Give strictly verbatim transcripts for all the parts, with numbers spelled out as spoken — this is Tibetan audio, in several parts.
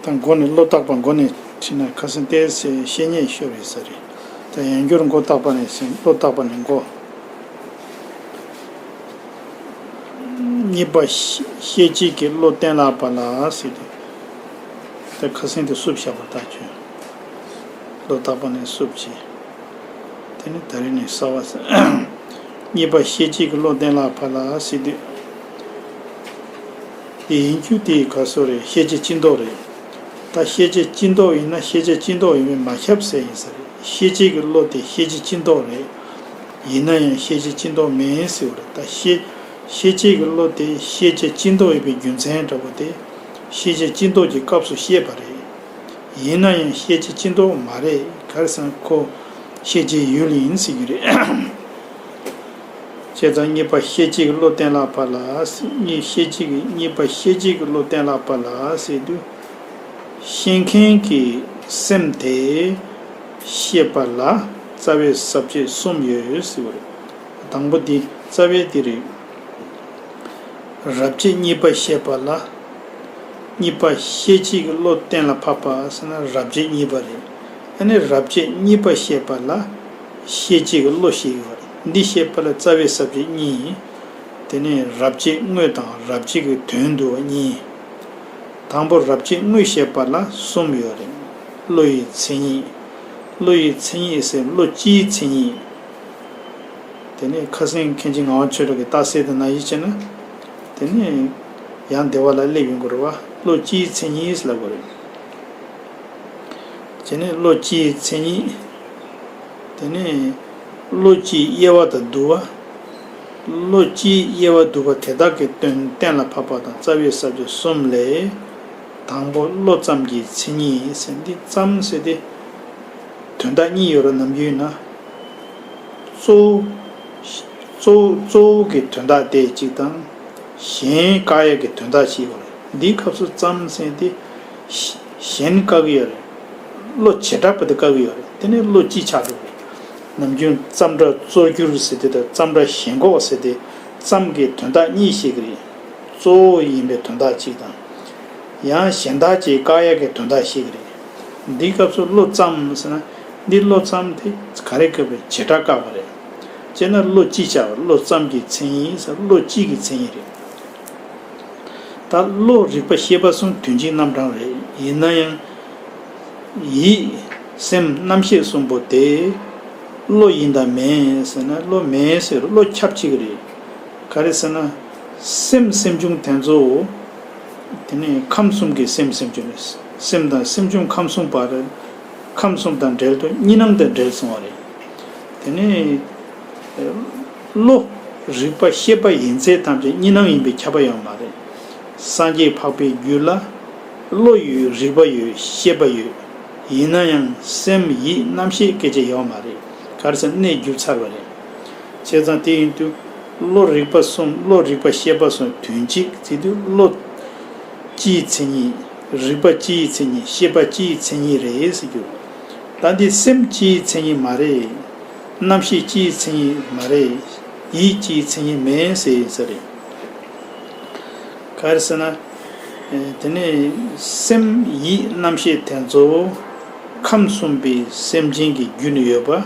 ད་མགོ་ནས་བློ་བརྟག་པ་མགོ་ནས་ཁྲིད་ན་ཁ་སང་ཏོག་ཙམ་བཤད་ཉེས་ཤོར་ཡོད་ས་རེད། ད་ཡང་བསྐྱར་མགོ་བརྟག་པ་ནས་ཟིན། བློ་བརྟག་པ་ནས་མགོ། གཉིས་པ་ཤེས་བྱེད་ཀྱི་བློ་གཏན་ལ་ཕབ་ལ་ཟེར་ཏེ། ད་ཁ་སང་དེ་སུབ་བཞག་པ་ལྟ་བྱོས། བློ་བརྟག་པ་ནས་སུབ་བྱས། དེ་ནི་ད་རེས་ནས་གསར་བ་ཟེར། གཉིས་པ་ཤེས་བྱེད་ཀྱི་བློ་གཏན་ལ་ཕབ་ལ་ཟེར་དུས། དེ་ཡིན་རྒྱུ་དེ་ག་སོ་རེད། ཤེས་བྱེད་སྤྱི་ལྡོག་རེད། ད་ཤེས་བྱེད་སྤྱི་ལྡོག་ཡིན་ན་ཤེས་བྱེད་སྤྱི་ལྡོག་ཡིན་པས་མ་ཁྱབ་ཟེར་ཡིན་ས་རེད། ཤེས་བྱེད་ཀྱི་བློ་དེ་ཤེས་བྱེད་སྤྱི་ལྡོག་རེད། ཡིན་ན་ཡང་ཤེས་བྱེད་སྤྱི་ལྡོག་མིན་ཟེར་བ་རེད། ད་ཤེས་ཤེས་བྱེད་ཀྱི་བློ་དེ་ཤེས་བྱེད་སྤྱི་ལྡོག་ཡིན་པའི་རྒྱུ་མཚན་འདྲ་བོ་དེ་ཤེས་བྱེད་སྤྱི་ལྡོག་གི་སྐབས་སུ་བཤད་པ་རེད། ཡིན་ན་ཡང་ཤེས་བྱེད་སྤྱི་ལྡོག་མ་རེད། ག་རེ་ཟེར་ན་ཁོ་ཤེས་བྱའི་ཡུལ་ཡིན་ཟེར་གྱི་རེད། བྱས་ཙང་གཉིས་པ་ཤེས་བྱེད་ཀྱི་བློ་གཏན་ལ་ཕབ་ལ། གཉིས་ཤེས་བྱེད་ཀྱི་གཉིས་པ་ཤེས་བྱེད་ཀྱི་བློ་གཏན་ལ་ཕབ་ལ་ཟེར་དུས། ཤེས་མཁན་གྱི་སེམས་དེ་ཤེས་པ་ལ་རྩ་བའི་ས་བཅད་གསུམ་ཡོད་ཟེར་བ་རེད། དང་པོ་འདི་རྩ་བའི་འདི་རེད། རབ་བྱེད་གཉིས་པ་བཤད་པ་ལ། གཉིས་པ་ཤེས་བྱེད་ཀྱི་བློ་གཏན་ལ་ཕབ་པ་ཟེར་ན་རབ་བྱེད་གཉིས་པ་རེད། ཨ་ནི་རབ་བྱེད་གཉིས་པ་བཤད་པ་ལ་ཤེས་བྱེད་ཀྱི་བློ་ཞིག་ཡོད་རེད། འདི་བཤད་པ་ལ་རྩ་བའི་ས་བཅད་གཉིས། དེ་ནས་རབ་བྱེད་དངོས་དང་རབ་བྱེད་ཀྱི་དོན་བསྡུ་བ་གཉིས། དང་པོ་རབ་བྱེད་དངོས་བཤད་པ་ལ་གསུམ་ཡོད་རེད། བློ་ཡི་མཚན་ཉིད། བློ་ཡི་མཚན་ཉིད་ཟེར་བློ་སྤྱིའི་མཚན་ཉིད། དེ་ནས་ཁ་སང་མཁན་ཆེན་ངག་དབང་ཆོས་གྲགས་ཀྱིས་རྟགས་གསལ་དུ་ན་ཡིག་བྱས་ན། དེ་ནས་ཡང་བདེ་བ་ལ་སླེབས་ཡོང་གི་རེད་བ། བློ་སྤྱིའི་མཚན་ཉིད་ལབ་དགོས་རེད། དེ་ནས་བློ་སྤྱིའི་མཚན་ཉིད། དེ་ནས་བློ་སྤྱིའི་དབྱེ་བ་དང་བསྡུ་བ། བློ་སྤྱིའི་དབྱེ་བ་བསྡུ་བ་དེ་དག་གི་དོན་གཏན་ལ་ཕབ་པ་དང་རྩ་བའི་ས་བཅད་གསུམ་ལས། དང་པོ་བློ་ཙམ་གྱི་མཚན་ཉིད་ཟེར། འདི་ཙམ་ཟེར་ཏེ། དོན་དག་གཉིས་ཡོད་རེད། ནམ་རྒྱུན་ན། གཙོ་བོ། གཙོ་བོ་གཙོ་བོ་གི་དོན་དག་དེ་གཅིག་དང་། གཞན་བཀག་ཡས་ཀྱི་དོན་དག་ཅིག་ཡོད་རེད། འདིའི་སྐབས་སུ་ཙམ་ཟེར་ཏེ། གཞན་བཀག་གི་ཡོད་རེད། བློ་བྱེ་བྲག་པ་དེ་བཀག་གི་ཡོད་རེད། དེ་ནི་བློ་སྤྱི་ཆགས་འགྲོ་རེད། ནམ་རྒྱུན་ཙམ་སྒྲ་གཙོར་གྱུར་ཟེར་དེ་དང་ཙམ་སྒྲ་ཞེན་འགོག་ཟེར་ཏེ། ཙམ་གྱི་དོན་དག་གཉིས་བཤད་ཀྱི་རེད། གཙོ་བོ་ཡིན་པའི་དོན་དག་གཅིག་དང་། ཡང་གཞན་དག་ཅིག་བཀག་ཡག་གི་དོན་དག་བཤད་ཀྱི་རེད། འདིའི་སྐབས་སུ་བློ་ཙམ་ཟེར་ན། འདི་བློ་ཙམ་དེ་ག་རེ་བཀག་པའི་བྱེ་བྲག་བཀག་པ་རེད། བྱས་ན་བློ་སྤྱི་བྱ་བ། བློ་ཙམ་གྱི་མཚན་ཉིད་ཟེར་བློ་སྤྱི་གི་མཚན་ཉིད་རེད། ད་བློ་རིག་པ་ཤེས་པ་གསུམ་དོན་གཅིག་རྣམ་གྲངས་རེད། ཡིན་ན་ཡང་། ཡིད་སེམས་རྣམ་ཤེས་གསུམ་པོ་དེ། བློ་ཡིན་དང་མིན་ཟེར་ན་བློ་མིན་ཟེར། བློ་ཁྱབ་ཆེ་གི་རེད། ག་རེ་ཟེར་ན། སེམས་སེམས་བྱུང་དེ་ཚོ། དེ་ནས་ཁམས་གསུམ་གྱི་སེམས་སེམས་བྱུང་རེད། སེམས་དང་སེམས་བྱུང་ཁམས་གསུམ་བར། ཁམས་གསུམ་དང་འབྲེལ་དུ་གཉིས་སྣང་དང་འབྲེལ་སོང་བ་རེད། དེ་ནས། བློ། རིག་པ་ཤེས་པ་ཡིན་ཚད་ཐམས་ཅད་གཉིས་སྣང་ཡིན་པས་ཁྱབ་པ་ཡོད་མ་རེད། སངས་རྒྱས་འཕགས་པའི་རྒྱུད་ལ། བློ་ཡོད། རིག་པ་ཡོད། ཤེས་པ་ཡོད། ཡིན་ན་ཡང་སེམས་ཡིད་རྣམ་ཤེས་སྐད་ཆ་ཡོད་མ་རེད། ག་རེ་ཟེར་ན་གནས་གྱུར་ཚར་བ་རེད། བྱས་ཙང་དེ་ཡིན་དུས། བློ་རིག་པ་གསུམ། བློ་རིག་པ་ཤེས་པ་གསུམ་དོན་གཅིག་ཟེར་དུས་བློ། སྤྱིའི་མཚན་ཉིད། རིག་པ་སྤྱིའི་མཚན་ཉིད། ཤེས་པ་སྤྱིའི་མཚན་ཉིད་རེད་ཟེར་རྒྱུ། ད་འདི་སེམས་སྤྱིའི་མཚན་ཉིད་མ་རེད། རྣམ་ཤེས་སྤྱིའི་མཚན་ཉིད་མ་རེད། ཡིད་སྤྱིའི་མཚན་ཉིད་མིན་ཟེར་ཡིན་ས་རེད། ག་རེ་ཟེར་ན། ཨེ། དེ་ནས་སེམས་ཡིད་རྣམ་ཤེས་དེ་ཚོ་ཁམས་གསུམ་པའི་སེམས་ཅན་གྱི་རྒྱུད་ནས་ཡོད་པ།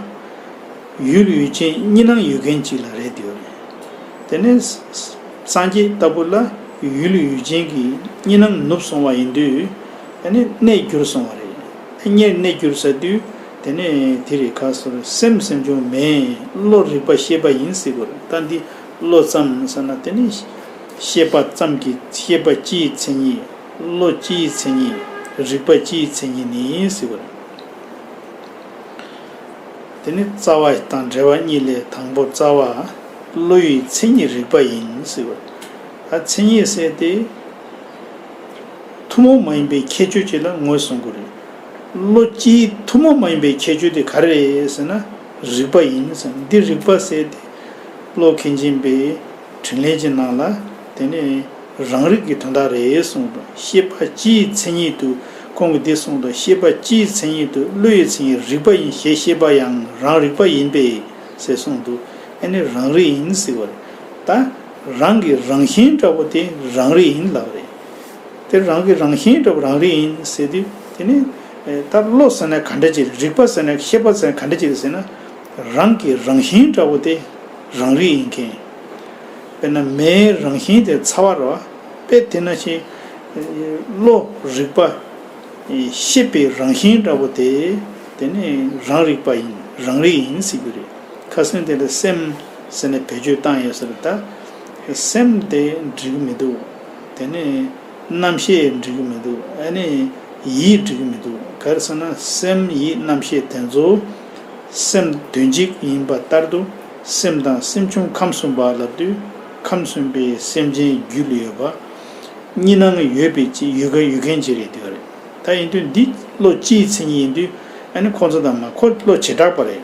ཡུལ་ཡུལ་ཅན་གཉིས་སྣང་ཡོད་མཁན་ཅིག་ལ་རེད་འདོད་རེད། དེ་ནས་སངས་རྒྱས་ལྟ་བུ་ལ་ཡུལ་ཡུལ་ཅན་གྱི་གཉིས་སྣང་ནུབ་སོང་བ་ཡིན་དུས། དེ་ནས་གནས་གྱུར་སོང་བ་རེད། དེ་གཉིས་གནས་གྱུར་ཟེར་དུས། དེ་ནས་དེ་རེད། ག་སོ་རེད། སེམས་སེམས་བྱུང་མེད། བློ་རིག་པ་ཤེས་པ་ཡིན་ཟེར་དགོས་རེད། ད་འདི་བློ་ཙམ་ཟེར་ན་དེ་ནི་ཤེས་པ་ཙམ་གྱི་ཤེས་པ་སྤྱིའི་མཚན་ཉིད། བློ་སྤྱིའི་མཚན་ཉིད། རིག་པ་སྤྱིའི་མཚན་ཉིད་ནི་ཟེར་དགོས་རེད། དེ་ནི་རྩ་བ་དང་འབྲེལ་བ་གཉིས་ལས་དང་པོ་རྩ་བ། བློ་ཡི་མཚན་ཉིད་རིག་པ་ཡིན་ཟེར་བ། ད་མཚན་ཉིད་ཟེར་ཏེ། ཐུན་མོང་མ་ཡིན་པའི་ཁྱད་ཆོས་ཅིག་ལ་ངོས་བཟུང་དགོས་རེད། བློ་སྤྱིའི་ཐུན་མོང་མ་ཡིན་པའི་ཁྱད་ཆོས་དེ་ག་རེ་རེད་ཟེར་ན། རིག་པ་ཡིན་ཟེར། འདི་རིག་པ་ཟེར་ཏེ། བློ་མཁན་ཆེན་པས། དྲིན་ལན་གྱི་ནང་ལ། དེ་ནས་རང་རིག་གི་དོན་དག་རེད་གསུངས་འདུག་ཤེས་པ་སྤྱིའི་མཚན་ཉིད་དུ་ཁོང་གིས་འདི་གསུངས་འདུག་ཤེས་པ་སྤྱིའི་མཚན་ཉིད་དུ་བློ་ཡི་མཚན་ཉིད་རིག་པ་ཡིན་ཞེས་ཤེས་པ་ཡང་རང་རིག་པ་ཡིན་པས་ཟེར་གསུངས་འདུག་ཨ་ནི་རང་རིག་ཡིན་ཟེར་བ་རེད། ད་རང་གི་རང་བཞིན་འདྲ་བོ་དེ་རང་རིག་ཡིན་ལབ་རེད། དེ་རང་གི་རང་བཞིན་འདྲ་བོ་རང་རིག་ཡིན་ཟེར་དུས་དེ་ནི་ད་བློ་ཟེར་ན་ག་འདྲ་ཅིག་རེད། རིག་པ་ཟེར་ན་ཤེས་པ་ཟེར་ན་ག་འདྲ་ཅིག་རེད་ཟེར་ན། རང་གི་རང་བཞིན་འདྲ་བོ་དེ་རང་རིག་ཡིན་མཁན། དཔེར་ན་མེའི་རང་བཞིན་དེ་ཚ་བ་རེད་བ། དཔེ་དེ་ནང་བཞིན་བློ་རིག་པ་ཤེས་པའི་རང་བཞིན་འདྲ་བོ་དེ་དེ་ནི་རང་རིག་པ་ཡིན། རང་རིག་ཡིན་ཟེར་གྱི་རེད། ཁ་སང་དེ་ལ་སེམས་ཟེར་ནས་བེད་སྤྱོད་བཏང་ཡོད་ས་རེད། ད་སེམས་དེ་འགྲིག་མི་འདུག་དེ་ནི་རྣམ་ཤེས་འགྲིག་གི་མི་འདུག་ཨ་ནི་ཡིད་འགྲིག་གི་མི་འདུག་ག་རེ་ཟེར་ན་སེམས་ཡིད་རྣམ་ཤེས་དེ་ཚོ་སེམས་དོན་གཅིག་ཡིན་པ་ལྟར་དུ་སེམས་དང་སེམས་བྱུང་ཁམས་གསུམ་པ་ལབ་དུས་ཁམས་གསུམ་པའི་སེམས་ཅན་རྒྱུད་ལ་ཡོད་པ། གཉིས་སྣང་ཡོད་པའི་ཅི་ཡོད་མཁན་ཡོད་མཁན་ཅིག་རེད་འདུག་རེད། ད་ཡིན་དུས་འདི་བློ་སྤྱིའི་མཚན་ཉིད་ཡིན་དུས་ཨ་ནི་ཁོང་ཚོ་དང་མ་ཁོ་བློ་བྱེ་བྲག་པ་རེད།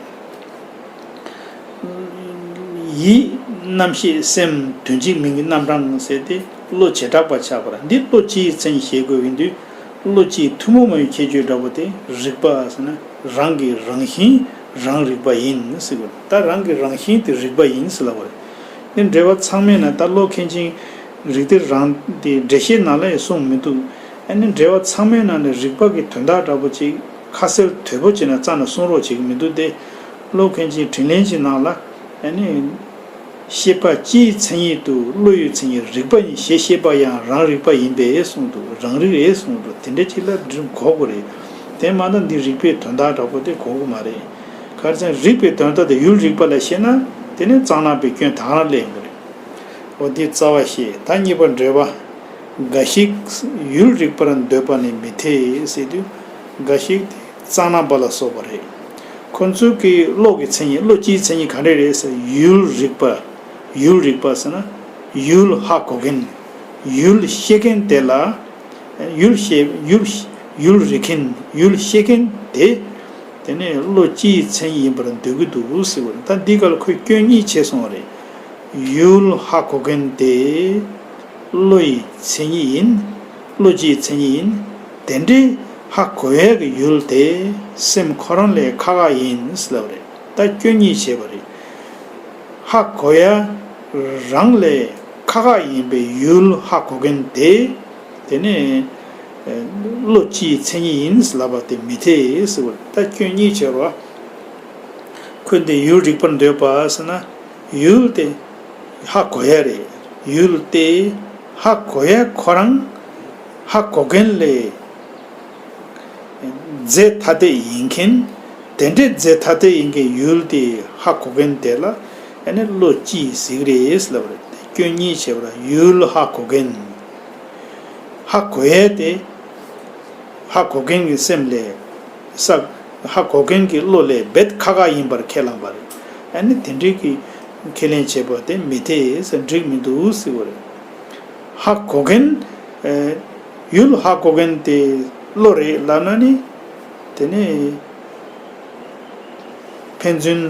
ཡིད་རྣམ་ཤེས་སེམས་དོན་གཅིག་མིང་གི་རྣམ་གྲངས་ཟེར་ཏེ་བློ་བྱེ་བྲག་པ་ཆགས་པ་རེད། འདི་བློ་སྤྱིའི་མཚན་ཉིད་བཤད་དགོས་ཡིན་དུས་བློ་སྤྱིའི་ཐུན་མོང་མ་ཡིན་ཁྱད་ཆོས་འདྲ་པོ་དེ་རིག་པ་ཟེར་ན་རང་གི་རང་བཞིན་རང་རིག་པ་ཡིན་ཟེར་དགོས། ད་རང་གི་རང་བཞིན་དེ་རིག་པ་ཡིན་ཟེར་ལབ་པ་རེད། འདི་འགྲེལ་པ་ཚང་མའི་ནང་ད་བློ་མཁན་ཆེན་རིག་གཏེར་རང་དེ་འགྲེལ་བཤད་ནང་ལ་ཡང་གསུངས་མི་འདུག་ཨ་ནི་འགྲེལ་པ་ཚང་མའི་ནང་ནས་རིག་པ་གི་དོན་དག་འདྲ་པོ་ཅིག་ཁ་གསལ་དོད་པོ་བྱས་ནས་རྩ་ནས་གསུང་རོགས་བྱེད་ཀྱི་མི་འདུག་སྟེ། བློ་མཁན་ཆེན་དྲིན་ལན་གྱི་ནང་ལ་ཨ་ནི་ཤེས་པ་སྤྱིའི་མཚན་ཉིད་དུ་བློ་ཡི་མཚན་ཉིད་རིག་པ་ཡིན། ཞེས་ཤེས་པ་ཡང་རང་རིག་པ་ཡིན་པས་གསུངས་འདུག་རང་རིག་རེད་གསུངས་འདུག་དེ་འདྲ་ཅིག་ལ་འགྲིམ་གོ་དགོས་རེད། དེ་མ་གཏོགས་འདི་རིག་པའི་དོན་དག་འདྲ་པོ་དེ་གོ་གི་མ་རེད། ག་རེ་ཟེར་ན་རིག་པའི་དོན་དག་དེ་ཡུལ་རིག་པ་ལ་བཤད་ན་དེ་ནི་གཙང་ནག་པའི་སྐྱོན་དང་རང་ལས་ཡིན་པ་རེད། འོ་འདི་རྩ་བ་བཤད། ད་གཉིས་པ་འགྲེལ་པ། འགའ་ཞིག་ཡུལ་རིག་པར་འདོད་པ་ནི་མི་འཐད་ཟེར་དུས་འགའ་ཞིག་དེ་གཙང་ནག་པ་ལ་སོགས་པ་རེད། ཁོ་ཚོའི་གི་བློ་གི་མཚན་ཉིད་བློ་སྤྱིའི་མཚན་ཉིད་ག་འདྲ་རེད་ཟེར་ཡུལ་རིག་པ། ཡུལ་རིག་པ་ཟེར་ན་ཡུལ་ཧ་གོ་མཁན། ཡུལ་ཤེས་མཁན་དེ་ལ། ཡུལ་ཤེས་ཡུལ་ཡུལ་རིག་མཁན་ཡུལ་ཤེས་མཁན་དེ། དེ་ནས་བློ་སྤྱིའི་མཚན་ཉིད་ཡིན་པར་འདོད་ཀྱི་འདུག་ཟེར་བ་རེད། ད་འདི་ག་ལ་ཁོས་སྐྱོན་གཉིས་བྱས་སོང་བ་རེད། ཡུལ་ཧ་གོ་མཁན་དེ་བློ་ཡི་མཚན་ཉིད་ཡིན། བློ་སྤྱིའི་མཚན་ཉིད་ཡིན། དེ་འདྲའི་ཧ་གོ་ཡས་ཀྱི་ཡུལ་དེ་སེམས་ཁོ་རང་ལས་ཁག་ཁག་ཡིན་ཟེར་ལབ་པ་རེད། ད་སྐྱོན་གཉིས་བྱས་པ་རེད། ཧ་གོ་ཡ་རང་ལས་ཁག་ཁག་ཡིན་པའི་ཡུལ་ཧ་གོ་མཁན་དེ་དེ་ནས་བློ་སྤྱིའི་མཚན་ཉིད་ཡིན་ལབ་པ་དེ་མི་འཐད་ཟེར་བ་ད་སྐྱོན་གཉིས་བྱས་པ། ཁོས་འདི་ཡུལ་རིག་པར་འདོད་པ་ཟེར་ན་ཡུལ་དེ་ཧ་གོ་ཡ་རེད། ཡུལ་དེ་ཧ་གོ་ཡ་ཁོ་རང་ཧ་གོ་མཁན་ལས། རྫས་ཐ་དད་ཡིན་མཁན། དེ་འདྲའི་རྫས་ཐ་དད་ཡིན་མཁན་ཡུལ་དེ་ཧ་གོ་མཁན་དེ་ལ་ཨ་ནི་བློ་སྤྱིའི་གཟིགས་རེད་ལབ་པ་རེད། སྐྱོན་གཉིས་བྱས་པ་ལ་ཡུལ་ཧ་གོ་མཁན། ཧ་གོ་ཡས་དེ་ཧ་གོ་མཁན་གྱི་སེམས་ལས་ས་ཧ་གོ་མཁན་གྱི་བློ་ལས་རྦད་ཁག་ཁག་ཡིན་པར་ཁས་བླངས་པ་རེད། ཨ་ནི་དེ་འདྲའི་གི་ཁས་ལེན་བྱས་པ་དེ་མི་འཐད་ཟེར་འགྲིག་མི་འདུག་ཟེར་བ་རེད། ཧ་གོ་མཁན། ཨེ། ཡུལ་ཧ་གོ་མཁན་དེ་བློ་རེད་ལབ་ན་ནི། དེ་ནི། ཕན་ཚུན་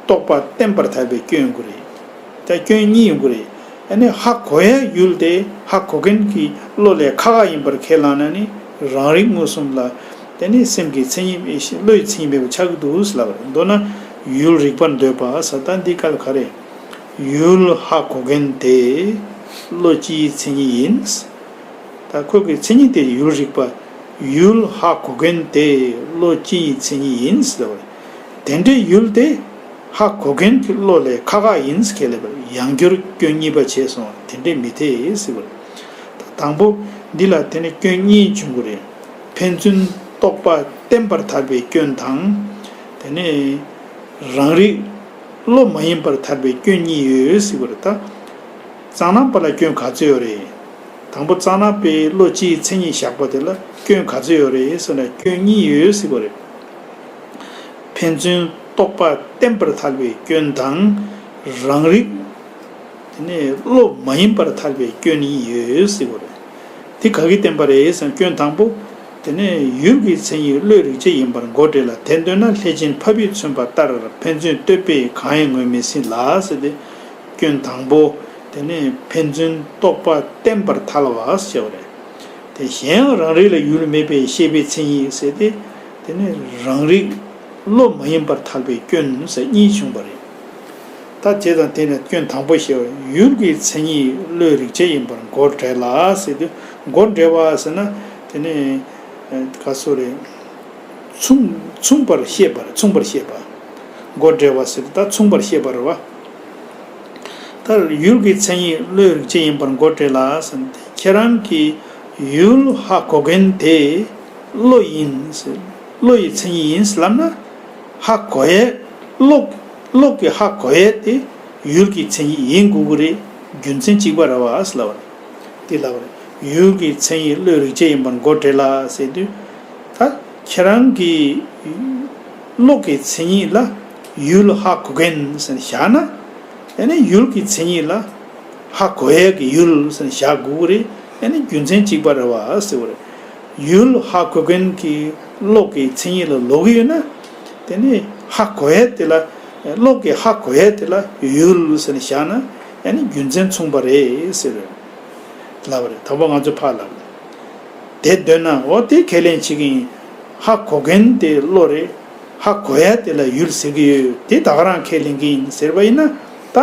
རྟོག་པ་བརྟན་པར་ཐལ་བའི་སྐྱོན་ཡོང་གི་རེད། ད་སྐྱོན་གཉིས་ཡོང་གི་རེད། ཨ་ནི་ཧ་གོ་ཡ་ཡུལ་དེ་ཧ་གོ་མཁན་གྱི་བློ་ལས་ཁག་ཁག་ཡིན་པར་ཁས་བླངས་ན་ནི་རང་རིག་མངོན་སུམ་ལ། དེ་ནི་སེམས་ཀྱི་མཚན་ཉིད་བློ་ཡི་མཚན་ཉིད་མེད་པ་ཆགས་ཀྱི་འདུག་ལབ་པ་རེད། མདོར་ན་ཡུལ་རིག་པར་འདོད་པ་ཟེར་ད་འདི་སྐབས་ག་རེ། ཡུལ་ཧ་གོ་མཁན་དེ་བློ་སྤྱིའི་མཚན་ཉིད་ཡིན། ད་ཁོ་གི་མཚན་ཉིད་དེ་ཡུལ་རིག་པ། ཡུལ་ཧ་གོ་མཁན་དེ་བློ་སྤྱིའི་མཚན་ཉིད་ཡིན་ཟེར་བ་རེད། དེ་འདྲའི་ཡུལ་དེ་ཧ་གོ་མཁན་གྱི་བློ་ལས་ཁག་ཁག་ཡིན་ཟེར་ཁས་ལེན་པར་ཡང་བསྐྱར་སྐྱོན་གཉིས་པ་བྱས་སོང་བ་དེ་འདྲས་མི་འཐད་ཟེར་བ་རེད། ད་དང་པོ་འདི་ལ་དེ་ནི་སྐྱོན་གཉིས་འབྱུང་གི་རེད། ཕན་ཚུན་རྟོག་པ་བརྟན་པར་ཐལ་བའི་སྐྱོན་དང་། དེ་ནས་རང་རིག་བློ་མ་ཡིན་པར་ཐལ་བའི་སྐྱོན་གཉིས་ཡོད་ཟེར་བ་རེད་ད། གཙང་ནག་པ་ལ་སྐྱོན་ག་ཚོད་ཡོད་རེད། དང་པོ་གཙང་ནག་པའི་བློ་སྤྱིའི་མཚན་ཉིད་བཞག་པ་དེ་ལ་སྐྱོན་ག་ཚོད་ཡོད་རེད་ཟེར་ན་སྐྱོན་གཉིས་ཡོད་ཟེར་བ་རེད། ཕན་ཚུན་རྟོག་པ་བརྟན་པར་ཐལ་བའི་སྐྱོན་དང་། རང་རིག་དེ་ནས་བློ་མ་ཡིན་པར་ཐལ་བའི་སྐྱོན་གཉིས་ཡོད་ཟེར་བ་རེད། དེ་ག་གིས་བསྟན་པ་རེད་ཟེར་ན་སྐྱོན་དང་པོ། དེ་ནས་ཡུལ་གྱི་མཚན་ཉིད་བློའི་རིག་བྱེད་ཡིན་པར་མགོ་བྲེགས་ལ་དེ་འདོད་ན་ལྷས་བྱིན་ཕ་བུས་མཚོན་པ་ལྟར་ཕན་ཚུན་ལྟོས་པས་གང་ཡང་ངོས་མི་ཟིན་ལ་ཟེར་ཏེ། སྐྱོན་དང་པོ། དེ་ནས་ཕན་ཚུན་རྟོག་པ་བརྟན་པར་ཐལ་བ་ཟེར་བ་རེད། དེ་གཞན་ཡང་རང་རིག་ལ་ཡུལ་མེད་པའི་ཤེས་པའི་མཚན་ཉིད་ཟེར་ཏེ། དེ་ནས་རང་རིག་བློ་མ་ཡིན་པར་ཐལ་བའི་སྐྱོན་ཟེར་གཉིས་བྱུང་བ་རེད། ད་བྱས་ཙང་དེ་ནས་སྐྱོན་དང་པོ་བཤད་པ། ཡུལ་གྱི་མཚན་ཉིད་བློའི་རིག་བྱེད་ཡིན་པར་མགོ་འགྲེལ་ལ་ཟེར་དུས། མགོ་འགྲེལ་བ་ཟེར་ན་དེ་ནི་ག་སོ་རེད། མཚུངས་མཚུངས་པར་བཤད་པར། མཚུངས་པར་བཤད་པ། མགོ་འགྲེལ་བ་ཟེར་དུས་ད་མཚུངས་པར་བཤད་པ་རེད་བ། ད་ཡུལ་གྱི་མཚན་ཉིད་བློའི་རིག་བྱེད་ཡིན་པར་མགོ་འགྲེལ་ལ་ཟེར་ཏེ། ཁྱེད་རང་གིས་ཡུལ་ཧ་གོ་མཁན་དེ་བློ་ཡིན་ཟེར། བློ་ཡི་མཚན་ཉིད་ཡིན་ཟེར་ལབ་ན། ཧ་གོ་ཡས། བློ། བློ་གི་ཧ་གོ་ཡས་དེ་ཡུལ་གྱི་མཚན་ཉིད་ཡིན་དགོས་ཀྱི་རེད། རྒྱུ་མཚན་གཅིག་པ་རེད་བ་ཟེར་ལབ་པ་རེད། དེ་ལབ་པ་རེད། ཡུལ་གྱི་མཚན་ཉིད་བློའི་རིག་བྱེད་ཡིན་པར་མགོ་འགྲེལ་ལ་ཟེར་དུས། ད་ཁྱེད་རང་གི་བློ་གི་མཚན་ཉིད་ལ་ཡུལ་ཧ་གོ་མཁན་ཟེར་བཞག་ན། ཨ་ནི་ཡུལ་གྱི་མཚན་ཉིད་ལ་ཧ་གོ་ཡས་ཀྱི་ཡུལ་ཟེར་བཞག་དགོས་ཀྱི་རེད། ཨ་ནི་རྒྱུ་མཚན་གཅིག་པ་རེད་བ་ཟེར་བ་རེད། ཡུལ་ཧ་གོ་མཁན་གྱི་བློ་གི་མཚན་ཉིད་ལ་ལོག་གི་ཡོད་ན། དེ་ནི་ཧ་གོ་ཡས་དེ་ལ། བློ་གི་ཧ་གོ་ཡས་དེ་ལ་ཡུལ་ཟེར་ནས་བཞག་ན། ཨ་ནི་རྒྱུ་མཚན་མཚུངས་པ་རེད་ཟེར་བ་རེད། ལབ་པ་རེད། དང་པོ་ང་ཚོས་ཕར་ལབ། དེ་འདོད་ན་འོ་དེ་ཁས་ལེན་བྱེད་ཀྱི་ཡིན། ཧ་གོ་མཁན་དེ་བློ་རེད། ཧ་གོ་ཡ་དེ་ལ་ཡུལ་ཟེར་གྱི་ཡོད། དེ་ད་ག་རང་ཁས་ལེན་གྱི་ཡིན་ཟེར་བ་ཡིན་ན། ད་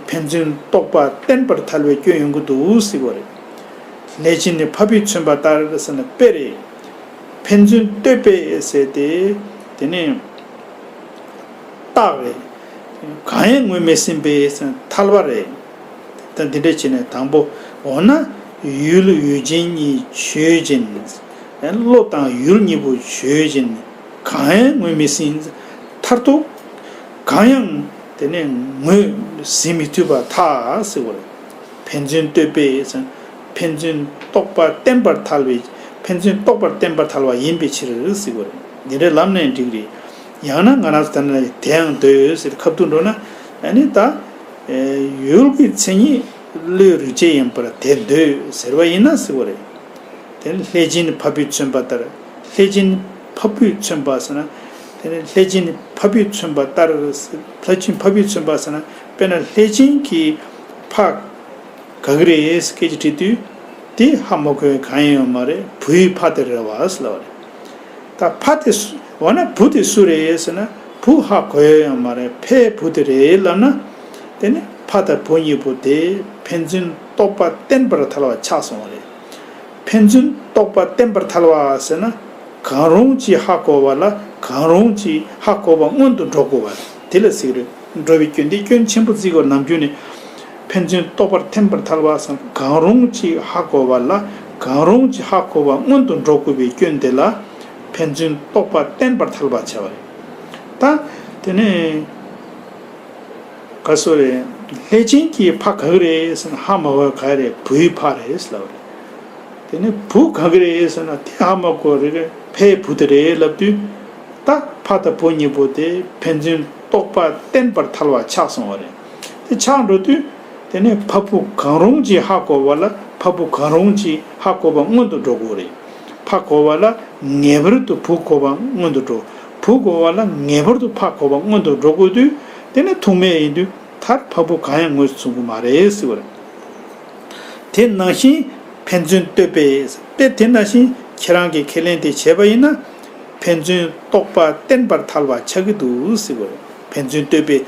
ཕན་ཚུན་རྟོག་པ་བརྟན་པར་ཐལ་བའི་སྐྱོན་ཡོང་གི་འདུག་ཟེར་བ་རེད། ལྷས་བྱིན་ནི་ཕ་བུས་མཚོན་པ་ལྟར་ཟེར་ན་དཔེ་རེད། ཕན་ཚུན་བསྟོད་པས་ཟེར་ཏེ། དེ་ནི་རྟགས་རེད། གང་ཡང་ངོས་མི་ཟིན་པས་ཟེར་ན་ཐལ་བ་རེད། ད་འདི་འདྲ་བྱས་ནས་དང་པོ། འོ་ན་ཡུལ་ཡུལ་ཅན་གཉིས་ཆོས་ཅན། བློ་དང་ཡུལ་གཉིས་པོ་ཆོས་ཅན། གང་ཡང་ངོས་མི་ཟིན། མཐར་ཐུག་གང་ཡང་དེ་ནས་ངོས་ཟིན་མི་ཐུབ་པར་ཐལ་ཟེར་བ་རེད། ཕན་ཚུན་བསྟོད་པས་ཟེར། ཕན་ཚུན་རྟོག་པ་བརྟན་པར་ཐལ་བའི། ཕན་ཚུན་རྟོག་པ་བརྟན་པར་ཐལ་བ་ཡིན་པའི་ཕྱིར་ཟེར་བ་རེད། འདི་འདྲའི་ལམ་ནས་འགྲིག་རེད། ཡང་ན་ང་རང་ཚོ་ད་ནི་དེ་ཡང་འདོད་ཟེར་ཁ་ཐུག་འགྲོ་ན། ཨ་ནི་ད་ཡུལ་གྱི་མཚན་ཉིད་བློའི་རིག་བྱེད་ཡིན་པར་དེ་འདོད་ཟེར་བ་ཡིན་ན་ཟེར་བ་རེད། དེ་ནི་ལྷས་བྱིན་ཕ་བུས་མཚོན་པ་ལྟར། ལྷས་བྱིན་ཕ་བུས་མཚོན་པ་ཟེར་ན། དེ་ནི་ལྷས་བྱིན་ཕ་བུས་མཚོན་པ་ལྟར། ལྷས་བྱིན་ཕ་བུས་མཚོན་པ་ཟེར་ན། དཔེར་ན་ལྷས་བྱིན་གྱི་ཕ་ག་གི་རེད་ཟེར་སྐད་ཆ་དྲིས་དུས། དེ་ཧ་མ་གོ་བའི་གང་ཡང་ཡོད་མ་རེད། བུའི་ཕ་དེ་རེད་བ་ཟེར་ལབ་པ་རེད། ད་ཕ་དེ་སུ། འོ་ན་བུ་དེ་སུ་རེད་ཟེར་ན། བུ་ཧ་གོ་ཡ་ཡོད་མ་རེད། ཕའི་བུ་དེ་རེད་ལབ་ན། དེ་ནི་ཕ་དང་བུ་གཉིས་པོ་དེ་ཕན་ཚུན་རྟོག་པ་བརྟན་པར་ཐལ་བ་ཆགས་སོང་བ་རེད། ཕན་ཚུན་རྟོག་པ་བརྟན་པར་ཐལ་བ་ཟེར་ན། གང་རུང་གཅིག་ཧ་གོ་བ་ལ་གང་རུང་གཅིག་ཧ་གོ་བ་སྔོན་དུ་འགྲོ་དགོས་པ་དེ་ལ་ཟེར་གྱི་རེད། འགྲོ་བའི་སྐྱོན་དེ་སྐྱོན་ཆེན་པོ་བརྩི་དགོས། ནམ་རྒྱུན་ནས་ཕན་ཚུན་རྟོག་པར་བརྟན་པར་ཐལ་བ་ཟེར་ན། གང་རུང་གཅིག་ཧ་གོ་བ་ལ་གང་རུང་གཅིག་ཧ་གོ་བ་སྔོན་དུ་འགྲོ་དགོས་པའི་སྐྱོན་དེ་ལ་ཕན་ཚུན་རྟོག་པ་བརྟན་པར་ཐལ་བ་བྱ་བ་རེད། ད་དེ་ནས། ག་སོ་རེད། ལྷས་བྱིན་གྱི་ཕ་ག་གི་རེད་ཟེར་ན། ཧ་མ་གོ་བ་ག་རེད། བུའི་ཕ་རེད་ཟེར་ལབ་རེད། དེ་ནས་བུ་ག་གི་རེད་ཟེར་ན། དེ་ཧ་མ་གོ་རེད། རེད། ཕའི་བུ་དེ་རེད་ལབ་དུས། ད་ཕ་དང་བུ་གཉིས་པོ་དེ་ཕན་ཚུན་རྟོག་པ་བརྟན་པར་ཐལ་བ་ཆགས་སོང་བ་རེད། དེ་ཆགས་འགྲོ་དུས། དེ་ནས་ཕ་བུ་གང་རུང་གཅིག་ཧ་གོ་བ་ལ་ཕ་བུ་གང་རུང་གཅིག་ཧ་གོ་བ་སྔོན་དུ་འགྲོ་དགོས་རེད། ཕ་གོ་བ་ལ་ངེས་པར་དུ་བུ་གོ་བ་སྔོན་དུ་འགྲོ། བུ་གོ་བ་ལ་ངེས་པར་དུ་ཕ་གོ་བ་སྔོན་དུ་འགྲོ་དགོས་དུས། དེ་ནི་ཐུག་མེད་ཡིན་དུས་མཐར་ཕ་བུ་གང་ཡང་ངོས་སུ་ཚུད་ཀྱི་མ་རེད་ཟེར་བ་རེད། དེ་ནང་བཞིན་ཕན་ཚུན་བསྟོད་པས། དཔེ་དེ་ནང་བཞིན་ཁྱེད་རང་གིས་ཁས་ལེན་དེ་བྱས་པ་ཡིན་ན། ཕན་ཚུན་རྟོག་པ་བརྟན་པར་ཐལ་བ་ཆགས་ཀྱི་འདུག་ཟེར་བ་རེད། ཕན་ཚུན་བསྟོད་པས།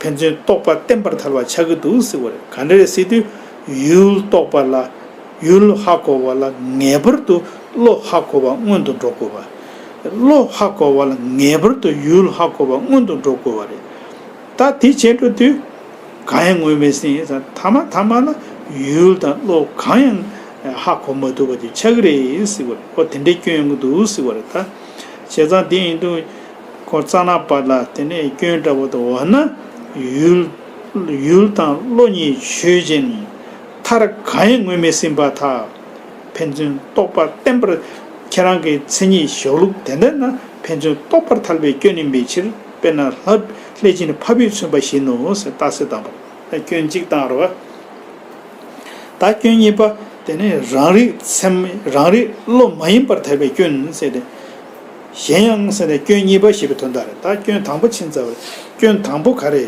ཕན་ཚུན་རྟོག་པ་བརྟན་པར་ཐལ་བ་ཆགས་ཀྱི་འདུག་ཟེར་བ་རེད། ག་འདྲ་རེད་ཟེར་དུས། ཡུལ་རྟོགས་པ་ལ། ཡུལ་ཧ་གོ་བ་ལ་ངེས་པར་དུ་བློ་ཧ་གོ་བ་སྔོན་དུ་འགྲོ་དགོས་པ། བློ་ཧ་གོ་བ་ལ་ངེས་པར་དུ་ཡུལ་ཧ་གོ་བ་སྔོན་དུ་འགྲོ་དགོས་པ་རེད། ད་དེ་བྱས་འགྲོ་དུས། གང་ཡང་ངོས་མི་ཟིན་ཟེར། ཐ་མ་ཐ་མ་ལ་ཡུལ་དང་བློ་གང་ཡང་ཧ་གོ་མ་ཐུབ་པ་དེ་ཆགས་ཀྱི་རེད་ཟེར་བ་རེད། ཨོ་དེ་འདྲའི་སྐྱོན་ཡོང་གི་འདུག་ཟེར་བ་རེད། ད་བྱས་ཙང་དེ་ཡིན་དུས། ཁོ་རྩ་ནག་པ་ལ་དེ་ནས་སྐྱོན་འདྲ་པོ་དང་། འོ་ན་ཡུལ། ཡུལ་དང་བློ་གཉིས་ཆོས་ཅན། མཐར་གང་ཡང་ངོས་མི་ཟིན་པར་ཐལ། ཕན་ཚུན་རྟོག་པ་བརྟན་པར། ཁྱེད་རང་གི་མཚན་ཉིད་གཞོགས་ལུགས་དེ་འདྲ་ན་ཕན་ཚུན་རྟོག་པར་ཐལ་བའི་སྐྱོན་ཡིན་པའི་ཕྱིར། དཔེར་ན་ལྷ། ལྷས་བྱིན་ཕ་བུས་མཚོན་པ་བཞིན་ནོ་ཟེར་རྟགས་གསལ་བཏང་པ་རེད། སྐྱོན་གཅིག་བཏང་རེད་བ། ད་སྐྱོན་གཉིས་པ། དེ་ནི་རང་རིག་ཚད་མ། རང་རིག་བློ་མ་ཡིན་པར་ཐལ་བའི་སྐྱོན་ཟེར་ཏེ། གཞན་ཡང་ཟེར་ནས་སྐྱོན་གཉིས་པ་ཞེས་པའི་དོན་དག་རེད། ད་སྐྱོན་དང་པོ་ཕྱིན་ཚར་བ་རེད། སྐྱོན་དང་པོ་ག་རེ།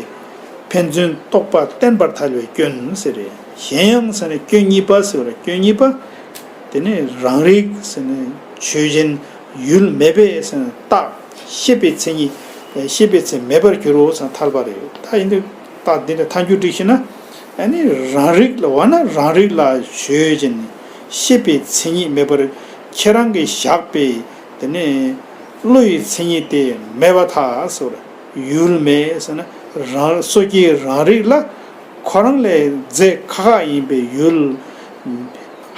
ཕན་ཚུན་རྟོག་པ་བརྟན་པར་ཐལ་བའི་སྐྱོན་ཟེར་རེད། གཞན་ཡང་ཟེར་ནས་སྐྱོན་གཉིས་པ་ཟེར་བ་རེད། སྐྱོན་གཉིས་པ། དེ་ནི་རང་རིག་ཟེར་ནས་ཆོས་ཅན། ཡུལ་མེད་པས་ཟེར་ནས་རྟགས། ཤེས་པའི་མཚན་ཉིད། ཤེས་པའི་མཚན་མེད་པར་འགྱུར་རོ་ཟེར་ཐལ་བ་རེད། ད་ཡིན་དུས། ད་འདི་འདྲ་ཐལ་འགྱུར་བསྒྲིགས་ཤེ་ན། ཨ་ནི་རང་རིག་ལ་བ་ན་རང་རིག་ལ་ཆོས་ཅན། ཤེས་པའི་མཚན་ཉིད་མེད་པར་ཁྱེད་རང་གིས་བཞག་པའི་དེ་ནི་བློ་ཡི་མཚན་ཉིད་དེ་མེད་པར་ཐལ་ཟེར་བ་རེད། ཡུལ་མེད་ཟེར་ན་རང་སོ་སྐྱེའི་རང་རིག་ལ་ཁོ་རང་ལས་རྫས་ཁ་ཁ་ཡིན་པའི་ཡུལ་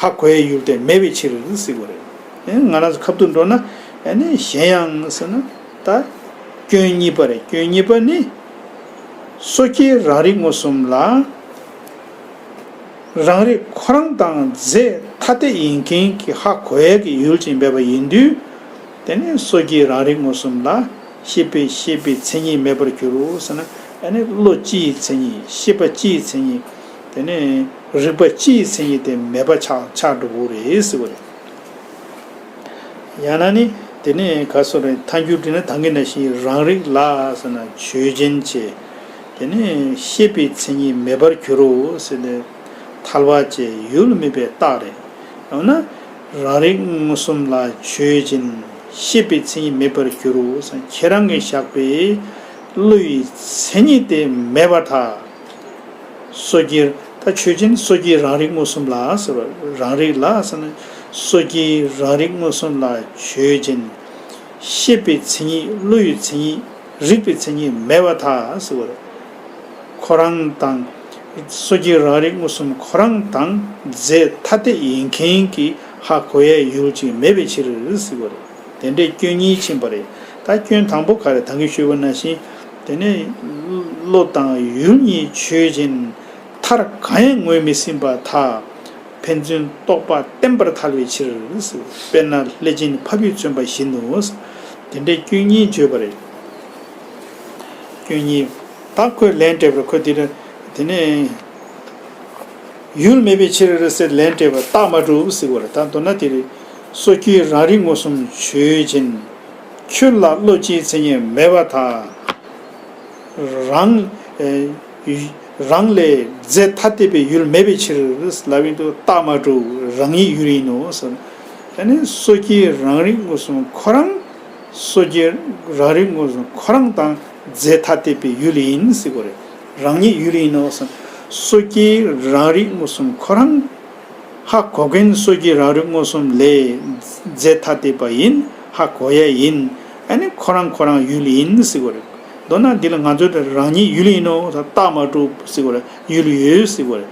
ཧ་གོ་ཡའི་ཡུལ་དེ་མེད་པའི་ཕྱིར་ཟེར་བ་རེད། ཨེ་ང་རང་ཚོ་ཁ་ཐུག་འགྲོ་ན་ཨ་ནི་གཞན་ཡང་ཟེར་ན་ད་སྐྱོན་གཉིས་པ་རེད། སྐྱོན་གཉིས་པ་ནི། སོ་སྐྱེའི་རང་རིག་མངོན་སུམ་ལ། རང་རིག་ཁོ་རང་དང་རྫས་ཐ་དད་ཡིན་མཁན་གྱི་ཧ་གོ་ཡས་ཀྱི་ཡུལ་ཅིག་མེད་པ་ཡིན་དུས། དེ་ནི་སོ་སྐྱེའི་རང་རིག་མངོན་སུམ་ལ་ཤེས་པའི་ཤེས་པའི་མཚན་ཉིད་མེད་པར་འགྱུར་རོ་ཟེར་ན། ཨ་ནི་བློ་སྤྱི་ཡི་མཚན་ཉིད། ཤེས་པ་སྤྱི་ཡི་མཚན་ཉིད། དེ་ནི་རིག་པ་སྤྱི་ཡི་མཚན་ཉིད་དེ་མེད་པ་ཆགས་ཆགས་འགྲོ་གི་རེད་ཟེར་བ་རེད། ཡང་ན་ནི་དེ་ནས་ག་སོ་རེ་ཐལ་འགྱུར་བྲིས་ན་ད་གིན་ནང་བཞིན་རང་རིག་ལ་ཟེར་ན་ཆོས་ཅན་བྱས། དེ་ནས་ཤེས་པའི་མཚན་ཉིད་མེད་པར་འགྱུར་རོ་ཟེར་ནས་ཐལ་བ་བཅས་ཡུལ་མེད་པའི་རྟགས་རེད། ཡང་ན་རང་རིག་མངོན་སུམ་ལ་ཆོས་ཅན། ཤེས་པའི་མཚན་ཉིད་མེད་པར་འགྱུར་རོ་ཟེར་ཁྱེད་རང་གིས་བཞག་པའི་བློ་ཡི་མཚན་ཉིད་དེ་མེད་པར་ཐལ། སོ་སྐྱེ་ད་ཆོས་ཅན། སོ་སྐྱེའི་རང་རིག་མངོན་སུམ་ལ་ཟེར་བ་རང་རིག་ལ་ཟེར་ན། སོ་སྐྱེའི་རང་རིག་མངོན་སུམ་ལ་ཆོས་ཅན། ཤེས་པའི་མཚན་ཉིད། བློ་ཡི་མཚན་ཉིད། རིག་པའི་མཚན་ཉིད་མེད་པར་ཐལ་ཟེར་བ་རེད། ཁོ་རང་དང་། སོ་སྐྱེའི་རང་རིག་མངོན་སུམ་ཁོ་རང་དང་རྫས་ཐ་དད་ཡིན་མཁན་གྱི་ཧ་གོ་ཡའི་ཡུལ་ཅིག་མེད་པའི་ཕྱིར་ཟེར་བ་རེད། དེ་འདྲའི་སྐྱོན་གཉིས་ཕྱིན་པ་རེད། ད་སྐྱོན་དང་པོ་ག་རེ་ད་གིན་ཞུས་པ་ནང་བཞིན། དེ་ནས་བློ་དང་ཡུལ་གཉིས་ཆོས་ཅན། མཐར་གང་ཡང་ངོས་མི་ཟིན་པར་ཐལ། ཕན་ཚུན་རྟོག་པ་བརྟན་པར་ཐལ་བའི་ཕྱིར། དཔེར་ན་ལྷས་བྱིན་ཕ་བུས་མཚོན་པ་བཞིན་དུ། དེ་འདྲའི་སྐྱོན་གཉིས་བརྗོད་པ་རེད། སྐྱོན་གཉིས། ད་ཁོས་ལན་སྤྲད་པར་ཁོས་དེ་རེད། དེ་ནས། ཡུལ་མེད་པའི་ཕྱིར་ཟེར་ལན་སྤྲད་པར་རྟགས་མ་གྲུབ་ཟེར་བ་རེད། ད་མདོར་ན་དེ་རེད། སོ་སྐྱེའི་རང་རིག་མངོན་སུམ་ཆོས་ཅན། ཁྱོད་ལ་བློ་སྤྱིའི་མཚན་ཉིད་མེད་པར་ཐལ། རང་། ཨེ། རང་ལས་རྫས་ཐ་དད་པའི་ཡུལ་མེད་པའི་ཕྱིར་ལབ་ཡིན་དུས་རྟགས་མ་གྲུབ། རང་ཉིད་ཡུལ་ཡིན་ནོ་ཟེར། ཨ་ནི་སོ་སྐྱེའི་རང་རིག་མངོན་སུམ་ཁོ་རང་། སོ་སྐྱེའི་རང་རིག་མངོན་སུམ་ཁོ་རང་དང་རྫས་ཐ་དད་པའི་ཡུལ་ཡིན་ཟེར་གོ་རེད། རང་ཉིད་ཡུལ་ཡིན་ནོ་ཟེར། སོ་སྐྱེའི་རང་རིག་མངོན་སུམ་ཁོ་རང་། ཧ་གོ་མཁན་སོ་སྐྱེའི་རང་རིག་མངོན་སུམ་ལས་རྫས་ཐ་དད་པ་ཡིན། ཧ་གོ་ཡ་ཡིན། ཨ་ནི་ཁོ་རང་ཁོ་རང་ཡུལ་ཡིན་ཟེར་གོ་རེད། མདོར་ན་འདི་ལ་ང་ཚོས་རང་ཉིད་ཡུལ་ཡིན་ནོ་ཟེར་རྟགས་མ་གྲུབ་ཟེར་གོ་རེད། ཡུལ་ཡོད་ཟེར་གོ་རེད།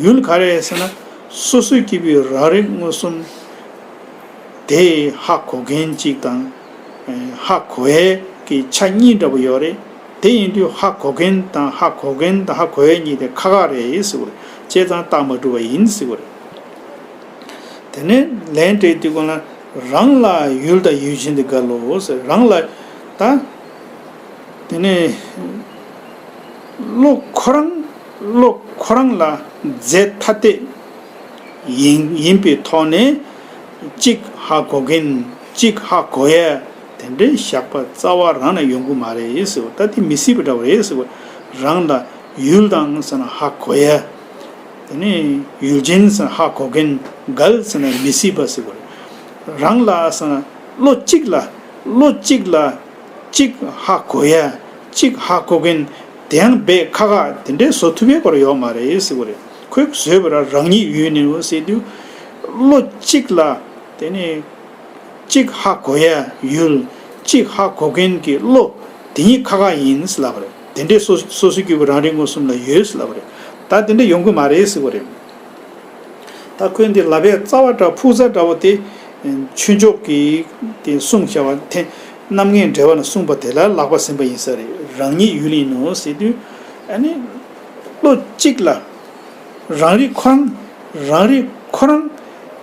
ཡུལ་ག་རེ་ཟེར་ན། སོ་སོའི་སྐྱེ་བོའི་རང་རིག་མངོན་སུམ་དེ་ཧ་གོ་མཁན་གཅིག་དང་། ཧ་གོ་ཡས་ཀྱི་ཆ་གཉིས་འདྲ་པོ་ཡོད་རེད། དེ་ཡིན་དུས་ཧ་གོ་མཁན་དང་ཧ་གོ་མཁན་དང་ཧ་གོ་ཡས་གཉིས་དེ་ཁ་ཁ་རེད་ཟེར་བ་རེད། བྱས་ཙང་རྟགས་མ་གྲུབ་པ་ཡིན་ཟེར་བ་རེད། དེ་ནས་ལན་སྤྲད་དུས་སྒང་ལ་རང་ལ་ཡུལ་དང་ཡུལ་ཅན་དེ་འགལ་ལོ་ཟེར། རང་ལ་ད། དེ་ནས་བློ་ཁོ་རང་། བློ་ཁོ་རང་ལ་རྫས་ཐ་དད་ཡིན་ཡིན་པའི་ཐོག་ནས་གཅིག་ཧ་གོ་མཁན་གཅིག་ཧ་གོ་ཡ་དེ་འདྲའི་བཞག་པ་རྩ་བ་རང་ནས་ཡོང་གི་མ་རེད་ཟེར་བ། ད་དེ་མི་སྲིད་པ་འདྲ་བ་རེད་ཟེར་བ། རང་ལ་ཡུལ་དང་ཟེར་ན་ཧ་གོ་ཡ། དེ་ནས་ཡུལ་ཅན་ཟེར་ན་ཧ་གོ་མཁན་འགལ་ཟེར་ན་མི་སྲིད་པ་ཟེར་བ་རེད། རང་ལ་ཟེར་ན་བློ་གཅིག་ལ་བློ་གཅིག་ལ་གཅིག་ཧ་གོ་ཡ་གཅིག་ཧ་གོ་མཁན་དེ་ཡང་རྦད་ཁ་ཁ་དེ་འདྲའི་བཟོ་ཐུབ་པའི་སྐོར་ཡོད་མ་རེད་ཟེར་བ་རེད། ཁོས་བཟོས་པ་ར་རང་ཉིད་ཡུལ་ཡིན་ནོ་ཟེར་དུས་བློ་གཅིག་ལ་དེ་ནས་གཅིག་ཧ་གོ་ཡ་ཡུལ། གཅིག་ཧ་གོ་མཁན་གྱི་བློ། དེ་གཉིས་ཁ་ཁ་ཡིན་ཟེར་ལབ་པ་རེད། དེ་འདྲའི་སོ་སོ་སོའི་སྐྱེ་བོའི་རང་རིག་མངོན་སུམ་ལ་ཡོད་ཟེར་ལབ་པ་རེད། ད་དེ་འདྲ་ཡོང་གི་མ་རེད་ཟེར་བ་རེད། ད་ཁོས་འདི་ལབ་པའི་རྩ་བ་འདྲ་ཕུགས་རྩ་འདྲ་བོ་དེ། ཆོས་མཆོག་གིས་དེ་གསུངས་བཞག་པ་དེ། རྣམ་ངེས་འགྲེལ་པ་ན་གསུངས་པ་དེ་ལ་ལག་པ་ཟིན་པ་ཡིན་ས་རེད། རང་ཉིད་ཡུལ་ཡིན་ནོ་ཟེར་དུས། ཨ་ནི། བློ་གཅིག་ལ། རང་རིག་ཁོ་རང་། རང་རིག་ཁོ་རང་།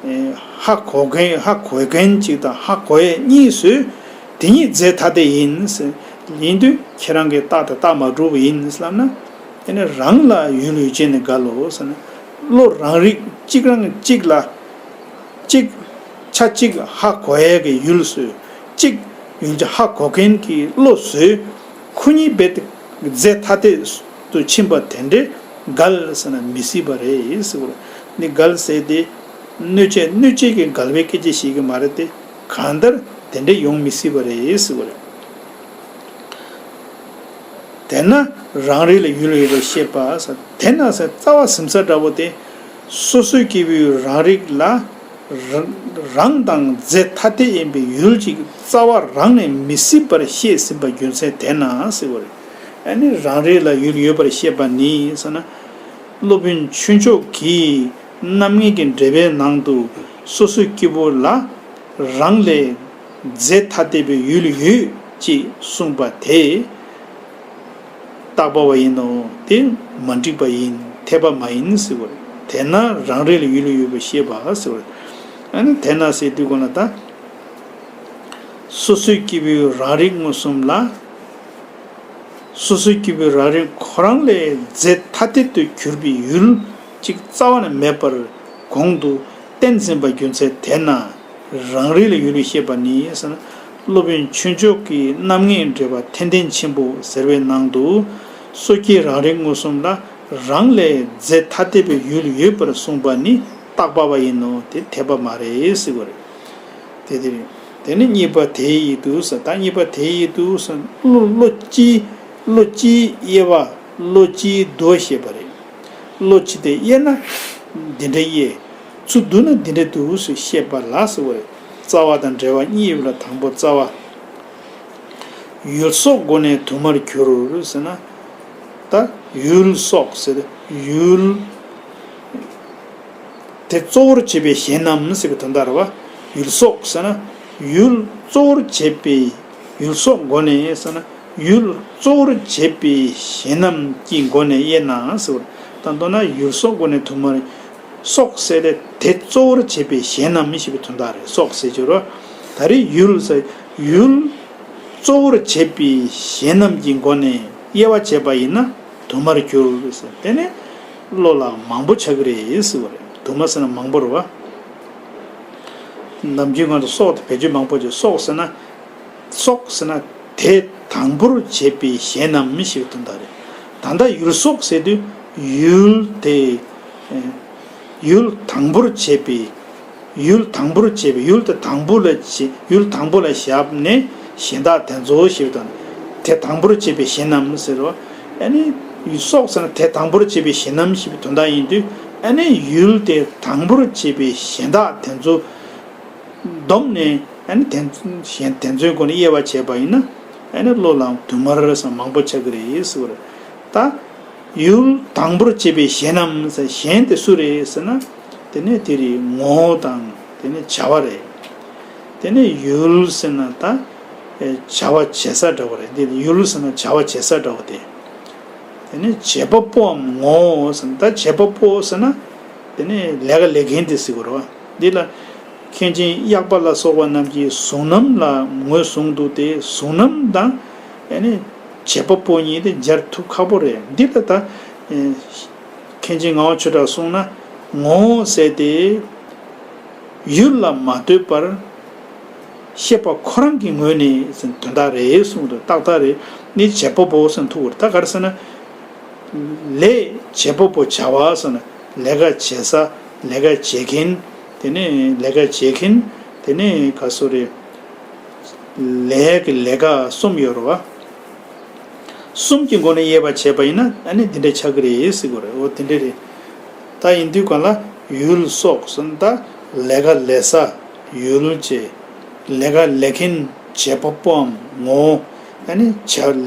ཨེ། ཧ་གོ་མཁན་ཧ་གོ་མཁན་གཅིག་དང་ཧ་གོ་ཡས་གཉིས་སུ། དེ་གཉིས་རྫས་ཐ་དད་ཡིན་ཟེར། ཡིན་དུས་ཁྱེད་རང་གི་རྟགས་དེ་རྟགས་མ་གྲུབ་པ་ཡིན་ཟེར་ལབ་ན། དེ་ནི་རང་ལ་ཡུལ་ཡུལ་ཅན་ནི་འགལ་ལོ་ཟེར་ན། བློ་རང་རིག་གཅིག་རང་གཅིག་ལ། གཅིག་ཆ་གཅིག་ཧ་གོ་ཡས་ཀྱི་ཡུལ་སུ། གཅིག་ཡུལ་ཅན་ཧ་གོ་མཁན་གྱི་བློ་སུ། ཁོ་གཉིས་རྦད་དེ་རྫས་ཐ་དད་དུ་ཕྱིན་པ་དེ་འདྲའི་འགལ་ཟེར་ན་མི་སྲིད་པ་རེད་ཟེར་བ་རེད། འདི་འགལ་ཟེར་དེ་གནོད་བྱེད་གནོད་བྱེད་ཀྱི་འགལ་བའི་སྐད་ཆ་ཞིག་གི་མ་རེད་དེ། གང་ལྟར་དེ་འདྲ་ཡོང་མི་སྲིད་པ་རེད་ཟེར་བ་རེད། དེས་ན་རང་རིག་ལ་ཡུལ་ཡོད་པར་བཤད་པ། དེས་ན་ཟེར་རྩ་བ་ཟིན་ས་འདྲ་བོ་དེ། སོ་སོའི་སྐྱེས་བུའི་རང་རིག་ལ་རང་རང་དང་རྫས་ཐ་དད་ཡིན་པའི་ཡུལ་གཅིག་རྩ་བ་རང་ནས་མི་སྲིད་པར་བཤད་ཟིན་པ་རྒྱུ་མཚན་དེས་ན་ཟེར་བ་རེད། ཨ་ནི་རང་རིག་ལ་ཡུལ་ཡོད་པར་བཤད་པ་ནི་ཟེར་ན། སློབ་དཔོན་ཆོས་མཆོག་གིས་རྣམ་ངེས་ཀྱི་འགྲེལ་པའི་ནང་དུ་སོ་སོའི་སྐྱེས་བུ་ལ་རང་ལས་རྫས་ཐ་དད་པའི་ཡུལ་ཡོད་ཅེས་གསུངས་པ་དེ། བཏགས་པ་བ་ཡིན་ནོ། དེ་མ་འགྲིག་པ་ཡིན། འཐད་པ་མ་ཡིན་ཟེར་བ་རེད། དེས་ན་རང་རིག་ལ་ཡུལ་ཡོད་པར་བཤད་པ་ཟེར་བ་རེད། ཨ་ནི་དེས་ན་ཟེར་དུས་གོང་ལ་ད། སོ་སོའི་སྐྱེས་བུའི་རང་རིག་མངོན་སུམ་ལ། སོ་སོའི་སྐྱེས་བུའི་རང་རིག་ཁོ་རང་ལས་རྫས་ཐ་དད་དུ་གྱུར་པའི་ཡུལ་གཅིག་རྩ་བ་ནས་མེད་པར་གོང་དུ་བསྟན་ཟིན་པ་རྒྱུ་མཚན་དེས་ན། རང་རིག་ལ་ཡུལ་ཡོད་བཤད་པ་ནི་ཟེར་ན། སློབ་དཔོན་ཆོས་མཆོག་གིས་རྣམ་ངེས་འགྲེལ་པ་མཐའ་དོན་ཆེན་པོ་ཟེར་བའི་ནང་དུ། སོ་སྐྱེའི་རང་རིག་མངོན་སུམ་ལ་རང་ལས་རྫས་ཐ་དད་པའི་ཡུལ་ཡོད་པར་གསུངས་པ་ནི་བཏགས་པ་བ་ཡིན་ནོ། དེ་འཐད་པ་མ་རེད་ཟེར་བ་རེད། དེ་དེ་རེད། དེ་ནི་གཉིས་པ་དེ་ཡི་དུ་ཟེར། ད་གཉིས་པ་དེ་ཡི་དུ་ཟེར། བློ་བློ་སྤྱིའི་བློ་སྤྱིའི་དབྱེ་བ། བློ་སྤྱིའི་དུ་བ་བཤད་པ་རེད། བློ་སྤྱི་དེ་དབྱེ་ན། འདི་འདྲ་དབྱེ། ཚུར་བསྡུ་ན་འདི་འདྲ་འདུག་ཟེར་བཤད་པ་ལ་ཟེར་བ་རེད། རྩ་བ་དང་འབྲེལ་བ་གཉིས་ཡོད་པ་ལ་དང་པོ་རྩ་བ། ཡུལ་སོགས་སྒོ་ནས་དུ་མར་གྱུར་ཟེར་ན། ད་ཡུལ་སོགས་ཟེར་ཡུལ། དེ་གཙོ་བོར་བྱེད་པའི་གཞན་རྣམས་ཟེར་བའི་དོན་དག་རེད་བ། ཡུལ་སོགས་ཟེར་ན། ཡུལ་གཙོ་བོར་བྱེད་པའི། ཡུལ་སོགས་སྒོ་ནས་ཟེར་ན། ཡུལ་གཙོ་བོར་བྱེད་པའི་གཞན་རྣམས་ཀྱི་སྒོ་ནས་དབྱེ་ན་ཟེར་བ། ད་མདོར་ན་ཡུལ་སོགས་སྒོ་ནས་དུ་མ། སོགས་ཟེར་ཏེ་དེ་གཙོ་བོར་བྱེད་པའི་གཞན་རྣམས་ཞེས་པའི་དོན་དག་རེད། སོགས་ཟེར་གྱི་རེད་བ། ད་རེས་ཡུལ་ཟེར་ཡུལ་གཙོ་བོར་བྱེད་པའི་གཞན་རྣམས་ཀྱི་སྒོ་ནས་དབྱེ་བ་བྱས་པ་ཡིན་ན། དུ་མར་གྱུར་ཟེར། དེ་ནི་བློ་ལ་མང་པོ་ཆགས་ཀྱི་རེད་ཟེར་བ་རེད། དུ་མ་ཟེར་ན་མང་པོ་རེད་བ། ནམ་རྒྱུན་ང་ཚོ་སོགས་དེ་བེད་སྤྱོད་མང་པོ་བྱེད། སོགས་ཟེར་ན། སོགས་ཟེར་ན་དེ་དང་པོར་བྱེད་པའི་གཞན་རྣམས་ཞེས་པའི་དོན་དག་རེད། ད་ལྟ་ཡུལ་སོགས་ཟེར་དུས་ཡུལ་དེ། ཡུལ་དང་པོར་བྱེད་པའི། ཡུལ་དང་པོར་བྱེད་པའི་ཡུལ་དེ་དང་པོ་ལ་བྱེད། ཡུལ་དང་པོ་ལ་བཞག་ནས་གཞན་དག་དེ་ཚོ་ཞེས་པ་དང་། དེ་དང་པོར་བྱེད་པའི་གཞན་རྣམས་ཟེར་རོ། ཨ་ནི་ཡུལ་སོགས་ཟེར་ན་དེ་དང་པོར་བྱེད་པའི་གཞན་རྣམས་ཞེས་པའི་དོན་དག་ཡིན་དུས། ཨ་ནི་ཡུལ་དེ་དང་པོར་བྱེད་པའི་གཞན་དག་དེ་ཚོ་བསྡོམས་ནས། ཨ་ནི་དེ་གཞན་དེ་ཚོའི་སྒོ་ནས་དབྱེ་བ་བྱས་པ་ཡིན་ན། ཨ་ནི་བློ་ལ་དུ་མར་ཟེར་མང་པོ་ཆགས་ཀྱི་རེད་ཟེར་བ་རེད། ད། ཡུལ་དང་པོར་བྱེད་པའི་གཞན་རྣམས་ཟེར། གཞན་དེ་སུ་རེད་ཟེར་ན། དེ་ནི་དེ་རེད། ངོ་བོ་དང་དེ་ནི་བྱ་བ་རེད། དེ་ནི་ཡུལ་ཟེར་ན་ད། ཨེ་བྱ་བ་བྱེད་ས་འདྲ་བོ་རེད། འདི་ནི་ཡུལ་ཟེར་ན་བྱ་བ་བྱེད་ས་འདྲ་བོ་དེ། དེ་ནི་བྱེད་པ་པོའམ་ངོ་བོ་ཟེར་ན། ད་བྱེད་པ་པོ་ཟེར་ན། དེ་ནི་ལས་ཀ་ལས་མཁན་དེ་ཟེར་དགོས་རེད་བ། འདི་ལ། མཁན་ཆེན་གཡག་པ་ལ་སོགས་པ་རྣམས་ཀྱིས་གཟུང་རྣམ་ལ་ངོས་བཟུང་འདུག་སྟེ། གཟུང་རྣམ་དང་། ཨ་ནི། བྱེད་པ་པོ་གཉིས་དེ་སྦྱར་ཐུབ་ཁག་པོ་རེད། འདི་ལ་ད། ཨེ། མཁན་ཆེན་ངག་དབང་ཆོས་གྲགས་གསུངས་ན། ངོ་བོ་ཟེར་ཏེ། ཡུལ་ལ་མ་ལྟོས་པར། ཤེས་པ་ཁོ་རང་གི་ངོས་ནས་དོན་དག་རེད་གསུངས་འདུག་ཏག་ཏག་རེད། ནི་བྱེད་པ་པོ་ཟེར་ཐུག་པ་རེད། ད་ག་རེ་ཟེར་ན། ལས་བྱེད་པ་པོ་བྱ་བ་ཟེར་ན། ལས་ཀ་བྱེད་ས། ལས་ཀ་བྱེད་མཁན། དེ་ནས་ལས་ཀ་བྱེད་མཁན། དེ་ནས་ག་སོ་རེད། ལས་ཀྱི་ལས་ཀ་གསུམ་ཡོད་རེད་བ། གསུམ་གྱི་སྒོ་ནས་དབྱེ་བ་བྱས་པ་ཡིན་ན། ཨ་ནི་འདི་འདྲ་ཆགས་ཀྱི་རེད་ཟེར་དགོས་རེད། འོ་དེ་འདྲ་རེད། ད་ཡིན་དུས་གང་ལ་ཡུལ་སོགས་ཟེར་ན། ད་ལས་ཀ་ལས་ས་ཡུལ་བྱེད། ལས་ཀ་ལས་མཁན་བྱེད་པ་པོའམ་ངོ་བོ། ཨ་ནི་བྱ་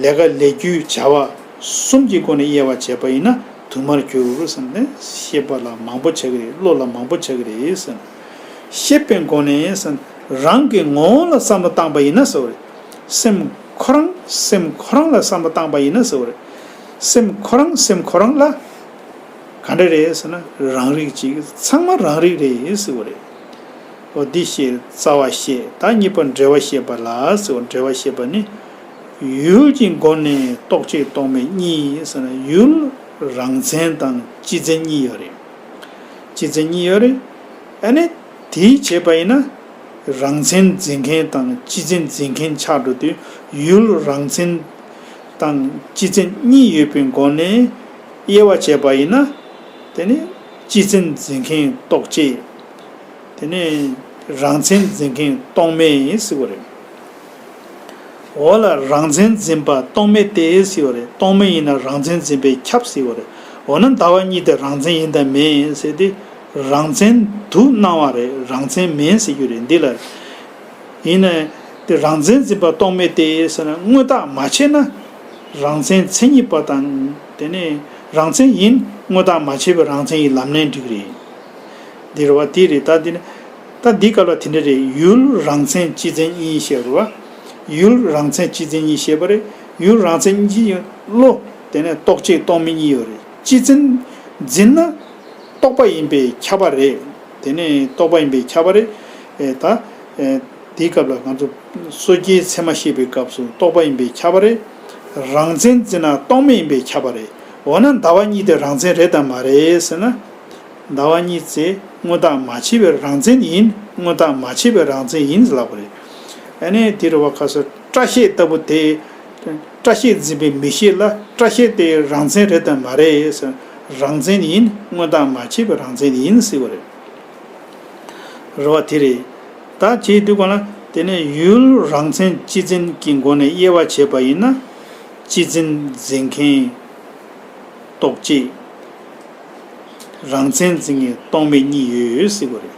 ལས་ཀ་ལས་རྒྱུའི་བྱ་བ་གསུམ་གྱི་སྒོ་ནས་དབྱེ་བ་བྱས་པ་ཡིན་ན། དུ་མར་གྱུར་ཟེར་ནས་ཤེས་པ་ལ་མང་པོ་ཆགས་ཀྱི་རེད། བློ་ལ་མང་པོ་ཆགས་ཀྱི་རེད་ཟེར། ཤེས་པའི་སྒོ་ནས་ཟེར། རང་གི་ངོ་བོ་ལ་བསམ་བློ་བཏང་པ་ཡིན་ན་ཟེར་བ་རེད། སེམས་ཁོ་རང་། སེམས་ཁོ་རང་ལ་བསམ་བློ་བཏང་པ་ཡིན་ན་ཟེར་བ་རེད། སེམས་ཁོ་རང་། སེམས་ཁོ་རང་ལ་ག་འདྲ་རེད་ཟེར་ན། རང་རིག་ཅིག་ཚང་མ་རང་རིག་རེད་ཟེར་བ་རེད། འོ་འདི་བཤད། རྩ་བ་བཤད། ད་གཉིས་པ་འབྲེལ་བ་བཤད་པ་ལ་ཟེར་བ། འབྲེལ་བ་བཤད་པ་ནི། ཡུལ་གྱི་སྒོ་ནས་རྟོག་བཅས་རྟོག་མེད་གཉིས་ཟེར་ན། ཡུལ་རང་མཚན་དང་སྤྱི་མཚན་གཉིས་ཡོད་རེད། སྤྱི་མཚན་གཉིས་ཡོད་རེད། ཨ་ནི་དེའི་བྱས་པ་ཡིན་ན། རང་མཚན་འཛིན་མཁན་དང་སྤྱི་མཚན་འཛིན་མཁན་ཆགས་འགྲོ་དུས། ཡུལ་རང་མཚན་དང་སྤྱི་མཚན་གཉིས་ཡོད་པའི་སྒོ་ནས་དབྱེ་བ་བྱས་པ་ཡིན་ན། དེ་ནི་སྤྱི་མཚན་འཛིན་མཁན་རྟོག་བཅས། དེ་ནས་རང་མཚན་འཛིན་མཁན་རྟོག་མེད་ཟེར་བ་རེད། འོ་ལ་རང་མཚན་འཛིན་པ་རྟོག་མེད་དེ་ཟེར་བ་རེད། རྟོག་མེད་ཡིན་ན་རང་མཚན་འཛིན་པས་ཁྱབ་ཟེར་བ་རེད། འོ་ན་ཟླ་བ་གཉིས་དེ་རང་མཚན་ཡིན་དམ་མིན་ཟེར་ཏེ། རང་མཚན་དུ་སྣང་བ་རེད། རང་མཚན་མིན་ཟེར་རྒྱུ་རེད་འདི་ལ། ཡིན་ནའི་དེ་རང་མཚན་འཛིན་པ་རྟོག་མེད་དེ་ཟེར་ན། དངོས་བཏགས་མ་བྱས་ན་རང་མཚན་མཚན་ཉིད་པ་དང་། དེ་ནས་རང་མཚན་ཡིན། དངོས་བཏགས་མ་བྱས་པའི་རང་མཚན་ཡིན་ལབ་ནའི་འགྲིག་རེད། འདི་རེད་བ། དེ་རེད། ད་འདི་ནི་ད་འདི་སྐབས་ལ་དེ་འདྲ་རེད། ཡུལ་རང་མཚན་སྤྱི་མཚན་གཉིས་བཤད་རེད་བ། ཡུལ་རང་མཚན་སྤྱི་མཚན་གཉིས་བཤད་པ་རེད། ཡུལ་རང་མཚན་གཉིས་བློ། དེ་ནས་རྟོག་བཅས་རྟོག་མེད་གཉིས་ཡོད་རེད། སྤྱི་མཚན་འཛིན་ན་རྟོག་པ་ཡིན་པས་ཁྱབ་པ་རེད། དེ་ནས་རྟོག་པ་ཡིན་པས་ཁྱབ་པ་རེད། ཨེ་ད་ཨེ་དེའི་སྐབས་ལ་ང་ཚོ་སོ་སྐྱེའི་མཚན་མ་བཤད་པའི་སྐབས་སུ་རྟོག་པ་ཡིན་པས་ཁྱབ་པ་རེད། རང་མཚན་འཛིན་ན་རྟོག་མེད་ཡིན་པས་ཁྱབ་པ་རེད། འོ་ན་ཟླ་བ་གཉིས་དེ་རང་མཚན་རེད་དམ་མ་རེད་ཟེར་ན། ཟླ་བ་གཉིས་ཚེ་དངོས་བཏགས་མ་བྱས་པའི་རང་མཚན་ཡིན། དངོས་བཏགས་མ་བྱས་པའི་རང་མཚན་ཡིན་ལབ་པ་རེད། ཨ་ནི་དེ་རུ་བ་ཁ་སོ་སྐྲ་ཤད་ལྟ་བུ་དེ། སྐྲ་ཤད་འཛིན་པའི་མིག་ཤེས་ལ་སྐྲ་ཤད་དེ་རང་མཚན་རེད་དམ་མ་རེད་ཟེར། རང་མཚན་ཡིན། དངོས་བཏགས་མ་བྱས་པའི་རང་མཚན་ཡིན་ཟེར་བ་རེད། རེད་བ། དེ་རེད། ད་བྱེད་དུས་གོ་ན། དེ་ནས་ཡུལ་རང་མཚན་སྤྱི་མཚན་གྱི་སྒོ་ནས་དབྱེ་བ་བྱས་པ་ཡིན་ན། སྤྱི་མཚན་འཛིན་མཁན། རྟོག་བཅས། རང་མཚན་འཛིན་མཁན་རྟོག་མེད་གཉིས་ཡོད་ཟེར་བ་རེད།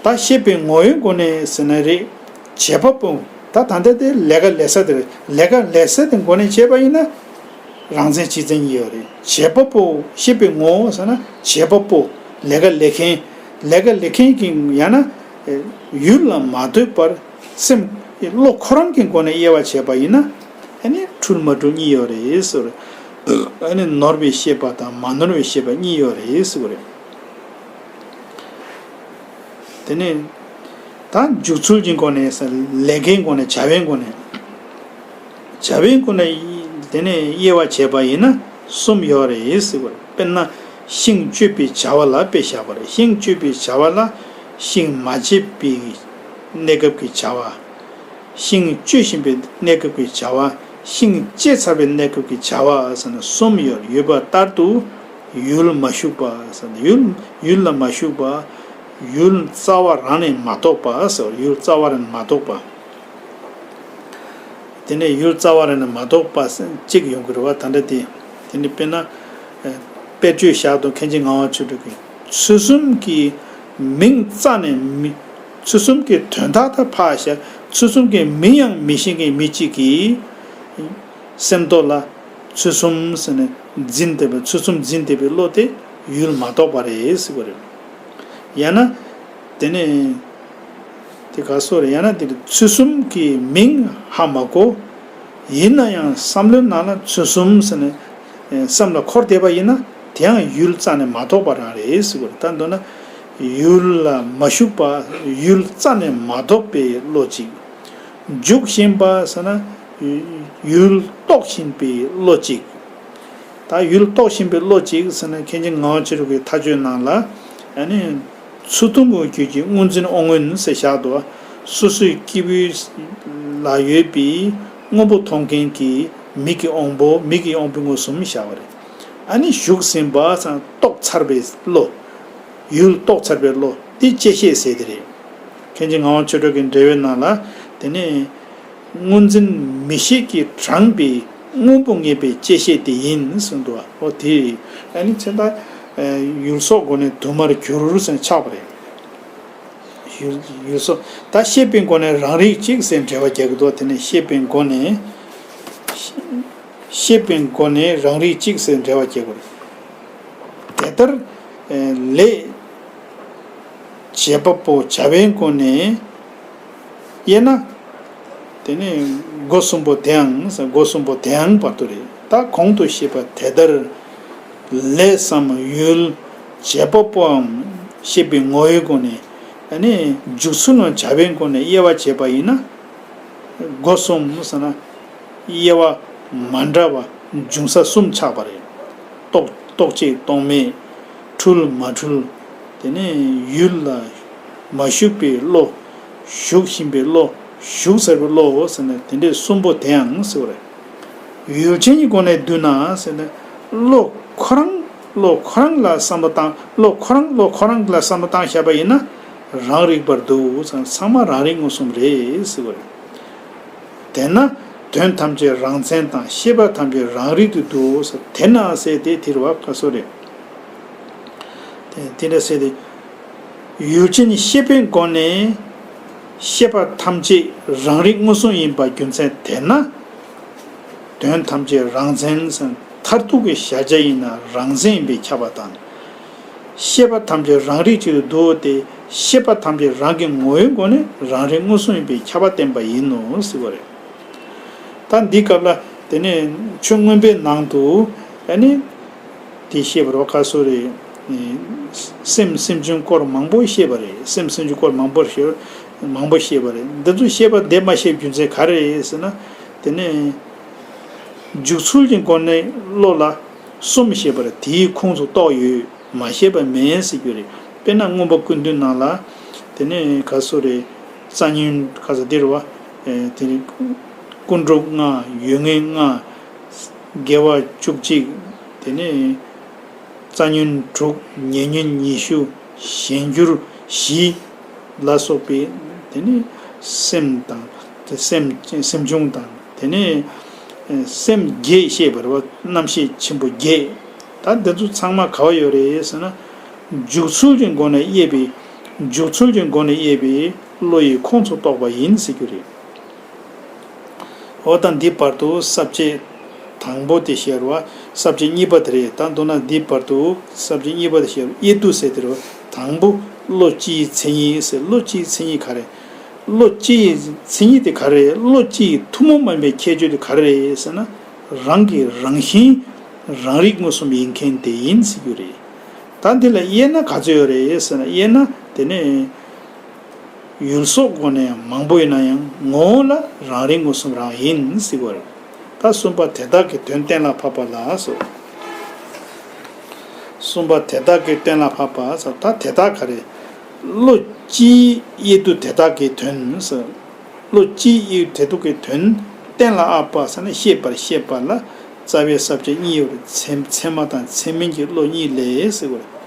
ད་ཤེས་པའི་ངོ་བོའི་སྒོ་ནས་ཟེར་ན་རེད། བྱེད་པ་པོ། ད་ད་ལྟ་དེ་ལས་ཀ་ལས་ས་དེ་རེད། ལས་ཀ་ལས་ས་དེ་སྒོ་ནས་བྱས་པ་ཡིན་ན། རང་མཚན་སྤྱི་མཚན་གཉིས་ཡོད་རེད། བྱེད་པ་པོ། ཤེས་པའི་ངོ་བོ་ཟེར་ན་བྱེད་པ་པོ། ལས་ཀ་ལས་མཁན། ལས་ཀ་ལས་མཁན་གྱི་ཡང་ན་ཡུལ་ལ་མ་ལྟོས་པར་སེམས་བློ་ཁོ་རང་གི་སྒོ་ནས་དབྱེ་བ་བྱས་པ་ཡིན་ན། ཨ་ནི་འཁྲུལ་མ་འཁྲུལ་གཉིས་ཡོད་རེད་ཟེར། ཨ་ནི་ནོར་བའི་ཤེས་པ་དང་མ་ནོར་བའི་ཤེས་པ་གཉིས་ཡོད་རེད་ཟེར་བ་རེད། དེ་ནས་ད་འཇུག་ཚུལ་གྱི་སྒོ་ནས་ཟེར། ལས་ཀའི་སྒོ་ནས། བྱ་བའི་སྒོ་ནས། བྱ་བའི་སྒོ་ནས་དེ་ནས་དབྱེ་བ་བྱས་པ་ཡིན་ན་གསུམ་ཡོད་རེད་ཟེར་བ་རེད། དཔེར་ན་ཤིང་གཅོད་པའི་བྱ་བ་ལ་དཔེ་བཞག་པ་རེད། ཤིང་གཅོད་པའི་བྱ་བ་ལ་ཤིང་མ་བཅད་པའི་གནས་སྐབས་ཀྱི་བྱ་བ། ཤིང་གཅོད་བཞིན་པའི་གནས་སྐབས་ཀྱི་བྱ་བ། ཤིང་བཅད་ཚར་བའི་གནས་སྐབས་ཀྱི་བྱ་བ་ཟེར་ན་གསུམ་ཡོད། ཡོད་པ་ལྟར་དུ་ཡུལ་མ་ཞུགས་པ་ཟེར་ན། ཡུལ་ཡུལ་ལ་མ་ཞུགས་པ། ཡུལ་རྩ་བ་རང་ནས་མ་རྟོགས་པ་ཟེར། ཡུལ་རྩ་བ་རང་ནས་མ་རྟོགས་པ། དེ་ནས་ཡུལ་རྩ་བ་རང་ནས་མ་རྟོགས་པ་གཅིག་ཡོང་གི་རེད་བ། ད་ལྟ་དེ། དེ་ནི་དཔེར་ན། ཨ། དཔེར་བརྗོད་བཞག་འདུག། མཁན་ཆེན་ངག་དབང་ཆོས་གྲགས་ཀྱིས། ཚུལ་གསུམ་གྱི་མིང་རྩ་ནས་མི། ཚུལ་གསུམ་གྱི་དོན་དག་དང་ཕར་བཞག། ཚུལ་གསུམ་གྱི་མིང་ཡང་མི་ཤེས་མཁན་མི་གཅིག་གིས། སེམས་རྟོག་ལ་ཚུལ་གསུམ་ཟེར་ནས་འཛིན་བསྡད་པའི། ཚུལ་གསུམ་འཛིན་བསྡད་པའི་བློ་དེ་ཡུལ་མ་རྟོགས་པ་རེད་ཟེར་བ་རེད། ཡང་ན། དེ་ནས་དེ་ག་སོགས་རེད། ཡང་ན་དེ་ཚུལ་གསུམ་གྱི་མིང་ཧ་མ་གོ། ཡིན་ན་ཡང་བསམ་བློའི་ནང་ལ་ཚུལ་གསུམ་ཟེར་ནས་སེམས་ལ་འཁོར་བསྡད་པ་ཡིན་ན། དེ་ཡང་ཡུལ་རྩ་ནས་མ་རྟོགས་པ་རང་རེད་ཟེར་བ་རེད། ད་མདོར་ན་ཡུལ་ལ་མ་ཞུགས་པ། ཡུལ་རྩ་ནས་མ་རྟོགས་པའི་བློ་གཅིག། འཇུག་བཞིན་པ་ཟེར་ན་ཡུལ་རྟོགས་བཞིན་པའི་བློ་གཅིག། ད་ཡུལ་རྟོགས་བཞིན་པའི་བློ་གཅིག་ཟེར་ན། མཁན་ཆེན་ངག་དབང་ཆོས་གྲགས་ཀྱི་མཐའ་དཔྱོད་ནང་ལ། ཨ་ནི་ཚུར་མཐོང་གི་རྒྱུད་ཀྱི་སྔོ་འཛིན་དབང་མངོན་ཟེར་བཞག་འདུག། སོ་སོའི་སྐྱེས་བུ་ལ་ཡོད་པའི་སྔོན་པོ་མཐོང་མཁན་གྱི་མིག་གི་དབང་པོ། མིག་གི་དབང་པོའི་མངོན་སུམ་བཞག་པ་རེད། ཨ་ནི་ཞུགས་ཟིན་པ་ཟེར་ན་རྟོགས་ཚར་བའི་བློ། ཡུལ་རྟོགས་ཚར་བའི་བློ་དེ་བཅད་ཤེས་ཟེར་དེ་རེད། མཁན་ཆེན་ངག་དབང་ཆོས་གྲགས་ཀྱི་འགྲེལ་པའི་ནང་ལ། དེ་ནས་སྔོ་འཛིན་མིག་ཤེས་ཀྱིས་དྲངས་པའི་སྔོན་པོ་ངེས་པའི་བཅད་ཤེས་དེ་ཡིན་གསུངས་འདུག། འོ་དེ་ཡིན། ཨ་ནི་ཚེ་ད་ཡུལ་སོགས་སྒོ་ནས་དུ་མར་གྱུར་ཟེར་ཆགས་པ་རེད། ཡུལ་ཡུལ་སོགས། ད་ཤེས་པའི་སྒོ་ནས་རང་རིག་གཅིག་ཟེར་འགྲེལ་པ་རྒྱག་གི་འདུག། དེ་ནས་ཤེས་པའི་སྒོ་ནས། ཤེས་པའི་སྒོ་ནས་རང་རིག་གཅིག་ཟེར་འགྲེལ་པ་རྒྱག་དགོས། དེ་ལྟར་ལས་བྱེད་པ་པོ་བྱ་བའི་སྒོ་ནས་དབྱེ་ན། དེ་ནས་སྒོ་གསུམ་པོ་དེའང་། སྒོ་གསུམ་པོ་དེའང་བར་དུ་རེད། ད་གོང་དུ་བཤད་པ་དེ་ལྟར་ལས་སམ་ཡུལ། བྱེད་པ་པོའམ་ཤེས་པའི་ངོ་བོའི་སྒོ་ནས། ཨ་ནི་འཇུག་ཚུལ་ནམ་བྱ་བའི་སྒོ་ནས་དབྱེ་བ་བྱས་པ་ཡིན་ན། སྒོ་གསུམ་ཟེར་ན་དབྱེ་བ་མ་འདྲ་བ་འབྱུང་ས་གསུམ་ཆགས་པ་རེད། རྟོག་རྟོག་བཅས་རྟོག་མེད། འཁྲུལ་མ་འཁྲུལ། དེ་ནས་ཡུལ་ལ་མ་ཞུགས་པའི་བློ། ཞུགས་བཞིན་པའི་བློ། ཞུགས་ཚར་བའི་བློ་ཟེར་ནས་དེ་འདྲའི་གསུམ་པོ་དེའང་ཟེར་བ་རེད། ཡུལ་ཅན་གྱི་སྒོ་ནས་བསྡུས་ན་ཟེར་ན། བློ་ཁོ་རང་། བློ་ཁོ་རང་ལ་བསམ་བློ་བཏང་། བློ་ཁོ་རང་། བློ་ཁོ་རང་ལ་བསམ་བློ་བཏང་བཞག་པ་ཡིན་ན། རང་རིག་པར་འདུག། ཚང་མ་རང་རིག་མངོན་སུམ་རེད་ཟེར་བ་རེད། དེས་ན་དོན་ཐམས་ཅད་རང་མཚན་དང་ཤེས་པ་ཐམས་ཅད་རང་རིག་ཏུ་འདུའོ་ཟེར། དེས་ན་ཟེར་དེ་དེ་རེད་བ། ཁ་སོ་རེད། དེ་དེ་འདྲ་ཟེར་ཏེ། ཡུལ་ཅན་ཤེས་པའི་སྒོ་ནས་ཤེས་པ་ཐམས་ཅད་རང་རིག་མངོན་སུམ་ཡིན་པ་རྒྱུ་མཚན་དེས་ན། དོན་ཐམས་ཅད་རང་མཚན་ཟེར་མཐར་ཐུག་གི་གཞལ་བྱ་ཡིན་ན་རང་མཚན་ཡིན་པས་ཁྱབ་པ་དང་། ཤེས་པ་ཐམས་ཅད་རང་རིག་གཅིག་ཏུ་འདུ་སྟེ་ཤེས་པ་ཐམས་ཅད་རང་གི་ངོ་བོའི་སྒོ་ནས་རང་རིག་མངོན་སུམ་ཡིན་པས་ཁྱབ་པ་བསྟན་པ་ཡིན་ནོ་ཟེར་བ་རེད། ད་འདི་སྐབས་ལ་དེ་ནས་ཆོས་མངོན་པའི་ནང་དུ་ཨ་ནི་དེ་བཤད་པར་བ་ཁ་སོ་རེ། སེམས་སེམས་བྱུང་སྐོར་མང་པོ་བཤད་པ་རེད། སེམས་སེམས་བྱུང་སྐོར་མང་པོ་བཤད། མང་པོ་བཤད་པ་རེད། འདི་ཚོ་བཤད་པ་འདི་མ་བཤད་རྒྱུ་མཚན་ག་རེ་རེད་ཟེར་ན། དེ་ནས་འཇུག་ཚུལ་གྱི་སྒོ་ནས་བློ་ལ་གསུམ་བཤད་པ་རེད། དེའི་ཁོངས་སུ་གཏོགས་ཡོད། མ་བཤད་པ་མེད་ཟེར་རྒྱུ་རེད། དཔེར་ན་མངོན་པ་ཀུན་བཏུས་ནང་ལ་དེ་ནས་ག་སོ་རེ། རྩ་ཉོན་ག་ས་འདིར་བ། དེ་ནས་ཀུན་འགྲོ་ལྔ། ཡོད་ངེས་ལྔ། དགེ་བ་བཅུ་གཅིག། དེ་ནས་རྩ་ཉོན་དྲུག། ཉེ་ཉོན་ཉི་ཤུ། གཞན་འགྱུར་བཞི་ལ་སོགས་པའི་དེ་ནས་སེམས་དང་། དེ་སེམས་སེམས་བྱུང་དང་། དེ་ནས་སེམས་བརྒྱད་བཤད་པ་རེད་བ། རྣམ་ཤེས་ཆེན་པོ་བརྒྱད། ད་འདི་ཚོ་ཚང་མ་ག་བ་ཡོད་རེད་ཟེར་ན། འཇུག་ཚུལ་གྱི་སྒོ་ནས་དབྱེ་བའི། འཇུག་ཚུལ་གྱི་སྒོ་ནས་དབྱེ་བའི་བློ་ཡི་ཁོངས་སུ་གཏོགས་པ་ཡིན་ཟེར་རྒྱུ་རེད། འོ་ད་འདི་བར་དུ་ས་བཅད་དང་པོ་དེ་བཤད་རེད་བ། ས་བཅད་གཉིས་པ་དེ་རེད། ད་མདོར་ན་འདི་བར་དུ་ས་བཅད་གཉིས་པ་དེ་བཤད་རེད། དབྱེ་བསྡུ་ཟེར་དེ་རེད་བ། དང་པོ་བློ་སྤྱིའི་མཚན་ཉིད་ཟེར། བློ་སྤྱིའི་མཚན་ཉིད་ག་རེ། བློ་སྤྱིའི་མཚན་ཉིད་དེ་ག་རེ་རེད། བློ་སྤྱི་ཡི་ཐུན་མོང་མ་ཡིན་པའི་ཁྱད་ཆོས་དེ་ག་རེ་རེད་ཟེར་ན། རང་གི་རང་བཞིན་རང་རིག་མངོན་སུམ་ཡིན་མཁན་དེ་ཡིན་ཟེར་རྒྱུ་རེད། ད་འདི་ལ་དབྱེ་ན་ག་ཚོད་ཡོད་རེད་ཟེར་ན། དབྱེ་ན་དེ་ནས་ཡུལ་སོགས་སྒོ་ནས་མང་པོ་ཡིན་ན་ཡང་ངོ་བོ་ལ་རང་རིག་མངོན་སུམ་རང་ཡིན་ཟེར་བ་རེད། ད་གསུམ་པ་དེ་དག་གི་དོན་གཏན་ལ་ཕབ་པ་ལ་སོགས། གསུམ་པ་དེ་དག་གི་གཏན་ལ་ཕབ་པ་སོགས། ད་དེ་དག་ག་རེ། བློ་སྤྱིའི་དབྱེ་བསྡུ་དེ་དག་གི་དོན་སོགས། བློ་སྤྱིའི་དབྱེ་བསྡུ་དེ་དག་གི་དོན་གཏན་ལ་ཕབ་པ་ཟེར་ན། བཤད་པར་བཤད་པ་ལ་རྩ་བའི་ས་བཅད་གཉིས་ཡོད་རེད། ཚད་ཚད་མ་དང་ཚད་མིན་གྱི་བློ་གཉིས་ལས་ཟེར་བ་རེད།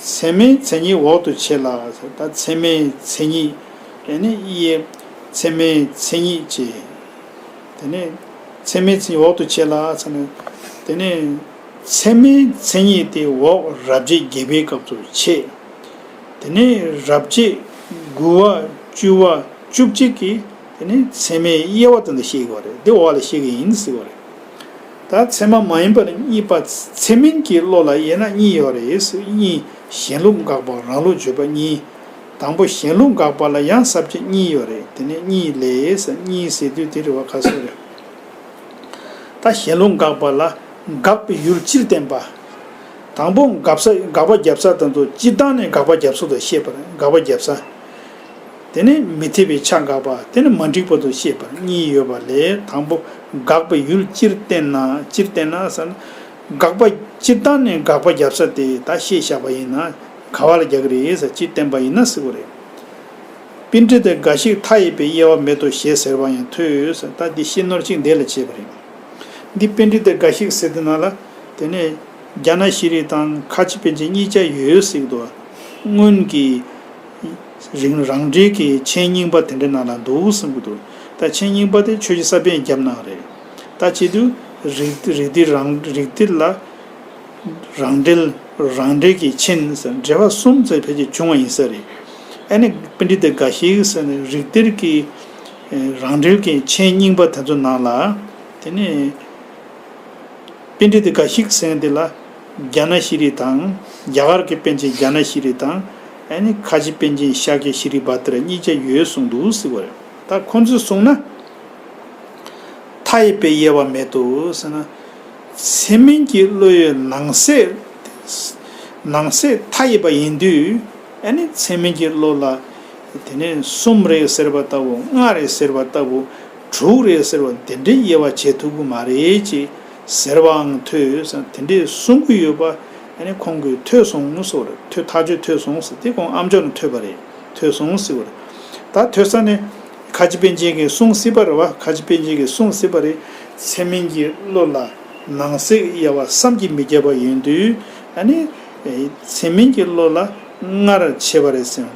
ཚད་མའི་མཚན་ཉིད་འོག་ཏུ་ཕྱེ་ལ། ད་ཚད་མའི་མཚན་ཉིད་ཨ་ནི་དབྱེ། ཚད་མའི་མཚན་ཉིད་ཅེས། དེ་ནས་ཚད་མའི་མཚན་ཉིད་འོག་ཏུ་ཕྱེ་ལ་ཟེར་ནས། དེ་ནས་ཚད་མའི་མཚན་ཉིད་དེ་འོག་རབ་བྱེད་བརྒྱད་པའི་སྐབས་སུ་ཕྱེ། དེ་ནས་རབ་བྱེད་དགུ་པ་བཅུ་པ་བཅུ་གཅིག་གིས་དེ་ནས་ཚད་མའི་དབྱེ་བ་དེ་འདྲ་བཤད་ཀྱི་ཡོད་རེད། འདི་འོག་ལ་བཤད་ཀྱི་ཡིན་ཟེར་བ་རེད། ད་ཚད་མ་མ་ཡིན་པ་ལ་གཉིས་པ། ཚད་མིན་གྱི་བློ་ལ་དབྱེ་ན་གཉིས་ཡོད་རེད། གཉིས། གཞན་ལུགས་དགག་པ། རང་ལུགས་བརྗོད་པ་གཉིས། དང་པོ་གཞན་ལུགས་དགག་པ་ལ་ཡང་ས་བཅད་གཉིས་ཡོད་རེད། དེ་ནས་གཉིས་ལས་ཟེར། གཉིས་ཟེར་དུས་དེ་རེད་བ། ཁ་སོ་རེད། ད་གཞན་ལུགས་དགག་པ་ལ་དགག་པའི་ཡུལ་སྤྱིར་བསྟན་པ། དང་པོ་དགག་ས་དགག་པ་རྒྱབ་ས་དང་དུ་སྤྱིར་བཏང་ནས་དགག་པ་རྒྱབ་ས་དང་བཤད་པ་རེད། དགག་པ་རྒྱབ་ས། དེ་ནས་མི་འཐད་པའི་ཆ་དགག་པ། དེ་ནས་མ་འགྲིག་པ་དུ་བཤད་པ་གཉིས་ཡོད་པ་ལས། དང་པོ་དགག་པའི་ཡུལ་སྤྱིར་བསྟན་ན། སྤྱིར་བསྟན་ན་ཟེར་ན། དགག་པ་སྤྱིར་བཏང་ནས་དགག་པ་རྒྱབ་ས་དེ་ད་བཤད་བཞག་པ་ཡིན་ན་ག་བ་ལ་རྒྱག་གི་རེད་ཟེར། སྤྱིར་བསྟན་པ་ཡིན་ན་ཟེར་བ་རེད། པཎྜི་ཏ་འགའ་ཞིག་མཐའ་ཡས་པའི་དབྱེ་བ་མེད་དོ་ཞེས་ཟེར་བ་ཡང་ཐོས་ཟེར། ད་འདི་བཤད་ནོར་གཅིག་འདི་ལ་བྱས་པ་རེད། འདི་པཎྜི་ཏ་འགའ་ཞིག་ཟེར་དུས་ན་ལ། དེ་ནས་རྒྱ་ནག་ཤྲཱི་དང་ཁ་ཆེ་པཎ་ཆེན་གཉིས་ཆ་ཡོད་ཟེར་གྱི་འདུག། སྔོན་གྱི་རིང་རང་འགྲེལ་གྱི་མཆན་རྙིང་པ་དེ་འདྲའི་ནང་ལ་འདུག་གསུང་གི་འདུག། ད་མཆན་རྙིང་པ་དེ་ཆོས་རྗེ་ས་པཎ་རྒྱབ་གནང་རེད། ད་བྱེད་དུས་རིགས་རིགས་གཏེར་རང་རིགས་གཏེར་ལ། རང་འགྲེལ། རང་འགྲེལ་གྱི་མཆན་ཟེར་འགྲེལ་པ་གསུམ་ཙམ་ཕལ་ཆེར་བྱུང་བ་ཡིན་ས་རེད། ཨ་ནི་པཎྜི་ཏ་འགའ་ཞིག་ཟེར་ནས་རིགས་གཏེར་གྱི་རང་འགྲེལ་གྱི་མཆན་རྙིང་པ་དེ་ཚོ་ནང་ལ། དེ་ནས་པཎྜི་ཏ་འགའ་ཞིག་ཟེར་འདི་ལ་རྒྱ་ནག་ཤྲཱི་དང་། རྒྱ་གར་གྱི་པཎ་ཆེན་རྒྱ་ནག་ཤྲཱི་དང་། ཨ་ནི་ཁ་ཆེ་པཎ་ཆེན་ཤཱཀྱ་ཤྲཱི་བྷ་དྲ་གཉིས་ཆ་ཡོད་གསུངས་འདུག་ཟེར་བ་རེད། ད་ཁོང་ཚོས་གསུངས་ན། མཐའ་ཡས་པའི་དབྱེ་བ་མེད་དོ་ཟེར་ན། ཚད་མིན་གྱི་བློའི་ནང་གསེས། ནང་གསེས་མཐའ་ཡས་པ་ཡིན་དུས། ཨ་ནི་ཚད་མིན་གྱི་བློ་ལ་དེ་ནས་གསུམ་རེད་ཟེར་བ་ལྟ་བུ། ལྔ་རེད་ཟེར་བ་ལྟ་བུ། དྲུག་རེད་ཟེར་བ་དེ་འདྲའི་དབྱེ་བ་བྱེད་ཐུབ་ཀྱི་མ་རེད་ཅེས་ཟེར་བའང་ཐོས་ཟེར། དེ་འདྲས་གསུང་གི་ཡོད་པ། ཨ་ནི་ཁོང་གིས་ཐོས་སོང་ཟེར། ཐོས། ཐག་གཅོད་ཐོས་སོང་ཟེར། དེ་ཁོང་ཨ་མཆོག་ནས་ཐོས་པ་རེད། ཐོས་སོང་ཟེར་བ་རེད། ད་ཐོས་ས་ནས་ཁ་ཆེ་པཎ་ཆེན་གྱིས་གསུང་སྲིད་པ་རེད་བ། ཁ་ཆེ་པཎ་ཆེན་གྱིས་གསུང་སྲིད་པ་རེད། ཚད་མིན་གྱི་བློ་ལ་ནང་གསེས་དབྱེ་བ་བསམ་གྱིས་མི་ཁྱབ་པ་ཡིན་དུས། ཨ་ནི་ཚད་མིན་གྱི་བློ་ལ་ལྔར་ཕྱེ་བ་རེད་ཟེར།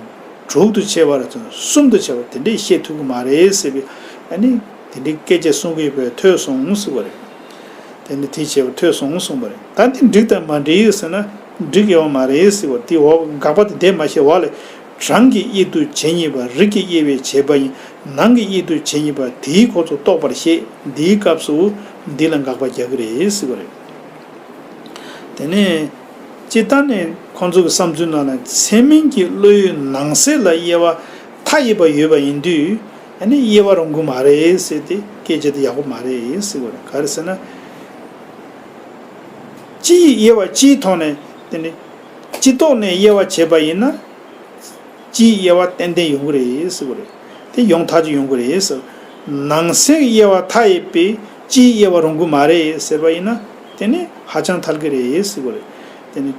དྲུག་ཏུ་ཕྱེ་བ་རེད་ཟེར། གསུམ་དུ་ཕྱེ་བ་དེ་འདྲས་བཤད་ཐུབ་ཀྱི་མ་རེད་ཟེར་བའི་ ཨ་ནི་དེ་འདྲའི་སྐད་ཆ་གསུང་གི་ཡོད་པས་ཐོས་སོང་ཟེར་བ་རེད། དེ་ནི་དེ་བྱས་པ་ཐོས་སོང་གསུངས་པ་རེད། ད་འདི་འགྲིག་དང་མ་འགྲིག་ཟེར་ན་འགྲིག་ཡོད་མ་རེད་ཟེར་བ་དེ་འོ་དགག་པ་དེ་འདས་མ་བྱས་འོག་ལ། གྲངས་ཀྱི་དབྱེ་དུ་བྱེད་ཉིད་པ་རིགས་ཀྱི་དབྱེ་བས་བྱས་པ་ཡིན། ནང་གི་དབྱེ་དུ་བྱེད་ཉིད་པ་དེའི་ཁོ་ཚོ་རྟོགས་པར་བཤད། འདིའི་སྐབས་སུ་འདི་ལ་དགག་པ་རྒྱག་གི་རེད་ཟེར་བ་རེད། དེ་ནས་སྤྱིར་བཏང་ནས་ཁོང་ཚོ་གི་བསམ་ཚུལ་ནང་ལ་ཚད་མིན་གྱི་བློ་ཡུལ་ནང་གསེས་ལ་དབྱེ་བ་མཐའ་ཡས་པ་ཡོད་པ་ཡིན་དུས་ཨ་ནི་དབྱེ་བ་རུང་གི་མ་རེད་ཟེར་ཏེ་སྐད་ཆ་དེ་ཡག་པོ་མ་རེད་ཟེར་བ་རེད། ག་རེ་ཟེར་ན། སྤྱིའི་དབྱེ་བ་སྤྱིའི་ཐོག་ནས་དེ་ནི་སྤྱི་ལྡོག་ནས་དབྱེ་བ་བྱས་པ་ཡིན་ན། སྤྱིའི་དབྱེ་བ་ཏན་ཏན་ཡོང་གི་རེད་ཟེར་བ་རེད། དེ་ཡོང་ཐག་ཆོད་ཡོང་གི་རེད་ཟེར། ནང་གསེས་ཀྱི་དབྱེ་བ་མཐའ་ཡས་པས་སྤྱིའི་དབྱེ་བ་རུང་གི་མ་རེད་ཟེར་བ་ཡིན་ན་དེ་ནི་ཧ་ཅང་ཐལ་གི་རེད་ཟེར་བ་རེད། དེ་ནི་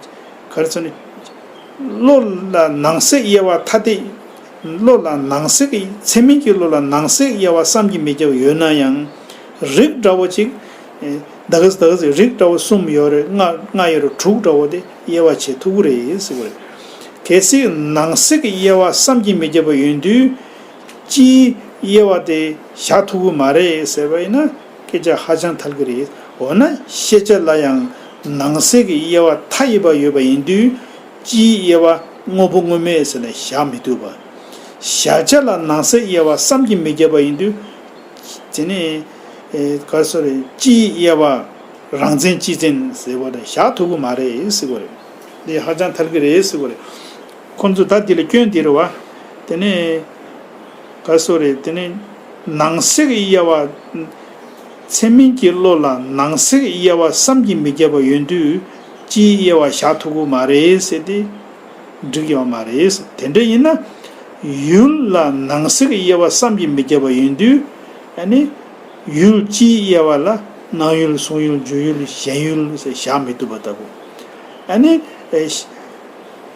ག་རེ་ཟེར་ན། བློ་ལ་ནང་གསེས་དབྱེ་བ་ཐ་དད། བློ་ལ་ནང་གསེས་ཀྱི་ཚད་མིན་གྱི་བློ་ལ་ནང་གསེས་དབྱེ་བ་བསམ་གྱིས་མི་ཁྱབ་པ་ཡོད་ན་ཡང་། རིགས་འདྲ་བོ་ཅིག་ད་ག་ཟེ་ད་ག་ཟེ་རིགས་འདྲ་བོ་གསུམ་ཡོད་རེད། ལྔ་ལྔ་ཡོད་རེད། དྲུག་འདྲ་བོ་དེ་དབྱེ་བ་བྱེད་ཐུབ་ཀྱི་རེད་ཟེར་བ་རེད། གལ་སྲིད་ནང་གསེས་ཀྱི་དབྱེ་བ་བསམ་གྱིས་མི་ཁྱབ་པ་ཡོད་དུས། སྤྱིའི་དབྱེ་བ་དེ་བཞག་ཐུབ་ཀྱི་མ་རེད་ཟེར་བ་ཡིན་ན་སྐད་ཆ་ཧ་ཅང་ཐལ་གྱི་རེད། འོ་ན་ཤེས་བྱ་ལ་ཡང་ནང་གསེས་ཀྱི་དབྱེ་བ་མཐའ་ཡས་པ་ཡོད་པ་ཡིན་དུས། སྤྱིའི་དབྱེ་བ་དངོས་པོ་དངོས་མེད་ཟེར་ནས་བཞག་མི་ཐུབ་པ། གཞལ་བྱ་ལ་ནང་གསེས་དབྱེ་བ་བསམ་གྱིས་མི་ཁྱབ་པ་ཡིན་དུས། དེ་ནི་ག་རེ་ཟེར་རེད། སྤྱིའི་དབྱེ་བ་རང་མཚན་སྤྱི་མཚན་ཟེར་བ་དེ་བཞག་ཐུབ་ཀྱི་མ་རེད་ཟེར་བ་རེད། འདི་ཧ་ཅང་ཐལ་གྱི་རེད་ཟེར་བ་རེད། ཁོང་ཚོས་ད་འདི་ལ་སྐྱོན་འདི་རེད་བ། དེ་ནི་ག་རེ་ཟེར་རེད། དེ་ནི་ནང་གསེས་ཀྱི་དབྱེ་བ། ཚད་མིན་གྱི་བློ་ལ་ནང་གསེས་ཀྱི་དབྱེ་བ་བསམ་གྱིས་མི་ཁྱབ་པ་ཡོད་དུས་སྤྱིའི་དབྱེ་བ་བཞག་ཐུབ་ཀྱི་མ་རེད་ཟེར་ཏེ། འགྲིག་ཡོད་མ་རེད། དེ་འདྲ་ཡིན་ན། ཡུལ་ལ་ནང་གསེས་ཀྱི་དབྱེ་བ་བསམ་གྱིས་མི་ཁྱབ་པ་ཡིན་དུས། ཨ་ནི། ཡུལ་སྤྱིའི་དབྱེ་བ་ལ་སྣང་ཡུལ་གཟུང་ཡུལ་འཇུག་ཡུལ་ཞེན་ཡུལ་ཟེར་བཞག་མི་ཐུབ་པ་ལྟ་བུ། ཨ་ནི། ཨེ།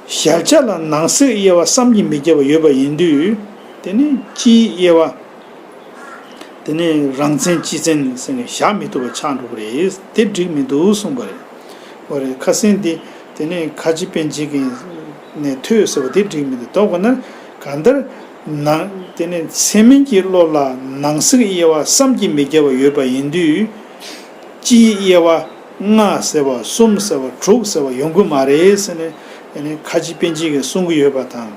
གཞལ་བྱ་ལ་ནང་གསེས་དབྱེ་བ་བསམ་གྱིས་མི་ཁྱབ་པ་ཡོད་པ་ཡིན་དུས། དེ་ནི་སྤྱིའི་དབྱེ་བ། དེ་ནི་རང་མཚན་སྤྱི་མཚན་ཟེར་ནས་བཞག་མི་ཐུབ་པ་ཆགས་འགྲོ་གི་རེད། དེ་འགྲིག་མི་འདུག་གསུངས་པ་རེད། འོ་རེད། ཁ་སང་འདི་དེ་ནི་ཁ་ཆེ་པཎ་ཆེན་གྱི་ནས་ཐོས་ཟེར་བ་དེ་འགྲིག་མི་འདུག་དོགས་པ་ན། གང་ལྟར་ནང་དེ་ནི་ཚད་མིན་གྱི་བློ་ལ་ནང་གསེས་དབྱེ་བ་བསམ་གྱིས་མི་ཁྱབ་པ་ཡོད་པ་ཡིན་དུས། སྤྱིའི་དབྱེ་བ་ལྔ་ཟེར་བ་གསུམ་ཟེར་བ་དྲུག་ཟེར་བ་ཡོང་གི་མ་རེད་ཟེར་ནས་ཨ་ནི་ཁ་ཆེ་པཎ་ཆེན་གྱིས་གསུང་གི་ཡོད་པ་དང་།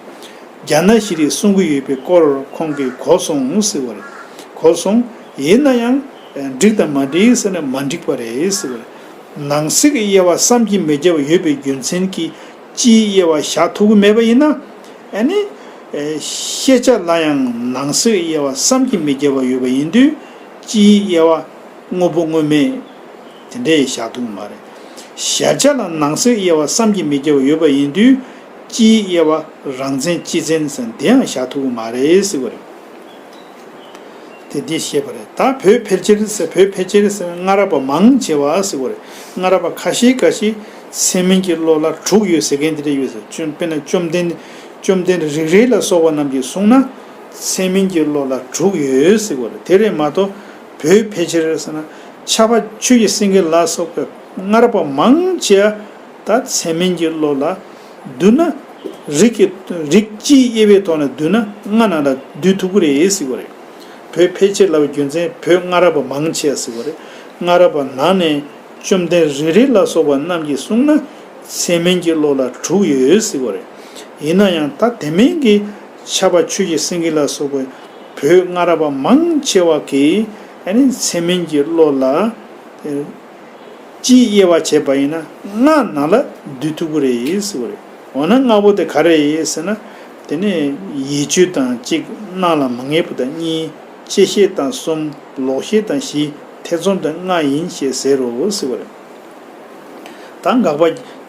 རྒྱ་ནག་ཤེས་རིག་གསུང་གི་ཡོད་པའི་སྐོར་ཁོང་གིས་གོ་སོང་ཟེར་བ་རེད། གོ་སོང་། ཡིན་ན་ཡང་འགྲིག་དང་མ་འགྲིག་ཟེར་ན་མ་འགྲིག་པ་རེད་ཟེར་བ་རེད། ནང་གསེས་ཀྱི་དབྱེ་བ་བསམ་གྱིས་མི་ཁྱབ་པ་ཡོད་པའི་རྒྱུ་མཚན་གྱིས་སྤྱིའི་དབྱེ་བ་བཞག་ཐུབ་ཀྱི་མེད་པ་ཡིན་ན། ཨ་ནི། ཤེས་བྱ་ལ་ཡང་ནང་གསེས་དབྱེ་བ་བསམ་གྱིས་མི་ཁྱབ་པ་ཡོད་པ་ཡིན་དུས། སྤྱིའི་དབྱེ་བ་དངོས་པོ་དངོས་མེད་དེ་འདྲས་བཞག་ཐུབ་ཀྱི་མ་རེད། གཞལ་བྱ་ལ་ནང་གསེས་དབྱེ་བ་བསམ་གྱིས་མི་ཁྱབ་པ་ཡོད་པ་ཡིན་དུས། སྤྱིའི་དབྱེ་བ་རང་མཚན་སྤྱི་མཚན་ཟེར་འདི་ཡང་བཞག་ཐུབ་ཀྱི་མ་རེད་ཟེར་བ་རེད། དེ་འདི་བཤད་པ་རེད། ད་བོད་ཕལ་ཆེར་ཟེར། བོད་ཕལ་ཆེར་ཟེར་ན་སྔ་རབས་པ་མང་ཆེ་བ་ཟེར་བ་རེད། སྔ་རབས་པ་ཁ་ཤས་ཁ་ཤས་ཚད་མིན་གྱི་བློ་ལ་དྲུག་ཡོད་ཟེར་མཁན་དེ་འདྲ་ཡོད་ཟེར། བཅོམ་དཔེར་ན་བཅོམ་ལྡན་བཅོམ་ལྡན་རིག་རལ་ལ་སོགས་པ་རྣམས་ཀྱིས་གསུངས་ན། ཚད་མིན་གྱི་བློ་ལ་དྲུག་ཡོད་ཟེར་བ་རེད། དེ་རེད་མ་གཏོགས་བོད་ཕལ་ཆེར་ཟེར་ན་ཕྱྭ་པ་ཆོས་ཀྱི་སེང་གེ་ལ་སོགས་པའི་སྔ་རབས་པ་མང་ཆེ་བ། ད་ཚད་མིན་གྱི་བློ་ལ་བསྡུ་ན། རིགས་ཀྱི་རིགས་སྤྱིའི་དབྱེ་བའི་ཐོག་ནས་བསྡུ་ན་ལྔ་ནང་ལ་བསྡུ་ཐུབ་ཀྱི་རེད་ཟེར་བ་རེད། བོད་ཕལ་ཆེར་ལབ་པའི་རྒྱུ་མཚན་བོད་སྔ་རབས་པ་མང་ཆེ་ཟེར་བ་རེད། སྔ་རབས་པ་ནང་ནས་བཅོམ་ལྡན་རིག་རལ་ལ་སོགས་པ་རྣམས་ཀྱིས་གསུངས་ན་ཚད་མིན་གྱི་བློ་ལ་དྲུག་ཡོད་ཟེར་བ་རེད། ཡིན་ན་ཡང་ད་དེ་མིན་གྱི་ཕྱྭ་པ་ཆོས་ཀྱི་སེང་གེ་ལ་སོགས་པའི་བོད་སྔ་རབས་པ་མང་ཆེ་བ་གིས་ཨ་ནི་ཚད་མིན་གྱི་བློ་ལ། སྤྱིའི་དབྱེ་བ་བྱས་པ་ཡིན་ན་ལྔ་ནང་ལ་བསྡུ་ཐུབ་ཀྱི་རེད་ཟེར་བ་རེད། འོ་ན་ལྔ་པོ་དེ་ག་རེ་རེད་ཟེར་ན། དེ་ནི་ཡིད་དཔྱོད་དང་གཅིག་སྣང་ལ་མ་ངེས་པ་དང་གཉིས། བཅད་ཤེས་དང་གསུམ། ལོག་ཤེས་དང་བཞི། ཐེ་ཚོམ་དང་ལྔ་ཡིན་ཞེས་ཟེར་རོ་ཟེར་བ་རེད། ད་དགག་པ་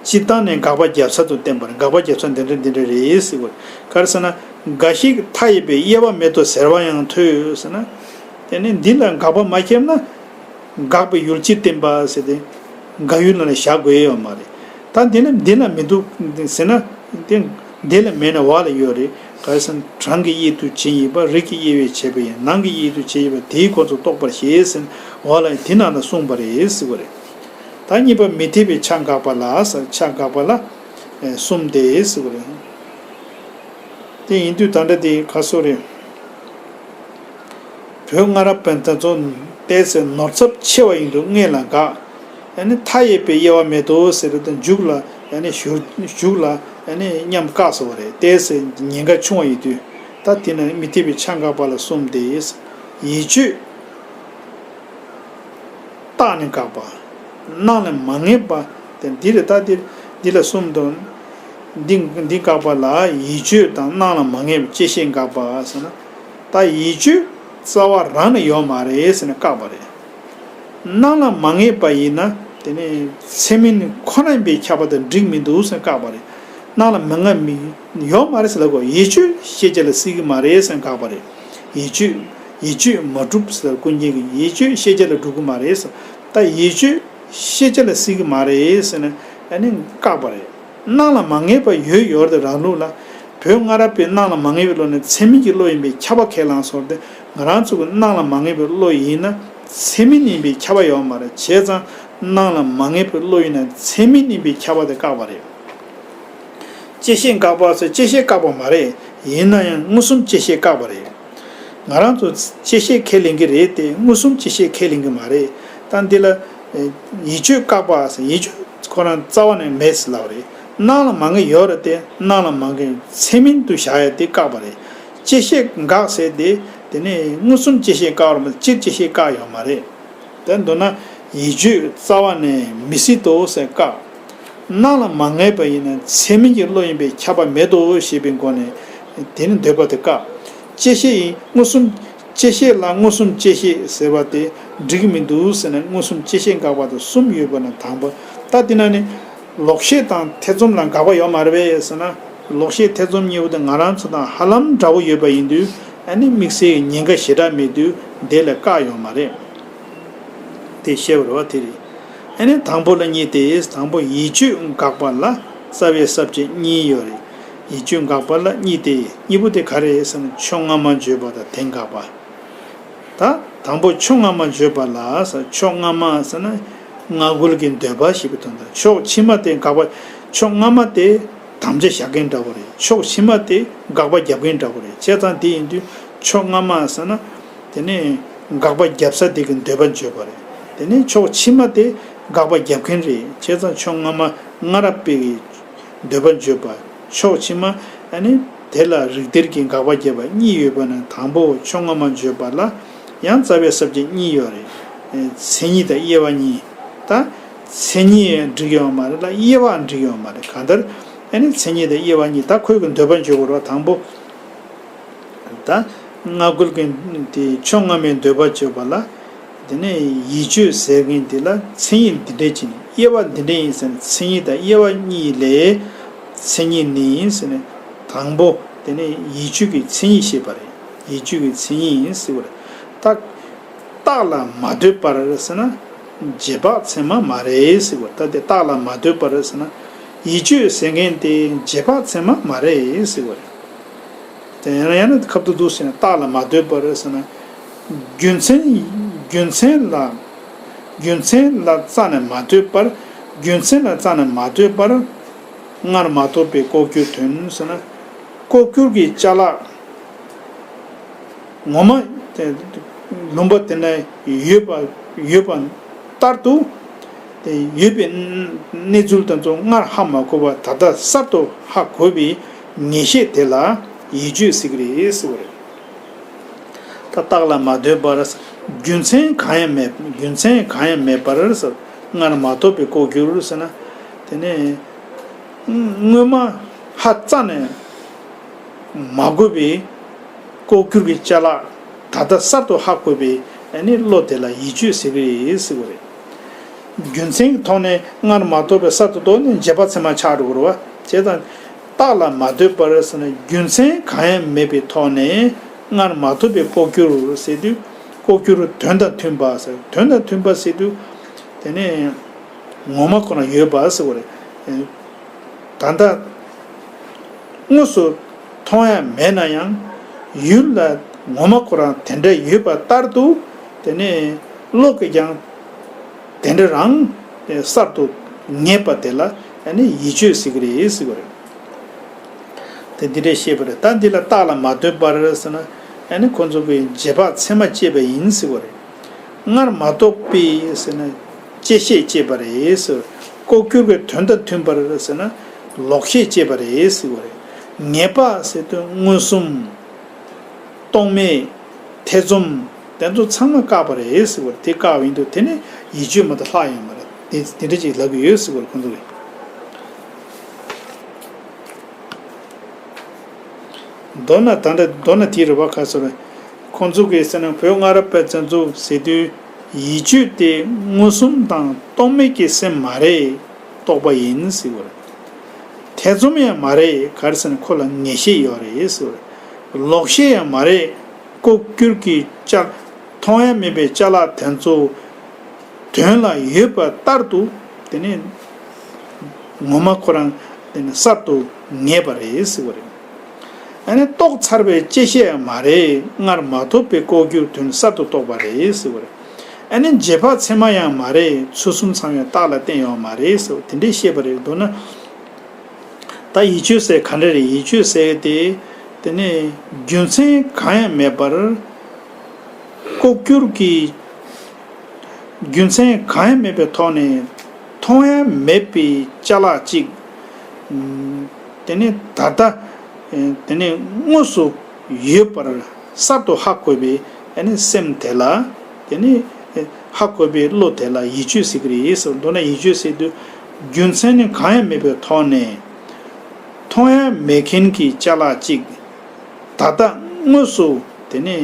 སྤྱིར་བཏང་ནས་དགག་པ་རྒྱབ་ཚར་དུ་བསྟན་པ་རེད། དགག་པ་རྒྱབ་ཚར་འདི་འདྲ་འདི་འདྲ་རེད་ཟེར་བ་རེད། ག་རེ་ཟེར་ན། འགའ་ཞིག་མཐའ་ཡས་པའི་དབྱེ་བ་མེད་དོ་ཟེར་བ་ཡང་ཐོས་ཟེར་ན། དེ་ནི་འདི་ལ་དགག་པ་མ་བརྒྱབ་ན། དགག་པའི་ཡུལ་སྤྱི་བསྟན་པ་ཟེར་ཏེ། དགག་ཡུལ་ནང་ལ་བཞག་དགོས་ཡོད་མ་རེད། ད་འདི་ནི་འདི་ལ་མི་འདུག་ཟེར་ན། དེ་འདི་ལ་མེད་ན་འོག་ལ་ཡོད་རེད། ག་རེ་ཟེར་ན། གྲངས་ཀྱི་དབྱེ་དུ་བྱེད་ཉིད་པ། རིགས་ཀྱི་དབྱེ་བས་བྱས་པ་ཡིན། ནང་གི་དབྱེ་དུ་བྱེད་ཉིད་པ། དེའི་ཁོ་ཚོ་རྟོགས་པར་བྱེད་ཟེར་ན་འོག་ལ་དེ་ནང་ལ་གསུངས་པ་རེད་ཟེར་བ་རེད། ད་གཉིས་པ་མི་འཐད་པའི་ཆ་འགག་པ་ལ་ཟེར། ཆ་འགག་པ་ལ་གསུམ་སྟེ་ཟེར་བ་རེད། དེ་ཡིན་དུས་ད་ལྟ་དེ་ག་སོ་རེད། བོད་སྔ་རབས་པ་དེ་ཚོ་ཏོག་ཙམ་ནོར་ཚབས་ཆེ་བ་ཡིན་དུས་སྔོན་ལ་འགག་ཨ་ནི་མཐའ་ཡས་པའི་དབྱེ་བ་མེད་དོ་ཟེར་དུས་མཇུག་ལ་ཨ་ནི་ཞུ་མཇུག་ལ་ཨ་ནི་མཉམ་བཀག་སོང་བ་རེད། ཏོག་ཙམ་ཉེན་ཁ་ཆུང་བ་ཡིན་དུས། ད་དེ་ནི་མི་འཐད་པའི་ཆ་འགག་པ་ལ་གསུམ་སྟེ། ཡིད་དཔྱོད་བརྟགས་ནས་བཀག་པ། སྣང་ལ་མ་ངེས་པ་དེ་འདི་རེད། ད་འདི་འདི་ལ་གསུམ་དང་། འདི་འདི་བཀག་པ་ལ་ཡིད་དཔྱོད་དང་སྣང་ལ་མ་ངེས་པའི་བཅད་ཤེས་འགག་པ་ཟེར་ན། ད་ཡིད་དཔྱོད་རྩ་བ་རང་ནས་ཡོད་མ་རེད་ཟེར་ནས་བཀག་པ་རེད། སྣང་ལ་མ་ངེས་པ་ཡིན་ན་དེ་ནི་ཚད་མིན་ཁོ་ན་ཡིན་པས་ཁྱབ་པ་དང་འགྲིག་མི་འདུག་ཟེར་བཀག་པ་རེད། སྣང་ལ་མ་ངེས་མི་ཡོད་མ་རེད་ཟེར་ལབ་དགོས། ཡིད་དཔྱོད་ཤེས་བྱ་ལ་སྲིད་ཀྱི་མ་རེད་ཟེར་བཀག་པ་རེད། ཡིད་དཔྱོད་ཡིད་དཔྱོད་མ་གྲུབ་ཟེར་ཀུན་མཁྱེན་གྱིས་ཡིད་དཔྱོད་ཤེས་བྱ་ལ་གྲུབ་ཀྱི་མ་རེད་ཟེར། ད་ཡིད་དཔྱོད་ཤེས་བྱ་ལ་སྲིད་ཀྱི་མ་རེད་ཟེར་ནས་ཨ་ནི་བཀག་པ་རེད། སྣང་ལ་མ་ངེས་པ་ཡོད་ཡོད་རེད་རང་ལུགས་ལ། བོད་སྔ་རབས་པའི་སྣང་ལ་མ་ངེས་པའི་བློ་ནི་ཚད་མིན་གྱི་བློ་ཡིན་པས་ཁྱབ་པ་ཁས་བླངས་སོང་སྟེ། ང་རང་ཚོ་གི་སྣང་ལ་མ་ངེས་པའི་བློ་ཡིན་ན་ཚད་མིན་ཡིན་པས་ཁྱབ་པ་ཡོད་མ་རེད། བྱས་ཙང་སྣང་ལ་མ་ངེས་པའི་བློ་ཡིན་ན་ཚད་མིན་ཡིན་པས་ཁྱབ་པ་དེ་བཀག་པ་རེད། བཅད་ཤེས་འགག་པ་ཟེར་བཅད་ཤེས་བཀག་པ་མ་རེད། ཡིན་ན་ཡང་མངོན་སུམ་བཅད་ཤེས་བཀག་པ་རེད། ང་རང་ཚོ་བཅད་ཤེས་ཁས་ལེན་གྱི་རེད་དེ་མངོན་སུམ་བཅད་ཤེས་ཁས་ལེན་གྱི་མ་རེད། ད་འདི་ལ་ཡིད་དཔྱོད་བཀག་པ་ཟེར་ཡིད་དཔྱོད་ཁོ་རང་རྩ་བ་ནས་མེད་ཟེར་ལབ་རེད། སྣང་ལ་མ་ངེས་ཡོད་རེད་དེ་སྣང་ལ་མ་ངེས་ཚད་མིན་དུ་བཞག་ཡ་དེ་བཀག་པ་རེད། བཅད་ཤེས་འགག་ཟེར་དེ་དེ་ནས་མངོན་སུམ་བཅད་ཤེས་བཀག་རེད་མ་གཏོགས་སྤྱིར་བཅད་ཤེས་བཀག་ཡོད་མ་རེད། དེ་མདོར་ན་ཡིད་དཔྱོད་རྩ་བ་ནས་མི་སྲིད་དོ་ཟེར་བཀག་སྣང་ལ་མ་ངེས་པ་ཡིན་ན་ཚད་མིན་གྱི་བློ་ཡིན་པས་ཁྱབ་པ་མེད་དོ་ཞེས་པའི་སྒོ་ནས་དེ་ནི་འདོད་པ་དེ་བཀག་བཅད་ཤེས་ཡིན་མངོན་སུམ། བཅད་ཤེས་ལ་མངོན་སུམ་བཅད་ཤེས་ཟེར་བ་དེ་འགྲིག་གི་མི་འདུག་ཟེར་ན་མངོན་སུམ་བཅད་ཤེས་འགག་པ་དང་གསུམ་ཡོད་པ་ན་དང་པོ། ད་དེ་ན་ནི་ལོག་ཤེས་དང་ཐེ་ཚོམ་ལ་འགག་པ་ཡོད་མ་རེད་པས་ཟེར་ན། ལོག་ཤེས་ཐེ་ཚོམ་གཉིས་པོ་དེ་ང་རང་ཚོ་དང་ཧ་ལམ་འདྲ་བོ་ཡོད་པ་ཡིན་དུས་ཨ་ནི་དམིགས་བསལ་གྱི་ཉེན་ཁ་ཞེ་དྲག་མེད་དུས་དེ་ལ་བཀག་ཡོད་མ་རེད། དེ་བཤད་པ་རེད་བ་དེ་རེད། ཨ་ནི་དང་པོ་ལ་གཉིས་ཏེ། དང་པོ་ཡིད་དཔྱོད་འགག་པ་ལ་རྩ་བའི་ས་བཅད་གཉིས་ཡོད་རེད། ཡིད་དཔྱོད་འགག་པ་ལ་གཉིས་ཏེ། གཉིས་པོ་དེ་ག་རེ་རེད་ཟེར་ན་ཕྱོགས་སྔ་མ་བརྗོད་པ་དང་དེ་འགག་པ། ད་དང་པོ་ཕྱོགས་སྔ་མ་བརྗོད་པ་ལ་ཟེར། ཕྱོགས་སྔ་མ་ཟེར་ན་སྔ་རྒོལ་གྱི་འདོད་པ་ཞེས་པའི་དོན་དང་ཕྱོགས་ཕྱི་མ་དེ་འགག་པ། ཕྱོགས་སྔ་མ་དེ་དམ་བཅའ་བཞག་མཁན་འདྲ་བོ་རེད། ཕྱོགས་ཕྱི་མ་དེ་དགག་པ་རྒྱབ་མཁན་འདྲ་བོ་རེད། བྱས་ཙང་དེ་ཡིན་དུས་ཕྱོགས་སྔ་མ་ཟེར་ན་དེ་ནས་དགག་པ་རྒྱབ་ས་དེ་གི་འདོད་པ་བརྗོད་པ་རེད། དེ་ནས་ཕྱོགས་ཕྱི་མ་དེ་དགག་པ་རྒྱབ་མཁན་རེད། བྱས་ཙང་ཕྱོགས་སྔ་མ་སྔ་རབས་པའི་གི་འདོད་པ་བརྗོད་པ། ཕྱོགས་ཕྱི་མ་ཨ་ནི་དེ་ལ་རིགས་གཏེར་གྱི་དགག་པ་བརྒྱབ་པ་གཉིས་ཡོད་པ་ན་དང་པོ་ཕྱོགས་སྔ་མ་བརྗོད་པ་ལ་ཡང་རྩ་བའི་ས་བཅད་གཉིས་ཡོད་རེད། མཚན་ཉིད་དང་དབྱེ་བ་གཉིས། ད་མཚན་ཉིད་འགྲིག་ཡོད་མ་རེད་ལ་དབྱེ་བ་འགྲིག་ཡོད་མ་རེད། གང་ལྟར་ཨ་ནི་མཚན་ཉིད་དང་དབྱེ་བ་གཉིས། ད་ཁོའི་གི་འདོད་པ་བརྗོད་དགོས་རེད་བ། དང་པོ། ད་སྔ་རྒོལ་གྱི་དེ་ཕྱོགས་སྔ་མའི་འདོད་པ་བརྗོད་པ་ལ། དེ་ནས་ཡིད་དཔྱོད་ཟེར་མཁན་དེ་ལ་མཚན་ཉིད་འདི་འདྲས་ཅིག་ནི་དབྱེ་བ་འདི་འདྲས་ཡིན་ཟེར་ནས་མཚན་ཉིད་དང་དབྱེ་བ་གཉིས་ལས། མཚན་ཉིད་ནི་ཟེར་ནས་དང་པོ་དེ་ནས་ཡིད་དཔྱོད་ཀྱི་མཚན་ཉིད་བཤད་པ་རེད། ཡིད་དཔྱོད་ཀྱི་མཚན་ཉིད་ཡིན་ཟེར་བ་རེད། ད་རྟགས་ལ་མ་ལྟོས་པར་ཟེར་ན་རྗེས་དཔག་ཚད་མ་མ་རེད་ཟེར་བ་རེད། ད་དེ་རྟགས་ལ་མ་ལྟོས་པར་ཟེར་ན་ཡིད་དཔྱོད་ཟེར་མཁན་དེ་རྗེས་དཔག་ཚད་མ་མ་རེད་ཟེར་བ་རེད། དེ་ཡང་ཡང་ན་ཁབ་ཏུ་འདུག་ཟེར་ན་རྟགས་ལ་མ་ལྟོས་པར་ཟེར་ན། རྒྱུ་མཚན་རྒྱུ་མཚན་ལ་རྒྱུ་མཚན་ལ་རྩ་ནས་མ་ལྟོས་པར། རྒྱུ་མཚན་ལ་རྩ་ནས་མ་ལྟོས་པར། སྔར་མ་ཐོབ་པའི་ལྐོག་གྱུར་དོན་ཟེར་ན། ལྐོག་གྱུར་གྱི་ཅ་ལག་ངོ་མ་དེ་ལུང་པ་དེ་ན་ཡོད་པ་ཡོད་པ་ལྟར་དུ། དེ་ཡོད་པའི་གནས་ཚུལ་དེ་ཚོ་སྔར་ཧ་མ་གོ་བ་ད་ལྟ་གསར་དུ་ཧ་གོ་བའི་ངེས་ཤེས་དེ་ལ་ཡིད་དཔྱོད་ཟེར་གྱི་རེད་ཟེར་བ་རེད། ད་རྟགས་ལ་མ་ལྟོས་པར། རྒྱུ་མཚན་གང་ཡང་མེད་རྒྱུ་མཚན་གང་ཡང་མེད་པར་ཟེར། སྔར་མ་ཐོབ་པའི་ལྐོག་གྱུར་ཟེར་ན། དེ་ནས་སྔོན་མ་ཧ་རྩ་ནས་མ་གོ་བའི་ལྐོག་གྱུར་གྱི་ཅ་ལག་ད་ལྟ་གསར་དུ་ཧ་གོ་བའི་ཨ་ནི་བློ་དེ་ལ་ཡིད་དཔྱོད་ཟེར་གྱི་རེད་ཟེར་བ་རེད། རྒྱུ་མཚན་གྱི་ཐོག་ནས་སྔར་མ་ཐོབ་པའི་གསར་དུ་རྟོགས་ནས་རྗེས་དཔག་ཚད་མ་ཆགས་འགྲོ་གི་རེད་བ། བྱས་ཙང་རྟགས་ལ་མ་ལྟོས་པར་ཟེར་ན་རྒྱུ་མཚན་གང་ཡང་མེད་པའི་ཐོག་ནས་སྔར་མ་ཐོབ་པའི་ལྐོག་གྱུར་ཟེར་དུས་ལྐོག་གྱུར་དོན་དང་མཐུན་པ་ཟེར། དོན་དང་མཐུན་པ་ཟེར་དུས་དེ་ནས་ངོ་མ་ཁོ་ན་ཡོད་པ་ཟེར་བ་རེད། ད་ལྟ་དངོས་སུ་མཐོང་ཡ་མེད་ན་ཡང་ཡུལ་ལ་ངོ་མ་ཁོ་རང་དེ་འདྲ་ཡོད་པ་ལྟར་དུ་དེ་ནས་བློ་གིས་ཀྱང་དེ་འདྲ་རང་གསར་དུ་ངེས་པ་དེ་ལ་ཨ་ནི་ཡིད་དཔྱོད་ཟེར་གྱི་རེད་ཟེར་བ་རེད། དེ་འདི་འདྲས་བཤད་པ་རེད། ད་འདི་ལ་རྟགས་ལ་མ་ལྟོས་པར་ཟེར་ན། ཨ་ནི་ཁོ་ཚོ་གིས་རྗེས་དཔག་ཚད་མ་བཅད་པ་ཡིན་ཟེར་བ་རེད། སྔར་མ་རྟོགས་པས་ཟེར་ན་བཅད་ཤེས་བཅད་པ་རེད་ཟེར། ལྐོག་གྱུར་གྱི་དོན་དང་མཐུན་པར་ཟེར་ན་ལོག་ཤེས་བཅད་པ་རེད་ཟེར་བ་རེད། ངེས་པ་ཟེར་དུས་མངོན་སུམ། རྟོག་མེད། ཐེ་ཚོམ། དེ་ཚོ་ཚང་མ་བཀག་པ་རེད་ཟེར་བ་རེད། དེ་བཀག་པ་ཡིན་དུས་དེ་ནི་ཡིད་དཔྱོད་མ་གཏོགས་ལྷག་ཡོད་མ་རེད། དེ་དེ་འདྲ་ཅིག་ལབ་ཀྱི་ཡོད་ཟེར་བ་རེད་ཁོང་ཚོ་གིས། མདོར་ན་ད་ལྟ་མདོར་ན་དེའི་རེ་བ་ག་ཟེར་རེད། ཁོང་ཚོ་གིས་ཟེར་ན་བོད་སྔ་རབས་པ་ཚོ་ཟེར་དུས་ཡིད་དཔྱོད་དེ་མངོན་སུམ་དང་རྟོག་མེད་ཀྱི་སེམས་མ་རེད། རྟོག་པ་ཡིན་ཟེར་བ་རེད། ཐེ་ཚོམ་ཡང་མ་རེད། ག་རེ་ཟེར་ན་ཁོ་ལ་ངེས་ཤེས་ཡོད་རེད་ཟེར་བ་རེད། ལོག་ཤེས་ཡང་མ་རེད། ལྐོག་གྱུར་གྱི་ཅ་མཐོང་ཡ་མེད་པའི་ཅ་ལག་དེ་ཚོ་དོན་ལ་ཡོད་པ་ལྟར་དུ་དེ་ནི་ངོ་མ་ཁོ་རང་དེ་ནི་གསར་དུ་ངེས་པ་རེད་ཟེར་བ་རེད། ཨ་ནི་རྟོགས་ཚར་བའི་བཅད་ཤེས་ཡང་མ་རེད། སྔར་མ་ཐོབ་པའི་ལྐོག་གྱུར་དོན་གསར་དུ་རྟོགས་པ་རེད་ཟེར་བ་རེད། ཨ་ནི་རྗེས་དཔག་ཚད་མ་ཡང་མ་རེད། ཚུལ་གསུམ་ཚང་བའི་རྟགས་ལ་བརྟེན་ཡོད་མ་རེད་ཟེར་བ་དེ་འདྲའི་བཤད་པ་རེད། མདོར་ན། ད་ཡིད་དཔྱོད་ཟེར་ག་འདྲ་རེད། ཡིད་དཔྱོད་ཟེར་དེ་དེ་ནི་རྒྱུ་མཚན་གང་ཡང་མེད་པར་ལྐོག་གྱུར་གྱི་རྒྱུ་མཚན་གང་ཡང་མེད་པའི་ཐོག་ནས་མཐོང་ཡ་མེད་པའི་ཅ་ལག་ཅིག་དེ་ནི་ད་ལྟ་དེ་ནི་དངོས་སུ་ཡོད་པར་གསར་དུ་ཧ་གོ་བའི་ཨ་ནི་སེམས་དེ་ལ་དེ་ནི་ཧ་གོ་བའི་བློ་དེ་ལ་ཡིད་དཔྱོད་ཟེར་གྱི་རེད་ཟེར། མདོར་ན་ཡིད་དཔྱོད་ཟེར་དུས་རྒྱུ་མཚན་ནི་གང་ཡང་མེད་པའི་ཐོག་ནས་མཐོང་ཡ་མེད་མཁན་གྱི་ཅ་ལག་ཅིག་ད་ལྟ་དངོས་སུ་དེ་ནི་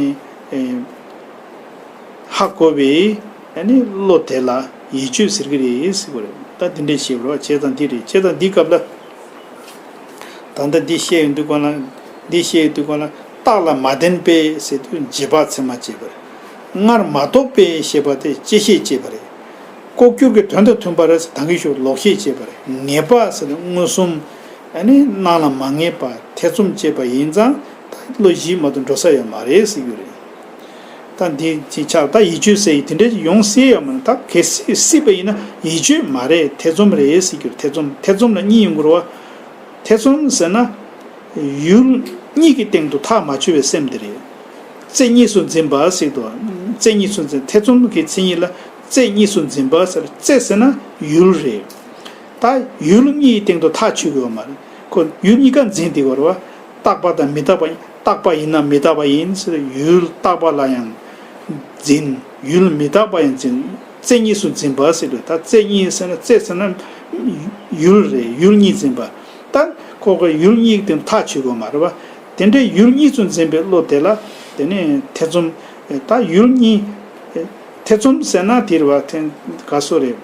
ཧ་གོ་བའི་ཨ་ནི་བློ་དེ་ལ་ཡིད་དཔྱོད་ཟེར་གྱི་རེད་ཟེར་བ་རེད། ད་འདི་འདྲས་བཤད་པ་རེད་བ། བྱས་ཙང་འདི་རེད། བྱས་ཙང་འདིའི་སྐབས་ལ། ད་ལྟ་འདི་བཤད་ཡོང་དུས་སྒང་ལ། འདི་བཤད་ཡོང་དུས་སྒང་ལ་རྟགས་ལ་མ་བརྟེན་པས་ཟེར་དུས་རྗེས་དཔག་ཚད་མ་བཅད་པ་རེད། སྔར་མ་རྟོགས་པས་ཞེས་པ་དེ་བཅད་ཤེས་བཅད་པ་རེད། ལྐོག་གྱུར་གྱི་དོན་དང་མཐུན་པར་ཟེར་ད་གིན་ཞུ་ལོག་ཤེས་བཅད་པ་རེད། ངེས་པ་ཟེར་ན་མངོན་སུམ། ཨ་ནི་སྣང་ལ་མ་ངེས་པ་ཐེ་ཚོམ་བཅད་པ་ཡིན་ཙང་ད་བློ་གཞི་མ་གཏོགས་འགྲོ་ས་ཡོད་མ་རེད་ཟེར་རྒྱུ་རེད། ད་འདི་ཅིག་ཆགས། ད་ཡིད་དཔྱོད་ཟེར་ཡི་དེ་འདྲ་ཡོང་སྲིད་ཡོད་མ་རེད། ད་གལ་སྲིད་སྲིད་པ་ཡིན་ན་ཡིད་དཔྱོད་མ་རེད། ཐེ་ཚོམ་རེད་ཟེར་རྒྱུ་རེད། ཐེ་ཚོམ་ཐེ་ཚོམ་ལ་གཉིས་ཡོང་གི་རེད་བ། ཐེ་ཚོམ་ཟེར་ན། ཡུལ་གཉིས་ཀྱི་སྟེང་དུ་ཐག་མ་ཆོད་པའི་སེམས་དེ་རེད། རྩེ་གཉིས་སུ་འཛིན་པ་ཟེར་དུས། རྩེ་གཉིས་སུ་འཛིན། ཐེ་ཚོམ་གྱི་མཚན་ཉིད་ལ་རྩེ་གཉིས་སུ་འཛིན་པ་ཟེར། རྩེ་ཟེར་ན་ཡུལ་རེད། ད་ཡུལ་གཉིས་ཀྱི་སྟེང་དུ་ཐག་ཆོད་ཀྱི་ཡོད་མ་རེད། ཁོ་ཡུལ་གཉིས་ཀ་འཛིན་བསྡད་ཀྱི་ཡོད་རེད་བ། རྟག་པ་དང་མི་རྟག་པ་ཡིན། རྟག་པ་ཡིན་ནམ་མི་རྟག་པ་ཡིན་ཟེར། ཡུལ་རྟག་པ་ལ་ཡང་འཛིན། ཡུལ་མི་རྟག་པ་ཡང་འཛིན། རྩེ་གཉིས་སུ་འཛིན་པ་ཟེར་དུས། ད་རྩེ་གཉིས་ཟེར་ན། རྩེ་ཟེར་ན་ཡུལ་རེད། ཡུལ་གཉིས་འཛིན་པ། ད་ཁོ་གི་ཡུལ་གཉིས་དེ་ཐག་ཆོད་དགོས་མ་རེད་བ། དེ་འདྲའི་ཡུལ་གཉིས་སུ་འཛིན་པའི་བློ་དེ་ལ་དེ་ནས་ཐེ་ཚོམ། ད་ཡུལ་གཉིས། ཐེ་ཚོམ་ཟེར་ན་དེ་རེད་བ། ཐེ་ག་སོ་རེད།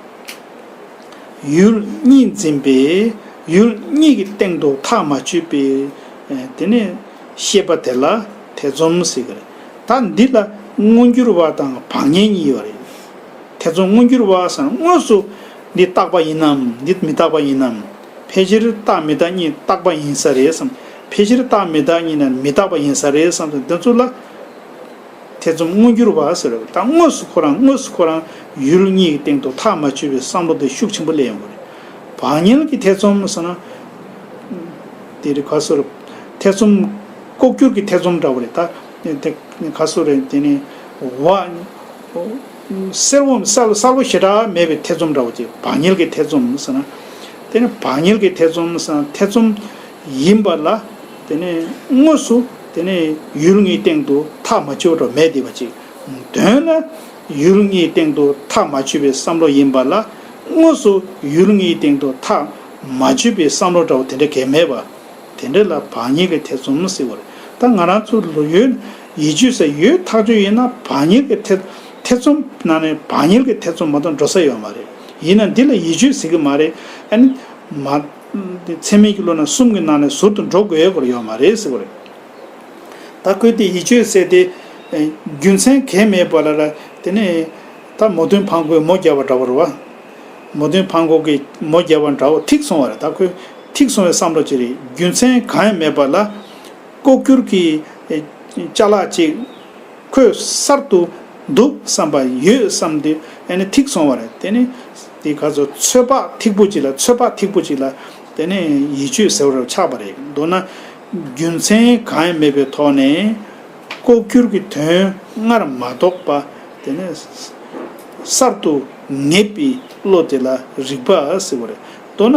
ཡུལ་གཉིས་འཛིན་པའི་ཡུལ་གཉིས་ཀྱི་སྟེང་དུ་ཐག་མ་ཆོད་པའི་དེ་ནས་ཤེས་པ་དེ་ལ་ཐེ་ཚོམ་ཟེར་གི་རེད། ད་འདི་ལ་མངོན་གྱུར་བ་དང་བག་ཉལ་གཉིས་ཡོད་རེད། ཐེ་ཚོམ་མངོན་གྱུར་བ་ཟེར་ན་དངོས་སུ་འདི་རྟག་པ་ཡིན་ནམ་འདི་མི་རྟག་པ་ཡིན་ནམ། ཕལ་ཆེར་རྟག་མི་རྟག་གཉིས་རྟག་པ་ཡིན་ས་རེད་བསམ། ཕལ་ཆེར་རྟག་མི་རྟག་གཉིས་ན་མི་རྟག་པ་ཡིན་ས་རེད་བསམ་སྟེ་འདི་ཚོ་ལ་ཐེ་ཚོམ་མངོན་གྱུར་བ་ཟེར་བ། ད་དངོས་སུ་ཁོ་རང་དངོས་སུ་ཁོ་རང་ཡུལ་གཉིས་ཀྱི་སྟེང་དུ་ཐག་མ་ཆོད་པའི་བསམ་བློ་དེ་ཤུགས་ཆེན་པོ་སླེབས་ཡོང་གི་རེད། བག་ཉལ་གྱི་ཐེ་ཚོམ་ཟེར་ན། དེ་རེད་ག་སོ་རེད། ཐེ་ཚོམ། ལྐོག་གྱུར་གྱི་ཐེ་ཚོམ་འདྲ་བོ་རེད་ད། དེ་ག་སོ་རེད། དེ་ནི་བ། གསལ་བོ་གསལ་གསལ་བོ་ཞེ་དྲག་མེད་པའི་ཐེ་ཚོམ་འདྲ་བོ་ཅིག་བག་ཉལ་གྱི་ཐེ་ཚོམ་ཟེར་ན། དེ་ནི་བག་ཉལ་གྱི་ཐེ་ཚོམ་ཟེར་ན་ཐེ་ཚོམ་ཡིན་པ་ལ། དེ་ནི་དངོས་སུ་དེ་ནི་ཡུལ་གཉིས་སྟེང་དུ་ཐག་མ་ཆོད་འགྲོ་མེད་བསྡད་པ་ཅིག་དོན་ལ་ཡུལ་གཉིས་སྟེང་དུ་ཐག་མ་ཆོད་པའི་བསམ་བློ་ཡིན་པ་ལ། དངོས་སུ་ཡུལ་གཉིས་སྟེང་དུ་ཐག་མ་ཆོད་པའི་བསམ་བློ་འདྲ་བོ་དེ་འདྲ་གས་མེད་པ། དེ་འདྲ་ལ་བག་ཉལ་གྱི་ཐེ་ཚོམ་ཟེར་བ་རེད། ད་ང་རང་ཚོ་ལོ་ཡོད་ཡིད་དཔྱོད་ཟེར་ཡོད་ཐག་ཆོད་ཡིན་ན་བག་ཉལ་གྱི་ཐེ་ཐེ་ཚོམ་ནང་ནས་བག་ཉལ་གྱི་ཐེ་ཚོམ་མ་གཏོགས་འགྲོ་ས་ཡོད་མ་རེད། ཡིན་ན་འདི་ལ་ཡིད་དཔྱོད་ཟེར་གི་མ་རེད། ཨ་ནི་མ། ཚད་མིན་གྱི་བློ་ན་གསུམ་གྱི་ནང་ནས་ཟུར་དུ་འགྲོ་དགོས་ཡོད་པ་ཡོད་མ་རེད་ཟེར་བ་རེད། ད་ཁོས་དེ་ཡིད་དཔྱོད་ཟེར་དེ། རྒྱུ་མཚན་གང་ཡང་མེད་པ་ལ་ལ་དེ་ནས་ད་མོ་དོན་ཕང་གོས་མོ་རྒྱབ་པ་འདྲ་བོ་རེད་བ། མོ་དོན་ཕང་གོ་གིས་མོ་རྒྱབ་པ་འདྲ་བོ་ཐིག་སོང་བ་རེད། ད་ཁོས་ཐིག་སོང་བའི་བསམ་བློ་ཅིག་རེད། རྒྱུ་མཚན་གང་ཡང་མེད་པ་ལ་ལྐོག་གྱུར་གྱི་ཅ་ལག་ཅིག་ཁོས་གསར་དུ་འདུག་བསམ་པ་ཡོད་བསམ་དུས་ཨ་ནི་ཐིག་སོང་བ་རེད། དེ་ནི་དེ་ག་ཚོད་ཚོད་དཔག་ཐིག་པོ་ཅིག་ལ་ཚོད་དཔག་ཐིག་པོ་ཅིག་ལ་དེ་ནི་ཡིད་དཔྱོད་ཟེར་བ་རེ་ཆགས་པ་རེད། མདོར་ན་རྒྱུ་མཚན་གང་ཡང་མེད་པའི་ཐོག་ནས་ལྐོག་ ལྐོག་གྱུར་གྱི་དོན་སྔར་མ་རྟོགས་པ། དེ་ནས་གསར་དུ་ངེས་པའི་བློ་དེ་ལ་རིག་པ་ཟེར་བ་རེད། མདོར་ན་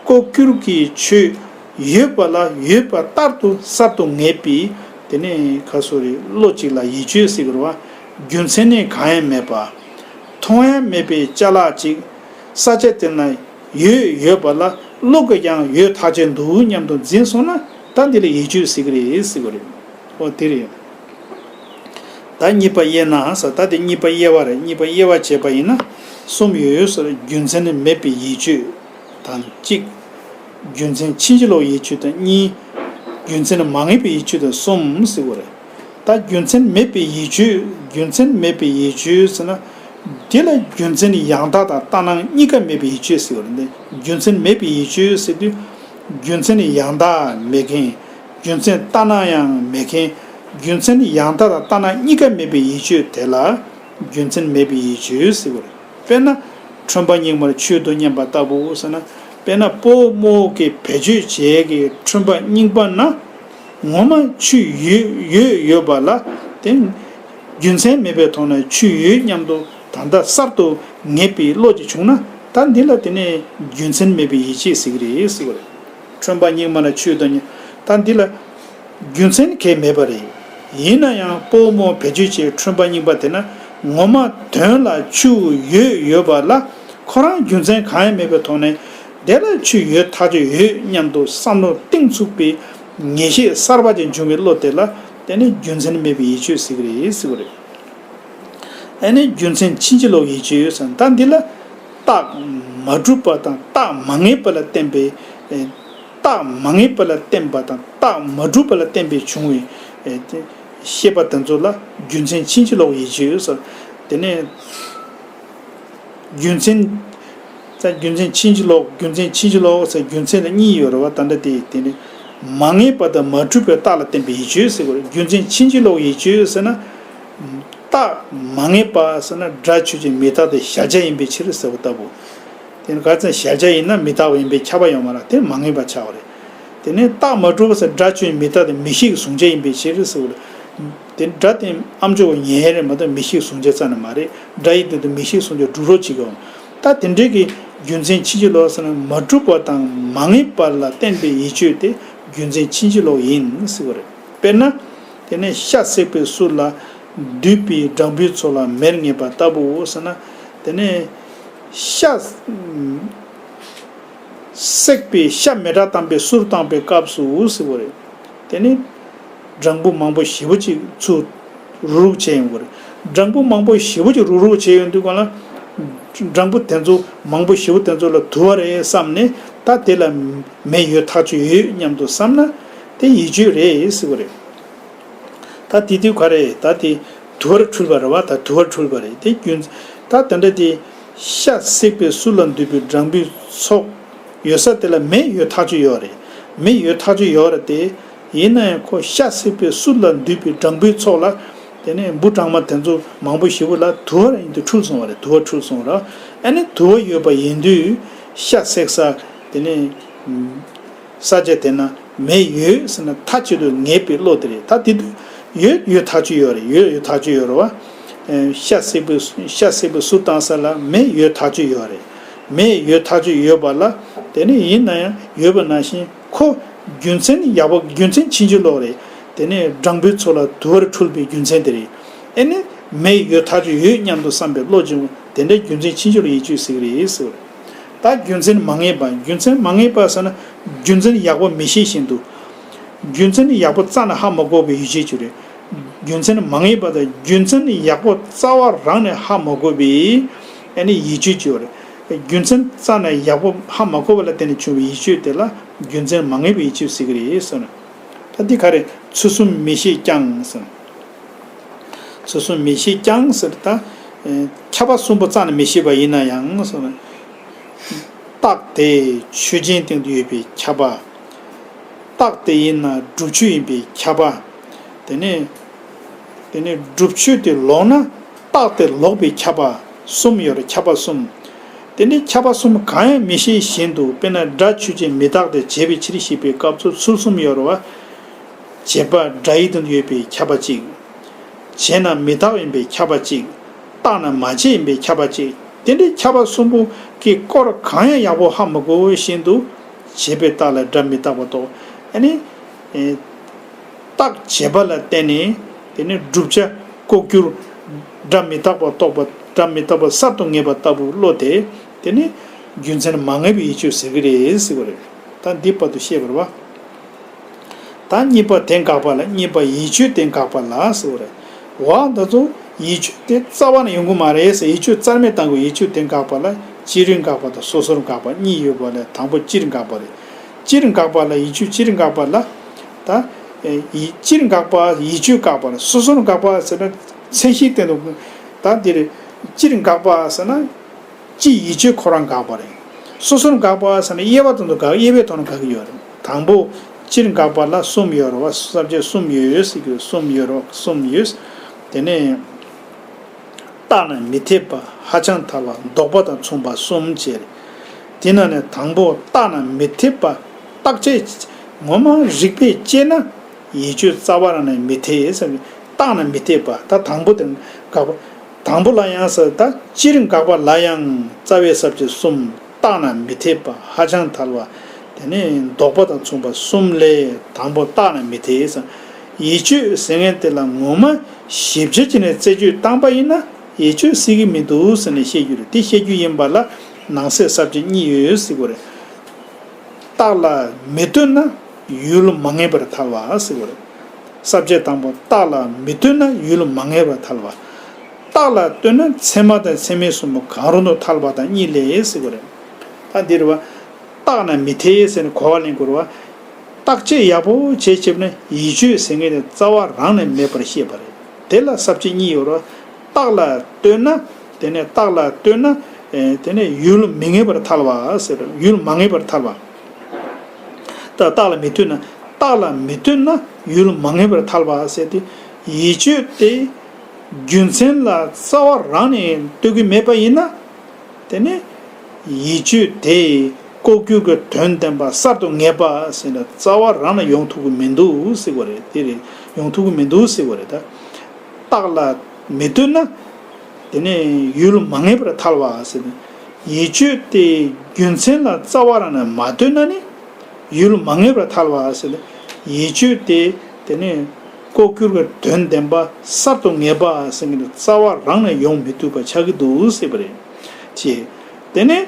ལྐོག་གྱུར་གྱི་ཆོས་ཡོད་པ་ལ་ཡོད་པ་ལྟར་དུ་གསར་དུ་ངེས་པའི། དེ་ནས་ག་སོ་རེད། བློ་གཅིག་ལ་ཡིད་དཔྱོད་ཟེར་གྱི་རེད་བ། རྒྱུ་མཚན་ནི་གང་ཡང་མེད་པ། མཐོང་ཡང་མེད་པའི་ཅ་ལག་ཅིག་ས་ཆ་དེ་ན་ཡོད་ཡོད་པ་ལ་བློ་གིས་ཀྱང་ཡོད་ཐག་ཆོད་འདུག་སྙམ་དུ་འཛིན་སོང་ན། ད་འདི་ལ་ཡིད་དཔྱོད་ཟེར་གྱི་རེད་ཟེར་གྱི་རེད། ཨོ་དེ་རེད། ད་གཉིས་པ་དབྱེ་ན་ཟེར། ད་དེ་གཉིས་པ་དབྱེ་བ་རེད། གཉིས་པ་དབྱེ་བ་བྱས་པ་ཡིན་ན་གསུམ་ཡོད་ཟེར། རྒྱུ་མཚན་མེད་པའི་ཡིད་དཔྱོད་དང་གཅིག་རྒྱུ་མཚན་ཕྱིན་ཅི་ལོག་ཡིད་དཔྱོད་དང་གཉིས། རྒྱུ་མཚན་མ་ངེས་པའི་ཡིད་དཔྱོད་དང་གསུམ་ཟེར་གྱི་རེད། ད་རྒྱུ་མཚན་མེད་པའི་ཡིད་དཔྱོད། རྒྱུ་མཚན་མེད་པའི་ཡིད་དཔྱོད་ཟེར་ན། དེ་ལ་རྒྱུ་མཚན་ཡང་དག་དང་ལྟར་སྣང་གཉིས་ཀ་མེད་པའི་ཡིད་དཔྱོད་ཟེར་བ་རེད། རྒྱུ་མཚན་མེད་པའི་ཡིད་དཔྱོད་ཟེར་དུས། རྒྱུ་མཚན་ཡང་དག་མེད་མཁན། རྒྱུ་མཚན་ལྟར་སྣང་ཡང་མེད་མཁན། རྒྱུ་མཚན་ཡང་དག་དང་ལྟར་སྣང་གཉིས་ཀ་མེད་པའི་ཡིད་དཔྱོད་དེ་ལ་རྒྱུ་མཚན་མེད་པའི་ཡིད་དཔྱོད་ཟེར་བ་རེད། དཔེར་ན། ཁྲོན་པ་སྙིགས་མར་ཆུ་དང་མཉམ་པ་ལྟ་བུ་ཟེར་ན། དཔེར་ན་སྤོ་བོ་རྨོ་བོ་གིས་བེད་སྤྱོད་བྱེད་ཀྱི་ཁྲོན་པ་རྙིང་པ་ན། ངོ་མ་ཆུ་ཡོད་ཡོད་ཡོད་པ་ལ་དེ། རྒྱུ་མཚན་མེད་པའི་ཐོག་ནས་ཆུ་ཡོད་སྙམ་དུ་ད་ལྟ་གསར་དུ་ངེས་པའི་བློ་ཅིག་བྱུང་ན། ད་འདི་ལ་དེ་ནས་རྒྱུ་མཚན་མེད་པའི་ཡིད་དཔྱོད་ཟེར་གྱི་རེད་ཟེར་བ་རེད། ཁྲོན་པ་སྙིགས་མ་ན་ཆུ་དང་མཉམ། ད་འདི་ལ་རྒྱུ་མཚན་གང་ཡང་མེད་པ་རེད། ཡིན་ན་ཡང་སྤོ་བོ་རྨོ་བོས་བེད་སྤྱོད་བྱས་ཁྲོན་པ་རྙིང་པ་དེ་ན་ངོ་མ་དོན་ལ་ཆུ་ཡོད་ཡོད་པ་ལ། ཁོ་རང་རྒྱུ་མཚན་གང་ཡང་མེད་པའི་ཐོག་ནས་དེ་ལ་ཆུ་ཡོད་ཐག་ཆོད་ཡོད་སྙམ་དུ་བསམ་བློ་གཏིང་ཚུགས་པའི་ངེས་ཤེས་གསར་པ་ཅིག་འབྱུང་བའི་བློ་དེ་ལ་དེ་ནི་རྒྱུ་མཚན་མེད་པའི་ཡིད་དཔྱོད་ཟེར་གྱི་རེད་ཟེར་བ་རེད། ཨ་ནི་རྒྱུ་མཚན་ཕྱིན་ཅི་ལོག་ཡིད་དཔྱོད་ཟེར། ད་འདི་ལ་རྟགས་མ་གྲུབ་པ་དང་རྟགས་མ་ངེས་པ་ལ་བརྟེན་པའི། ཨེ། རྟགས་མ་ངེས་པ་ལ་བརྟེན་པ་དང་རྟགས་མ་གྲུབ་པ་ལ་བརྟེན་པའི་བྱུང་བའི། ཨེ། དེ་ཤེས་པ་དེ་ཚོ་ལ་རྒྱུ་མཚན་ཕྱིན་ཅི་ལོག་ཡིད་དཔྱོད་ཟེར། དེ་ནས་རྒྱུ་མཚན། ད་རྒྱུ་མཚན་ཕྱིན་ཅི་ལོག་རྒྱུ་མཚན་ཕྱིན་ཅི་ལོག་ཟེར། རྒྱུ་མཚན་ལ་གཉིས་ཡོད་རེད་བ། ད་ལྟ་དེ་དེ་ནི་མ་ངེས་པ་དང་མ་གྲུབ་པའི་རྟགས་ལ་བརྟེན་པའི་ཡིད་དཔྱོད་ཟེར་དགོས་རེད། རྒྱུ་མཚན་ཕྱིན་ཅི་ལོག་ཡིད་དཔྱོད་ཟེར་ན། རྟགས་མ་ངེས་པ་ཟེར་ན་སྒྲ་ཆོས་ཅན་མི་རྟག་སྟེ་གཞལ་བྱ་ཡིན་པའི་ཕྱིར་ཟེར་བ་ལྟ་བུ། དེ་ནི་ག་ཚད་གཞལ་བྱ་ཡིན་ན་མི་རྟག་པ་ཡིན་པས་ཁྱབ་པ་ཡོད་མ་རེད། དེ་མ་ངེས་པ་ཆགས་པ་རེད། དེ་ནས་རྟགས་མ་གྲུབ་པ་ཟེར་སྒྲ་ཆོས་མི་རྟག་སྟེ་མིག་ཤེས་ཀྱི་གཟུང་བྱ་ཡིན་པའི་ཕྱིར་ཟེར་བ་རེད། དེ་སྒྲ་དེ་ཨ་མཆོག་གིས་ཉན་ཡས་རེད་མ་གཏོགས་མིག་ཤེས་གཟུང་བྱ་རྩ་ནས་མ་རེད། སྒྲ་ཡི་སྟེང་དུ་མིག་ཤེས་གཟུང་བྱ་སྒྲུབ་རོགས་བྱེད་ཀྱི་འོང་། ད་དེ་འདྲའི་གི་རྒྱུ་མཚན་ཕྱིན་ཅི་ལོག་ཟེར་ན་མ་གྲུབ་པ་དང་མ་ངེས་པ་ལ་བརྟེན་པའི་ཡིད་དཔྱོད་དེ་རྒྱུ་མཚན་ཕྱིན་ཅི་ལོག་ཡིན་ཟེར་བ་རེད། དཔེར་ན། དེ་ནས་ཤ་བསྲེགས་པའི་གསུར་ལ་འདུས་པའི་སྦྲང་བུའི་ཚོགས་ལ་མེར་ངེས་པ་ལྟ་བུའོ་ཟེར་ན། དེ་ནས་ཤ། བསྲེགས་པའི་ཤ་མེ་སྲེག་བཏང་པའི་གསུར་བཏང་པའི་སྐབས་སུ་ཟེར་བ་རེད། དེ་ནི་སྦྲང་བུ་མང་པོ་ཞེ་པོ་ཅིག་ཚུར་རུག་རུག་བྱས་ཡོང་གི་རེད། སྦྲང་བུ་མང་པོ་ཞེ་པོ་ཅིག་རུག་རུག་བྱས་ཡོང་དུས་གང་ལ། སྦྲང་བུ་དེ་ཚོ་མང་པོ་ཞེ་པོ་དེ་ཚོ་ལ་དུ་བ་རེད་བསམ་ནས་ད་དེ་ལ་མེ་ཡོད་ཐག་ཆོད་ཡོད་སྙམ་དུ་བསམ་ན་དེ་ཡིད་དཔྱོད་རེད་ཟེར་བ་རེད། ད་དེ་དུས་ག་རེ་ད་དེ་དུ་བར་འཁྲུལ་པ་རེད་བ། ད་དུ་བར་འཁྲུལ་པ་རེད་དེ་རྒྱུན། ད་དེ་འདྲ་དེ་ཤ་བསྲེགས་པའི་གསུར་ལ་འདུས་པའི་སྦྲང་བུའི་ཚོགས་ཡོད་ས་དེ་ལ་མེ་ཡོད་ཐག་ཆོད་ཡོད་རེད། མེ་ཡོད་ཐག་ཆོད་ཡོད་རེད་དེ། ཡིན་ན་ཡང་ཁོ་ཤ་བསྲེགས་པའི་གསུར་ལ་འདུས་པའི་སྦྲང་བུའི་ཚོགས་ལ། དེ་ནས་འབུ་སྦྲང་མ་དེ་ཚོ་མང་པོ་ཞེ་པོ་ལ་དུ་བ་ཡིན་དུས་འཁྲུལ་སོང་བ་རེད། དུ་བ་འཁྲུལ་སོང་ར། ཨ་ནི་དུ་བ་ཡོད་པ་ཡིན་དུས་ཤ་བསྲེགས་ས་དེ་ནས། ས་ཆ་དེ་ན་མེ་ཡོད་ཟེར་ན་མཐའ་གཅིག་ཏུ་ངེས་པའི་བློ་དེ་རེད། ད་དེ་དུས་ཡོད་ཡོད་ཐག་ཆོད་ཡོད་རེད། ཡོད་ཡོད་ཐག་ཆོད་ཡོད་རེད་བ། ཤ་བསྲེགས་པའི་ཤ་བསྲེགས་པའི་གསུར་བཏང་ས་ལ་མེ་ཡོད་ཐག་ཆོད་ཡོད་རེད། མེ་ཡོད་ཐག་ཆོད་ཡོད་པ་ལ་དེ་ནི་ཡིན་ན་ཡང་ཡོད་པ་ནང་བཞིན་ཁོ་རྒྱུ་མཚན་ཡག་པོ་རྒྱུ་མཚན་ཕྱིན་ཅི་ལོག་རེད། དེ་ནས་སྦྲང་བུའི་ཚོགས་ལ་དུ་བར་འཁྲུལ་པའི་རྒྱུ་མཚན་དེ་རེད། ཨེ་ནི་མེ་ཡོད་ཐག་ཆོད་ཡོད་སྙམ་དུ་བསམ་པའི་བློ་ཅན་དེ་འདྲའི་རྒྱུ་མཚན་ཕྱིན་ཅི་ལོག་ཡིད་དཔྱོད་ཟེར་གྱི་རེད་ཟེར་བ་རེད། ད་རྒྱུ་མཚན་མ་ངེས་པ། རྒྱུ་མཚན་མ་ངེས་པ་ཟེར་ན་རྒྱུ་མཚན་ཡག་པོ་མི་ཤེས་བཞིན་དུ། རྒྱུ་མཚན་ནི་ཡག་པོ་རྩ་ནས་ཧ་མ་གོ་བའི་ཡིད་དཔྱོད་ཅིག་རེད། རྒྱུ་མཚན་མ་ངེས་པ་དང་རྒྱུ་མཚན་ནི་ཡག་པོ་རྩ་བ་རང་ནས་ཧ་མ་གོ་བའི་ཨ་ནི་ཡིད་དཔྱོད་ཅིག་རེད། རྒྱུ་མཚན་རྩ་ནས་ཡག་པོ་ཧ་མ་གོ་བ་ལ་བརྟེན་ནས་བྱུང་བའི་ཡིད་དཔྱོད་དེ་ལ་རྒྱུ་མཚན་མ་ངེས་པའི་ཡིད་དཔྱོད་ཟེར་གྱི་རེད་ཟེར་ན། ད་འདི་ག་རེ་ཚུལ་གསུམ་མི་ཤེས་ཀྱང་ཟེར། ཚུལ་གསུམ་མི་ཤེས་ཀྱང་ཟེར་ད། ཨེ། ཁྱབ་པ་གསུམ་པོ་རྩ་ནས་མི་ཤེས་པ་ཡིན་ན་ཡང་ཟེར། རྟགས་དེ་ཆོས་ཅན་སྟེང་དུ་ཡོད་པའི་ཁྱབ་པ། རྟགས་དེ་ཡིན་ན་སྒྲུབ་ཆོས་ཡིན་པའི་ཁྱབ་པ། དེ་ནས། དེ་ནས་སྒྲུབ་ཆོས་དེ་ལོག་ན་རྟགས་དེ་ལོག་པའི་ཁྱབ་པ་གསུམ་ཡོད་རེད། ཁྱབ་པ་གསུམ། དེ་ནས་ཁྱབ་པ་གསུམ་གང་ཡང་མི་ཤེས་བཞིན་དུ་དཔེར་ན་སྒྲ་ཆོས་ཅན་མི་རྟག་སྟེ་བྱས་པའི་ཕྱིར་ཞེས་པའི་སྐབས་སུ་ཚུལ་གསུམ་ཡོད་རེད་བ། བྱས་པ་སྒྲ་ཡིག་ཏུ་ཡོད་པའི་ཁྱབ་པ་གཅིག། བྱས་ན་མི་རྟག་ཡིན་པའི་ཁྱབ་པ་གཅིག། རྟག་ན་མ་བྱས་ཡིན་པའི་ཁྱབ་པ་གཅིག། དེ་འདྲའི་ཁྱབ་པ་གསུམ་པོ་གི་སྐོར་གང་ཡང་ཡག་པོ་ཧ་མི་གོ་བཞིན་དུ། བྱས་པའི་རྟགས་ལ་སྒྲ་མི་རྟག་པ་རྟོགས། ཨ་ནི། ཨེ། རྟགས་བྱས་པ་ལ་བརྟེན་ནས་དེ་ནི་བསྒྲུབ་བྱ་ལྐོག་གྱུར། སྒྲ་མི་རྟག་པ་རྟོགས་པ། སྒྲ་མི་རྟག་པ་གསར་དུ་ངེས་པ་ལྟ་བུ་བློ་དེ། དེ་ནི་རྒྱུ་མཚན་མ་ངེས་པའི་ཡིད་དཔྱོད་ཟེར་གྱི་རེད་ཟེར་བ་རེད། ད་འདི་བར་དུ་བཤད་པ་རེད་བ། ད་གཉིས་པ་དེ་དགག་པ་ལ། གཉིས་པ་ཡིད་དཔྱོད་དེ་དགག་པ་ལ་ཟེར་བ་རེད། འོ་ད་ཚོ་ཡིད་དཔྱོད་དེ་རྩ་བ་ནས་ཡོང་གི་མ་རེད་ཟེར། ཡིད་དཔྱོད་རྩ་མེད་བཏང་དགོས། ཡིད་དཔྱོད་དེ་དགག་པ་ལ་སྤྱིར་དགག་པ་དང་སོ་སོར་དགག་པ་གཉིས་ཡོད་པ་ལས་དང་པོ་སྤྱིར་དགག་པ་རེད། སྤྱིར་དགག་པ་ལ། ཡིད་དཔྱོད་སྤྱིར་དགག་པ་ལ། ད་ཡིད་སྤྱིར་དགག་པ། ཡིད་དཔྱོད་དགག་པ་ལ། སོ་སོར་དགག་པ་ཟེར་ན་མཚན་གཞི་སྟེང་དུ། ད་འདིར་སྤྱིར་དགག་པ་ཟེར་ན། སྤྱི་ཡིད་དཔྱོད་ཁོ་རང་དགག་པ་རེད། སོ་སོར་དགག་པ་ཟེར་ན་དབྱེ་བ་དོན་དུ་དགག་དབྱེ་བའི་ཐོག་ནས་དགག་གི་ཡོད་རེད། དང་པོ་སྤྱིར་དགག་པ་ལ་གསུམ་ཡོད་རེད་བ། ས་བཅད་གསུམ་ཡོད་ཟེར་གྱི། གསུམ་ཡོད་རེད་བ། གསུམ་ཡོད། དེ་ནས་རྟག་ན་མི་འཐད་པ། ཧ་ཅང་ཐལ་བ། ལྡོག་པ་དང་མཚུངས་པ་གསུམ་བཅས་རེད། དེ་ནང་ནས་དང་པོ་རྟག་ན་མི་འཐད་པ། རྟག་ཆད་ངོ་མ་རིགས་པས་དཔྱད་ན་ཡིད་དཔྱོད་རྩ་བ་རང་ནས་མི་འཐད་ཟེར། རྟག་ན་མི་འཐད་པ། ད་དང་པོ་དེ་དགག་པ། དང་པོ་ལ་ཡང་ཟེར། ད་སྤྱིར་དགག་པ་ལ་ཡང་རྩ་བའི་ས་བཅད་གསུམ། རྟག་ན་མི་འཐད་པ། ཧ་ཅང་ཐལ་བ། དེ་ནས་ལྡོག་པ་དང་མཚུངས་པ་གསུམ་ལས་དང་པོ་རྟག་ན་མི་འཐད་ཟེར། ཡིད་དཔྱོད་ཟེར་མཁན་དེ་ལ་ངོ་མ་ཞིབ་ཆ་བྱས་ནས་རྩད་གཅོད་བཏང་པ་ཡིན་ན་ཡིད་དཔྱོད་སྲིད་ཀྱི་མི་འདུག་ཟེར་ནས་བཤད་རྒྱུ་རེད། དེ་བཤད་རྒྱུ་ཡིན་པ་ལ་ནང་གསེས་ས་བཅད་གཉིས་ཡོད་ཟེར་གྱི་རེད། རྟགས་ལ་མི་ལྟོས་ན་ཡུལ་མ་ངེས་པར་ཐལ་བ་ཟེར་བ་རེད། ས་བཅད་དང་པོ་རྟགས་ལ་མི་ལྟོས་ན་ཡུལ་མ་ངེས་པར་ཐལ་བ། རྟགས་ལ་ལྟོས་ན་ཚད་མ་དང་ཚད་མིན་གསུམ་པོ་གང་རུང་དུ་ཐལ་བ་དང་གཉིས་ལས་ཟེར་བ་རེད། ད་འདིར་བ། རྟགས་ན་མི་འཐད་ཟེར་ནས་གོ་བ་ལེན་དགོས་རེད་བ། བརྟག་དཔྱད་ཡག་པོ་བྱས་བྱས་ན་ཡིད་དཔྱོད་ཟེར་མཁན་དེ་རྩ་བ་རང་ནས་མེད་པར་བཤད་པ་རེད། དེ་ལ་ས་བཅད་གཉིས་ཡོད་རེད་བ། རྟགས་ལ་ལྟོས་ན། དེ་ནས་རྟགས་ལ་ལྟོས་ན། ཨེ། དེ་ནས་ཡུལ་མི་ངེས་པར་ཐལ་བ་ཟེར། ཡུལ་མ་ངེས་པར་ཐལ་བ། ད་རྟགས་ལ་མི་ལྟོས་ན། རྟགས་ལ་མི་ལྟོས་ན་ཡུལ་མ་ངེས་པར་ཐལ་བ་ཟེར་ཏེ། ཡིད་དཔྱོད་དེ་རྒྱུ་མཚན་ལ་རྩ་བ་རང་ནས་ལྟོས་ཀྱི་མེད་པ་ཡིན་ན། དེ་ནས་ཡིད་དཔྱོད་དེ་ལྐོག་གྱུར་གྱི་དོན་བདེན་པ་གསར་དུ་ངེས་པ་ཟེར་ན་རྩ་བ་རང་ནས་ཡོང་ཐུབ་ཀྱི་མི་འདུག་ཟེར་བ་རེད། དེ་རེད། ཡོང་ཐུབ་ཀྱི་མི་འདུག་ཟེར་བ་རེད། ད་རྟགས་ལ་མི་ལྟོས་ན། དེ་ནས་ཡུལ་མ་ངེས་པར་ཐལ་བ་ཟེར་ནས། ཡིད་དཔྱོད་དེ་རྒྱུ་མཚན་ལ་རྩ་བ་རང་ནས་མ་ལྟོས་ན་ནི་ཡུལ་མ་ངེས་པར་ཐལ་བ་ཟེར་ནས། ཡིད་དཔྱོད་དེ་དེ་ནས་ལྐོག་གྱུར་གྱི་དོན་བདེན་པ་གསར་དུ་ངེས་པ་ཟེར་མཁན་དེ་རྩ་བ་རང་ནས་ཡོང་མི་ཐུབ་པ་ཆགས་ཀྱི་འདུག་ཟེར་བ་རེད། ཅེས། དེ་ནས་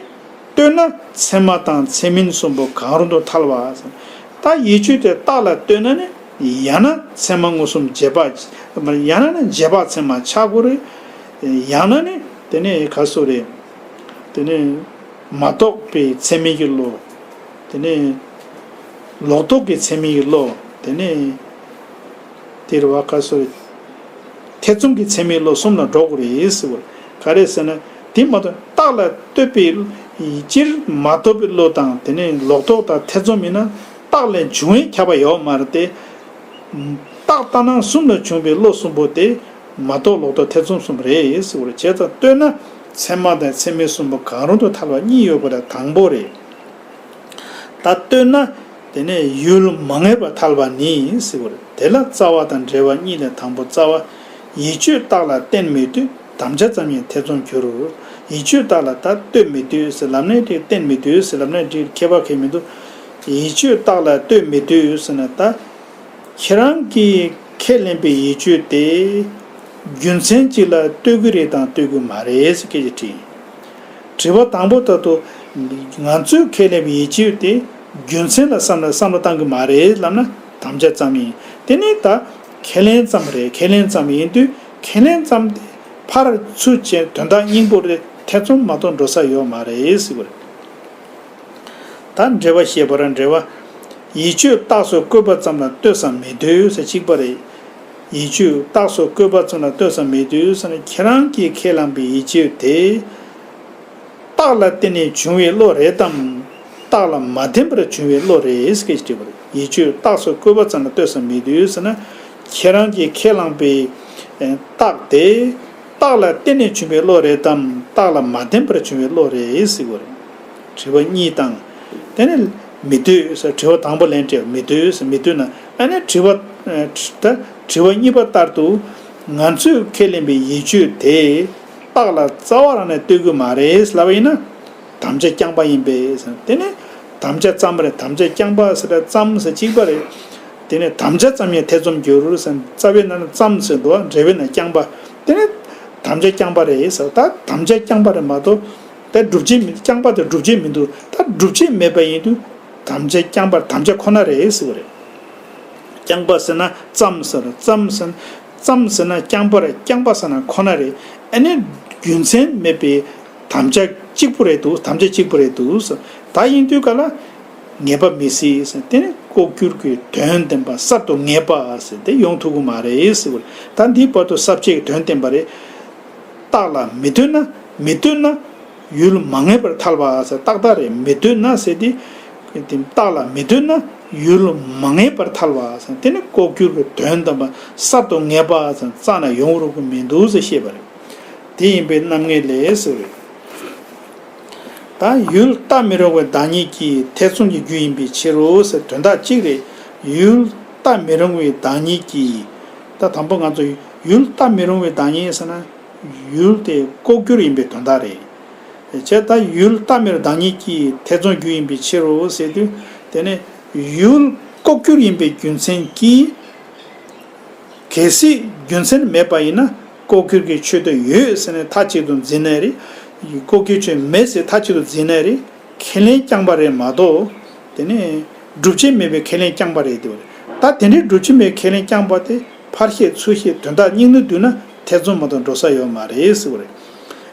ལྟོས་ན་ཚད་མ་དང་ཚད་མིན་གསུམ་པོ་གང་རུང་དུ་ཐལ་བ་ཟེར། ད་ཡིད་དཔྱོད་དེ་རྟགས་ལ་ལྟོས་ན་ནི། ཡང་ན་ཚད་མ་མངོན་སུམ་རྗེས་དཔག་ཡང་ན་ནི་རྗེས་དཔག་ཚད་མ་ཆགས་དགོས་རེད། ཡང་ན་ནི་དེ་ནས་ག་སོ་རེད། དེ་ནས་མ་རྟོགས་པའི་ཚད་མིན་གྱི་བློ། དེ་ནས་ལོག་རྟོག་གི་ཚད་མིན་གྱི་བློ། དེ་ནས་དེ་རེད་བ། ག་སོ་རེད། ཐེ་ཚོམ་གྱི་ཚད་མིན་བློ་གསུམ་ལ་འགྲོ་དགོས་རེད་ཟེར་བ་རེད། ག་རེ་ཟེར་ན། དེ་མ་གཏོགས་རྟགས་ལ་ལྟོས་པའི་སྤྱིར་མ་རྟོགས་པའི་བློ་དང་དེ་ནས་ལོག་རྟོག་དང་ཐེ་ཚོམ་ཡིན་ན་རྟགས་ལས་བྱུང་བའི་ཁྱབ་པ་ཡོད་མ་རེད་དེ། རྟགས་ལྟར་སྣང་གསུམ་ལ་བྱུང་བའི་བློ་གསུམ་པོ་དེ་མ་རྟོགས་ལོག་རྟོག་ཐེ་ཚོམ་གསུམ་རེད་ཟེར་བ་རེད། བྱས་ཙང་ལྟོས་ན་ཚད་མ་དང་ཚད་མིན་གསུམ་པོ་གང་རུང་དུ་ཐལ་བ་གཉིས་ཡོད་པ་ལ་དང་པོ་རེད། ད་ལྟོས་ན་དེ་ནས་ཡུལ་མ་ངེས་པར་ཐལ་བ་ནི་ཟེར་བ་རེད། དེ་ལ་རྩ་བ་དང་འབྲེལ་བ་གཉིས་ལས་དང་པོ་རྩ་བ། ཡིད་དཔྱོད་རྟགས་ལ་བརྟེན་མི་འདོད་དམ་བཅའ་ཙམ་ཡང་ཐེ་ཚོམ་འགྱུར། ཡིད་དཔྱོད་རྟགས་ལ་ད་ལྟོས་མི་འདོད་ཟེར་ལབ་ནའི་འགྲིག་བརྟེན་མི་འདོད་ཟེར་ལབ་ནའི་འགྲིག་ཁྱད་པར་གང་ཡང་མི་འདུག་ཡིད་དཔྱོད་རྟགས་ལ་ལྟོས་མི་འདོད་ཟེར་ན་ད། ཁྱེད་རང་གིས་ཁས་ལེན་པའི་ཡིད་དཔྱོད་དེ་རྒྱུ་མཚན་གཅིག་ལ་ལྟོས་ཀྱི་རེད་དང་ལྟོས་ཀྱི་མ་རེད་ཟེར་སྐད་ཆ་དྲིས། དྲི་བ་དང་པོ་ལྟར་དུ། ང་ཚོས་ཁས་ལེན་པའི་ཡིད་དཔྱོད་དེ་རྒྱུ་མཚན་ལ་བསམ་ན་བསམ་བློ་བཏང་གི་མ་རེད་ལབ་ན་དམ་བཅའ་ཙམ་ཡིན། དེ་ནི་ད་ཁས་ལེན་ཙམ་རེད། ཁས་ལེན་ཙམ་ཡིན་དུས་ཁས་ལེན་ཙམ་དེ་ཕར་ཚུར་བྱས་དོན་དག་སྙིང་པོ་རེད། ཐེ་ཚོམ་མ་གཏོགས་འགྲོ་ས་ཡོད་མ་རེད་ཟེར་བ་རེད། ད་འགྲེལ་པ་བཤད་པར་འགྲེལ་པ། ཡིད་དཔྱོད་རྟགས་སུ་བཀོད་པ་ཙམ་ལ་ལྟོས་སམ་མི་ལྟོས་ཟེར་གཅིག་པ་རེད། ཡིད་དཔྱོད་རྟགས་སུ་བཀོད་པ་ཙམ་ལ་ལྟོས་སམ་མི་ལྟོས་ཟེར་ན་ཁྱེད་རང་གིས་ཁས་བླངས་པའི་ཡིད་དཔྱོད་དེ། རྟགས་ལ་བརྟེན་ནས་བྱུང་བའི་བློ་རེད་དམ། རྟགས་ལ་མ་བརྟེན་པར་བྱུང་བའི་བློ་རེད་ཟེར་གྱི་དྲིས་པ་རེད། ཡིད་དཔྱོད་རྟགས་སུ་བཀོད་པ་ཙམ་ལ་ལྟོས་སམ་མི་ལྟོས་ཟེར་ན། ཁྱེད་རང་གིས་ཁས་བླངས་པའི་རྟགས་དེ། རྟགས་ལ་བརྟེན་ནས་བྱུང་བའི་བློ་རེད་དམ། རྟགས་ལ་མ་བརྟེན་པར་བྱུང་བའི་བློ་རེད་ཟེར་བ་རེད། དྲི་བ་གཉིས་དང་། དེ་ནས་མི་ལྟོས་ཟེར། དྲི་བ་དང་པོ་ལན་སྤྲད། མི་ལྟོས་ཟེར། མི་ལྟོས་ན། ཨ་ནི་དྲི་བ་ད་དྲི་བ་གཉིས་པ་ལྟར་དུ་ང་ཚོས་ཁས་ལེན་པའི་ཡིད་དཔྱོད་དེ་རྟགས་ལ་རྩ་བ་རང་ནས་ལྟོས་ཀྱི་མ་རེད་ལབ་པ་ཡིན་ན། དམ་བཅའ་རྐྱང་པ་ཡིན་པས་ཟེར། དེ་ནི་དམ་བཅའ་ཙམ་རེད། དམ་བཅའ་རྐྱང་པ་ཟེར་ན་ཙམ་ཟེར་གཅིག་པ་རེད། དེ་ནི་དམ་བཅའ་ཙམ་ཡང་ཐེ་ཚོམ་འགྱུར་ཟེར། རྩ་བའི་ནང་ན་ཙམ་ཟེར་འདུག་འགྲེལ་པའི་ནང་རྐྱང་པ། དེ་ནི་དམ་བཅའ་རྐྱང་པ་རེད་ཟེར། ད་དམ་བཅའ་རྐྱང་པ་རེད་མ་གཏོགས་ད་སྒྲུབ་བྱེད་མི་རྐྱང་པ་དང་སྒྲུབ་བྱེད་མི་འདུག་ད་སྒྲུབ་བྱེད་མེད་པ་ཡིན་དུས་དམ་བཅའ་རྐྱང་པར་དམ་བཅའ་ཁོ་ན་རེད་ཟེར་བ་རེད། རྐྱང་པ་ཟེར་ན་ཙམ་ཟེར། ཙམ་ཟེར་ན་ཙམ་ཟེར་ན་རྐྱང་པ་རེད། རྐྱང་པ་ཟེར་ན་ཁོ་ན་རེད། ཨ་ནི་རྒྱུ་མཚན་མེད་པའི་དམ་བཅའ་གཅིག་པུ་རེད་འདུག་དམ་བཅའ་གཅིག་པུ་རེད་འདུག་ད་ཡིན་དུས་ག་ལ་ངེས་པ་མི་སྲིད་ཟེར། དེ་ནི་ལྐོག་གྱུར་གྱི་དོན་བསྟན་པ་གསར་དུ་ངེས་པ་ཟེར་དེ་ཡོང་ཐུབ་ཀྱི་མ་རེད་ཟེར་བ་རེད། ད་འདིའི་བར་དུ་ས་བཅད་ཀྱི་དོན་བསྟན་པ་རེད། རྟགས་ལ་མི་ལྟོས་ན། མི་ལྟོས་ན་ཡུལ་མ་ངེས་པར་ཐལ་བ་ཟེར། རྟགས་རྟགས་རེད། མི་ལྟོས་ན་ཟེར་དེ། དེ་རྟགས་ལ་མི་ལྟོས་ན་ཡུལ་མ་ངེས་པར་ཐལ་བ་ཟེར། དེ་ནི་ལྐོག་གྱུར་གྱི་དོན་དམ་པ་གསར་དུ་ངེས་པ་ཟེར་རྩ་ནས་ཡོང་རུང་གི་མི་འདུག་ཟེར་བཤད་པ་རེད། དེ་ཡིན་པའི་རྣམ་ངེས་ལས་ཟེར་བས། ད་ཡུལ་རྟག་མི་རུང་བའི་བདག་ཉིད་ཀྱིས་ཐེ་ཚོམ་གྱི་རྒྱུ་ཡིན་པའི་ཕྱིར་རོ་ཟེར། དོན་དག་གཅིག་རེད། ཡུལ་རྟག་མི་རུང་བའི་བདག་ཉིད་ཀྱིས། ད་དང་པོ་ང་ཚོ་ཡུལ་རྟག་མི་རུང་བའི་བདག་ཉིད་ཟེར་ན། ཡུལ་དེ་ལྐོག་གྱུར་ཡིན་པའི་དོན་དག་རེད། བྱས་ད་ཡུལ་རྟག་མི་རུང་བདག་ཉིད་ཀྱིས་ཐེ་ཚོམ་རྒྱུ་ཡིན་པའི་ཕྱིར་རོ་ཟེར་དུས། དེ་ནས་ཡུལ་ལྐོག་གྱུར་ཡིན་པའི་རྒྱུ་མཚན་གྱིས། གལ་སྲིད་རྒྱུ་མཚན་མེད་པ་ཡིན་ན་ལྐོག་གྱུར་གྱི་ཆོས་དེ་ཡོད་ཟེར་ནས་མཐའ་གཅིག་ཏུ་འཛིན་ནའི་རེད། ལྐོག་གྱུར་ཆོས་མེད་ཟེར་མཐའ་གཅིག་ཏུ་འཛིན་ནའི་རེད། ཁས་ལེན་རྐྱང་པ་རེད་མ་གཏོགས། དེ་ནས་སྒྲུབ་བྱེད་མེད་པའི་ཁས་ལེན་རྐྱང་པ་རེད་དེ་བ་རེད། ད་དེ་འདྲའི་སྒྲུབ་བྱེད་མེད་ཁས་ལེན་རྐྱང་པ་དེ་ཕར་བཤད་ཚུར་བཤད་དོན་དག་སྙིང་ནས་བསྡུས་ན་ཐེ་ཚོམ་མ་གཏོགས་འགྲོ་ས་ཡོད་མ་རེད་ཟེར་བ་རེད།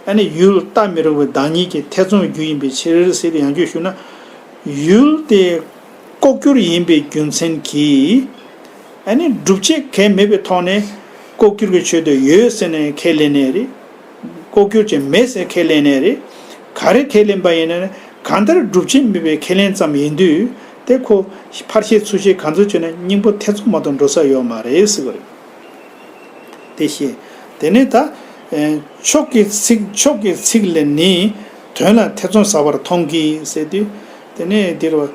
ཨ་ནི་ཡུལ་རྟག་མི་རུང་བའི་བདག་ཉིད་ཀྱིས་ཐེ་ཚོམ་རྒྱུ་ཡིན་པའི་ཕྱིར་ཟེར་ཏེ་ཡང་བསྐྱར་ཞུ་ན། ཡུལ་དེ་ལྐོག་གྱུར་ཡིན་པའི་རྒྱུ་མཚན་གྱིས། ཨ་ནི་སྒྲུབ་བྱེད་གང་ཡང་མེད་པའི་ཐོག་ནས་ལྐོག་གྱུར་གྱི་ཆོས་དེ་ཡོད་ཟེར་ནས་ཁས་ལེན་ནའི་རེད། ལྐོག་གྱུར་ཅན་མེད་ཟེར་ཁས་ལེན་ནའི་རེད། ག་རེ་ཁས་ལེན་པ་ཡིན་ན་གང་ལྟར་སྒྲུབ་བྱེད་མེད་པའི་ཁས་ལེན་ཙམ་ཡིན་དུས་དེ་ཁོ་ཕར་བཤད་ཚུར་བཤད་གང་ཚོད་བྱས་ན་སྙིང་པོ་ཐེ་ཚོམ་མ་གཏོགས་འགྲོ་ས་ཡོད་མ་རེད་ཟེར་བ་རེད། དེ་བཤད། དེ་ནས་ད། ཨེ། མཆོག་གི་ཚིག་མཆོག་གི་ཚིག་ལས་ནི་དོན་ལ་ཐེ་ཚོམ་ཟ་བར་མཐོང་གི་ཟེར་དུས། དེ་ནས་འདིར་བ།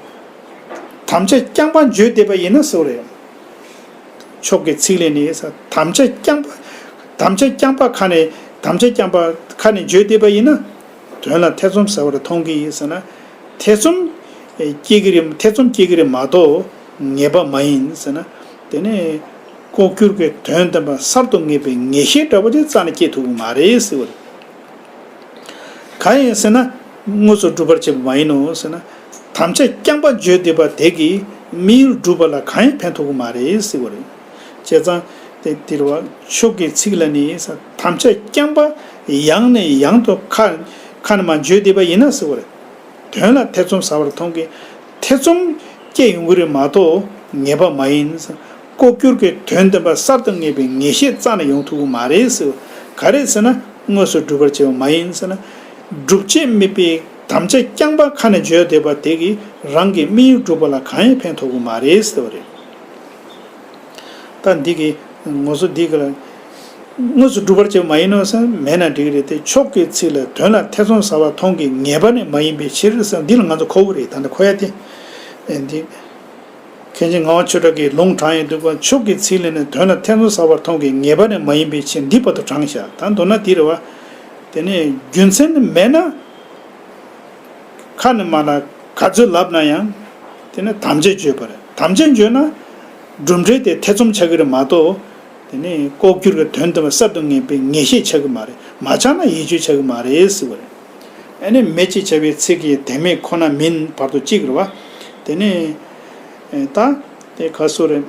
དམ་བཅའ་རྐྱང་པ་བརྗོད་བསྡད་པ་ཡིན་ན་ཟེར་བ་རེད། མཆོག་གི་ཚིག་ལས་ནི་ཟེར་དམ་བཅའ་རྐྱང་པ། དམ་བཅའ་རྐྱང་པ་ཁ་ནས་དམ་བཅའ་རྐྱང་པ་ཁ་ནས་བརྗོད་བསྡད་པ་ཡིན་ན། དོན་ལ་ཐེ་ཚོམ་ཟ་བར་མཐོང་གི་ཡིན་ཟེར་ན། ཐེ་ཚོམ་སྐྱེ་གི་རེད། ཐེ་ཚོམ་སྐྱེ་གི་རེད་མ་གཏོགས་ངེས་པ་མ་ཡིན་ཟེར་ན། དེ་ནས་ལྐོག་གྱུར་གྱི་དོན་བསྟན་པ་གསར་དུ་ངེས་པའི་ངེས་ཤེས་འདྲ་པོ་དེ་རྩ་ནས་སྐྱེ་ཐུབ་ཀྱི་མ་རེད་ཟེར་བ་རེད། གང་ཡིན་ཟེར་ན། དངོས་སུ་སྒྲུབ་པར་བྱེད་པ་མ་ཡིན་ནོ་ཟེར་ན། དམ་བཅའ་རྐྱང་པ་བརྗོད་བསྡད་པ་དེ་གིས་དམིགས་ཡུལ་སྒྲུབ་པ་ལ་གང་ཡང་ཕན་ཐོགས་ཀྱི་མ་རེད་ཟེར་བ་རེད། བྱས་ཙང་དེ་འདིར་བ་མཆོག་གི་ཚིག་ལ་ནི་དམ་བཅའ་རྐྱང་པ་ཡང་ནས་ཡང་དུ་ཁ་ཁ་ནས་མ་བརྗོད་བསྡད་པ་ཡིན་ན་ཟེར་བ་རེད། དོན་ལ་ཐེ་ཚོམ་ཟ་བར་མཐོང་གི། ཐེ་ཚོམ་སྐྱེ་ཡོང་གི་རེད་མ་གཏོགས་ངེས་པ་མ་ཡིན། ལྐོག་གྱུར་གྱི་དོན་བསྟན་པ་གསར་དུ་ངེས་པའི་ངེས་ཤེས་རྩ་ནས་ཡོང་ཐུབ་ཀྱི་མ་རེད་ཟེར། ག་རེ་ཟེར་ན་དངོས་སུ་སྒྲུབ་པར་བྱེད་པ་མ་ཡིན་ཟེར་ན། སྒྲུབ་བྱེད་མེད་པའི་དམ་བཅའ་རྐྱང་པ་ཁ་ནས་བརྗོད་བསྡད་པ་དེ་གིས་རང་གི་དམིགས་ཡུལ་སྒྲུབ་པ་ལ་གང་ཡང་ཕན་ཐོགས་ཀྱི་མ་རེད་ཟེར་བ་རེད། ད་འདི་གི་ངོ་སོ་འདི་གི་ལ། དངོས་སུ་སྒྲུབ་པར་བྱེད་པ་མ་ཡིན་ནོ་ཟེར་མེད་ན་འགྲིག་གི་རེད་དེ། མཆོག་གི་ཚིག་ལ་དོན་ལ་ཐེ་ཚོམ་ཟ་བར་མཐོང་གི་ངེས་པ་ནི་མ་ཡིན་པའི་ཕྱིར་ཟེར། འདི་ལ་ང་ཚོ་གོ་གི་རེད། ད་ནི་གོ་ཡ་དེ། ཨེ་འདི། མཁན་ཆེན་ངག་དབང་ཆོས་གྲགས་ཀྱིས་ལུང་དྲངས་ཡོད་འདུག་པ། མཆོག་གི་ཚིག་ལ་ནི་དོན་ལ་ཐེ་ཚོམ་ཟ་བར་མཐོང་གི་ངེས་པ་ནི་མ་ཡིན་པའི་ཕྱིར་འདི་བར་དུ་དྲངས་བཞག་ད་མདོར་ན་འདི་རེད་བ། དེ་ནས་རྒྱུ་མཚན་མེད་ན། ཁ་ནས་མ་ལ་ག་ཚོད་ལབ་ན་ཡང་། དེ་ནི་དམ་བཅའ་བརྗོད་པ་རེད། དམ་བཅའ་བརྗོད་ན། གྲུབ་འབྲས་དེ་ཐེ་ཚོམ་ཆགས་ཀྱི་རེད་མ་གཏོགས། དེ་ནི་ལྐོག་གྱུར་གྱི་དོན་དམ་པ་གསར་དུ་ངེས་པའི་ངེས་ཤེས་ཆགས་ཀྱི་མ་རེད། མ་ཆགས་ན་ཡིད་དཔྱོད་ཆགས་ཀྱི་མ་རེད་ཟེར་བ་རེད། ཨ་ནི་མེད་ཅེས་བྱ་བའི་ཚིག་གི་དོན་མེད་ཁོ་ན་མིན་བར་དུ་གཅིག་རེད་བ། དེ་ནི། ད་དེ་ག་སུ་རེད།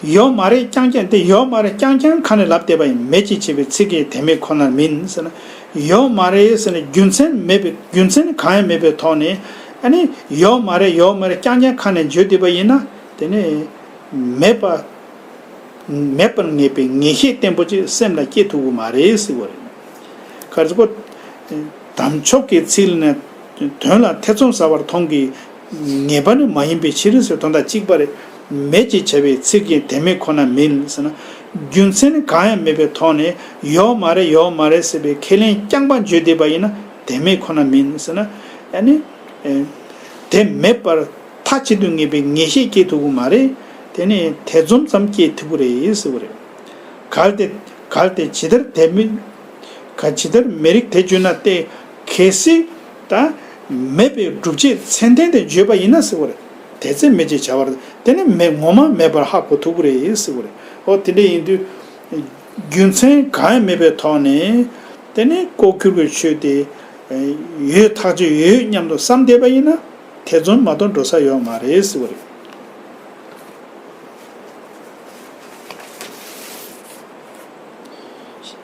ཡོད་མ་རེད་རྐྱང་རྐྱང་དེ་ཡོད་མ་རེད་རྐྱང་རྐྱང་ཁ་ནས་ལབ་བསྡད་པ་ཡིན། མེད་ཅེས་བྱ་བའི་ཚིག་གི་དོན་མེད་ཁོ་ན་མིན་ཟེར་ན། ཡོད་མ་རེད་ཟེར་ན་རྒྱུ་མཚན་མེད་པའི་རྒྱུ་མཚན་གང་ཡང་མེད་པའི་ཐོག་ནས། ཨ་ནི་ཡོད་མ་རེད་ཡོད་མ་རེད་རྐྱང་རྐྱང་ཁ་ནས་བརྗོད་བསྡད་པ་ཡིན་ན། དེ་ནི་མེད་པ། མེད་པར་ངེས་པའི་ངེས་ཤེས་བརྟན་པོ་ཅིག་སེམས་ལ་སྐྱེ་ཐུབ་ཀྱི་མ་རེད་ཟེར་བ་རེད། ག་རེ་ཟེར་གོ། དམ་ཆོག་གི་ཚིག་ནི་དོན་ལ་ཐེ་ཚོམ་ཟ་བར་མཐོང་གི་ངེས་པ་ནི་མ་ཡིན་པའི་ཕྱིར་ཟེར་དོན་དག་གཅིག་པ་རེད། མེད་ཅེས་བྱ་བའི་ཚིག་གི་དོན་མེད་ཁོ་ན་མིན་ཟེར་ན། རྒྱུ་མཚན་གང་ཡང་མེད་པའི་ཐོག་ནས་ཡོད་མ་རེད་ཡོད་མ་རེད་ཟེར་བའི་ཁས་ལེན་རྐྱང་པ་བརྗོད་བསྡད་པ་ཡིན་ན་དོན་མེད་ཁོ་ན་མིན་ཟེར་ན། ཨ་ནི། དེ་མེད་པར། མཐའ་གཅིག་ཏུ་ངེས་པའི་ངེས་ཤེས་སྐྱེ་ཐུབ་ཀྱི་མ་རེད། དེ་ནི་ཐེ་ཚོམ་ཙམ་སྐྱེ་ཐུབ་ཀྱི་རེད་ཟེར་བ་རེད། གལ་ཏེ་གལ་ཏེ་ཇི་ལྟར་དེ་མི་ག་ཇི་ལྟར་མི་རིགས་དེ་བརྗོད་ན་སྟེ། གལ་སྲིད་ད་མེད་པའི་སྒྲུབ་བྱེད་མཚན་ལྡན་དེ་བརྗོད་པ་ཡིན་ན་ཟེར་བ་རེད། དེ་ཚེ་མེད་ཅེས་བྱ་བར་དེ་ནི་མེད་ངོ་མ་མེད་པར་ཧ་གོ་ཐུབ་ཀྱི་རེད་ཟེར་བ་རེད། ཨོ་དེ་འདྲ་ཡིན་དུས། རྒྱུ་མཚན་གང་ཡང་མེད་པའི་ཐོག་ནས་དེ་ནི་ལྐོག་གྱུར་གྱི་ཆོས་དེ་ཡོད་ཐག་ཆོད་ཡོད་སྙམ་དུ་བསམ་བསྡད་པ་ཡིན་ན། ཐེ་ཚོམ་མ་གཏོགས་འགྲོ་ས་ཡོད་མ་རེད་ཟེར་བ་རེད།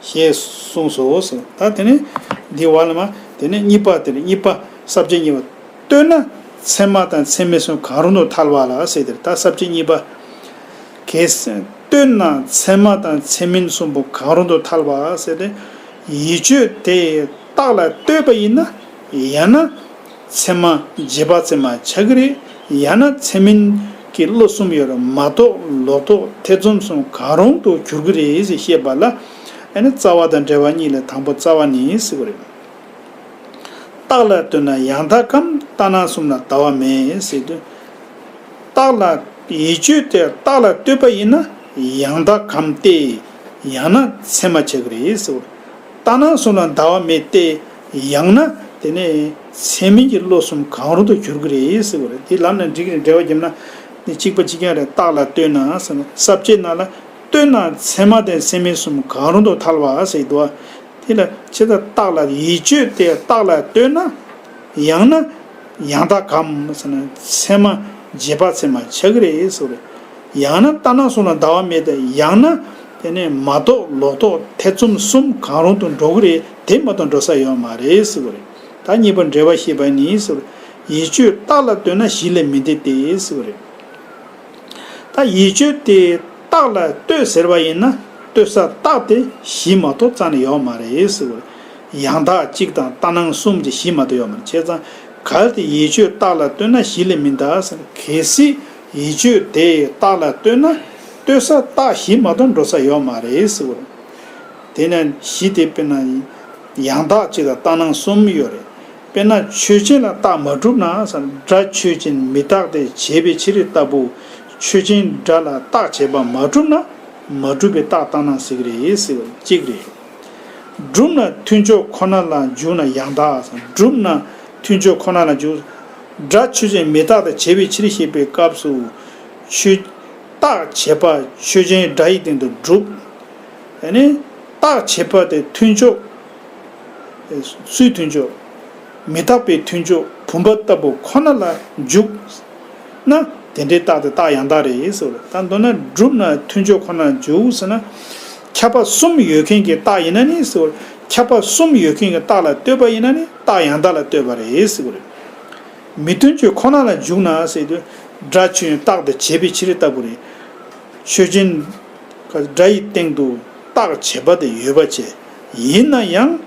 ཞེས་གསུངས་སོ། ད་དེ་ནས་འདི་བ་ལ་མ་དེ་ནས་གཉིས་པ་དེ་རེད། གཉིས་པ་ས་བཅད་གཉིས་པ། ལྟོས་ན་ཚད་མ་དང་ཚད་མིན་གསུམ་གང་རུང་དུ་ཐལ་བ་ལ་ཟེར་དེ་རེད། ད་ས་བཅད་གཉིས་པ། གལ་སྲིད་ལྟོས་ན་ཚད་མ་དང་ཚད་མིན་གསུམ་པོ་གང་རུང་དུ་ཐལ་བ་ཟེར་ཏེ། ཡིད་དཔྱོད་དེ་རྟགས་ལ་ལྟོས་པ་ཡིན་ན་ཡང་ན་ཚད་མ་རྗེས་དཔག་ཚད་མ་ཆགས་ཀྱི་རེད། ཡང་ན་ཚད་མིན་གྱི་བློ་གསུམ་ཡོད་རེད་མ་གཏོགས་ལོག་རྟོག་ཐེ་ཚོམ་གསུམ་གང་རུང་དུ་འགྱུར་གྱི་རེད་ཞེས་བཤད་པ་ལ། ཨ་ནི་རྩ་བ་དང་འབྲེལ་བ་གཉིས་ལས་དང་པོ་རྩ་བ་ནི་ཟེར་བ་རེད། རྟགས་ལ་ལྟོས་ན་ཡང་དག་གམ། ལྟར་སྣང་གསུམ་ལ་ཟླ་བ་མེད་ཟེར་དུས། རྟགས་ལ་ཡིད་དཔྱོད་དེ་རྟགས་ལ་ལྟོས་པ་ཡིན་ན་ཡང་དག་གམ་སྟེ། ཡང་ན་ཚད་མ་ཆགས་ཀྱི་རེད་ཟེར་བ་རེད། ལྟར་སྣང་གསུམ་ལ་ཟླ་བ་མེད་སྟེ། ཡང་ན་དེ་ནས་ཚད་མིན་གྱི་བློ་གསུམ་གང་རུང་དུ་འགྱུར་གྱི་རེད་ཟེར་བ་རེད། དེ་ལབ་ན་འགྲིག་རེད། འགྲེལ་བ་བརྒྱབ་ན་ནི་གཅིག་པ་གཅིག་རྐྱང་རེད། རྟགས་ལ་ལྟོས་ན་ཟེར་ན་ས་བཅད་ནང་ལ་ལྟོས་ན་ཚད་མ་དང་ཚད་མིན་གསུམ་གང་རུང་དུ་ཐལ་བ་ཟེར་འདུག་བ། དེ་ལ་ཇི་ལྟར་རྟགས་ལ་ཡིད་དཔྱོད་དེ་རྟགས་ལ་ལྟོས་ན། ཡང་ན་ཡང་དག་གམ་ཟེར་ན་ཚད་མ་རྗེས་དཔག་ཚད་མ་ཆགས་ཀྱི་རེད་ཟེར་བ་རེད། ཡང་ན་ལྟར་སྣང་གསུམ་ལ་ཟླ་བ་མེད་དེ། ཡང་ན་དེ་ནས་མ་རྟོགས་ལོག་རྟོག་ཐེ་ཚོམ་གསུམ་གང་རུང་དུ་འགྲོ་གི་རེད། དེ་མ་གཏོགས་འགྲོ་ས་ཡོད་མ་རེད་ཟེར་བ་རེད། ད་གཉིས་པ་འགྲེལ་བ་བཤད་པ་ནི་ཟེར་བ་རེད། ཡིད་དཔྱོད་རྟགས་ལ་ལྟོས་ན་གཞི་ལས་མི་འདས་ཏེ་ཟེར་བ་རེད། ད་ཡིད་དཔྱོད་དེ་རྟགས་ལ་ལྟོས་ཟེར་བ་ཡིན་ན་ལྟོས་ས་རྟགས་དེ་གཞི་མ་གཏོགས་རྩ་ནས་ཡོད་མ་རེད་ཟེར་བ་རེད། ཡང་དག་གཅིག་དང་ལྟར་སྣང་གསུམ་གྱི་གཞི་མ་གཏོགས་ཡོད་མ་རེད། བྱས་ཙང་གལ་ཏེ་ཡིད་དཔྱོད་རྟགས་ལ་ལྟོས་ན་གཞི་ལས་མི་འདའ་ཟེར། གལ་སྲིད་ཡིད་དཔྱོད་དེ་རྟགས་ལ་ལྟོས་ན་ལྟོས་ས་རྟགས་གཞི་མ་གཏོགས་འགྲོ་ས་ཡོད་མ་རེད་ཟེར་བ་རེད། དེ་ནས་གཞི་དེ་དཔེར་ན་ཡང་དག་གཅིག་དང་ལྟར་སྣང་གསུམ་ཡོད་རེད། དཔེར་ན་ཆོས་ཅན་ལ་རྟགས་མ་གྲུབ་ན་ཟེར། སྒྲ་ཆོས་ཅན་མི་རྟག་སྟེ་བྱས་པའི་ཕྱིར་ལྟ་བུ། ཆོས་ཅན་སྒྲ་ལ་རྟགས་བྱས་པ་མ་གྲུབ་ན་མ་གྲུབ་པའི་རྟགས་ལྟར་སྣང་ཟེར་གྱི་རེད་ཟེར་བ་གཅིག་རེད། གྲུབ་ན་མཐུན་ཕྱོགས་ཁོ་ན་ལ་འཇུག་ན་ཡང་དག་ཟེར། གྲུབ་ན་མཐུན་ཕྱོགས་ཁོ་ན་ལ་འཇུག་སྒྲ་ཆོས་ཅན་མི་རྟག་སྟེ་བྱས་པའི་ཕྱིར་ཞེས་པའི་སྐབས་སུ། ཆོས་རྟགས་བྱས་པ་ཆོས་ཅན་སྒྲ་ཡི་སྟེང་དུ་གྲུབ། ཡང་ན་རྟགས་བྱས་པ་དེ་མཐུན་ཕྱོགས། སུའི་མཐུན་ཕྱོགས། མི་རྟག་པའི་མཐུན་ཕྱོགས་བུམ་པ་ལྟ་བུ་ཁོ་ན་ལ་འཇུག་ན་དེ་འདྲའི་རྟགས་དེ་རྟགས་ཡང་དག་རེད་ཟེར་བ་རེད། ད་མདོར་ན་གྲུབ་ན་མཐུན་ཕྱོགས་ཁོ་ན་ལ་འཇུག་ཟེར་ན། ཁྱབ་པ་གསུམ་ཡོད་མཁན་གྱི་རྟགས་ཡིན་ན་ནི་ཟེར་བ་རེད། ཁྱབ་པ་གསུམ་ཡོད་མཁན་གྱི་རྟགས་ལ་ལྟོས་པ་ཡིན་ན་ནི་རྟགས་ཡང་དག་ལ་ལྟོས་པ་རེད་ཟེར་བ་རེད། མི་མཐུན་ཕྱོགས་ཁོ་ན་ལ་འཇུག་ན་ཟེར་དུས། སྒྲ་ཆོས་ཅན་རྟག་སྟེ་བྱས་པའི་ཕྱིར་ལྟ་བུ་རེད། ཆོས་ཅན། སྒྲ་ཡི་སྟེང་དུ་རྟགས་བྱས་པ་དེ་ཡོད་པ་བྱས། ཡིན་ན་ཡང་།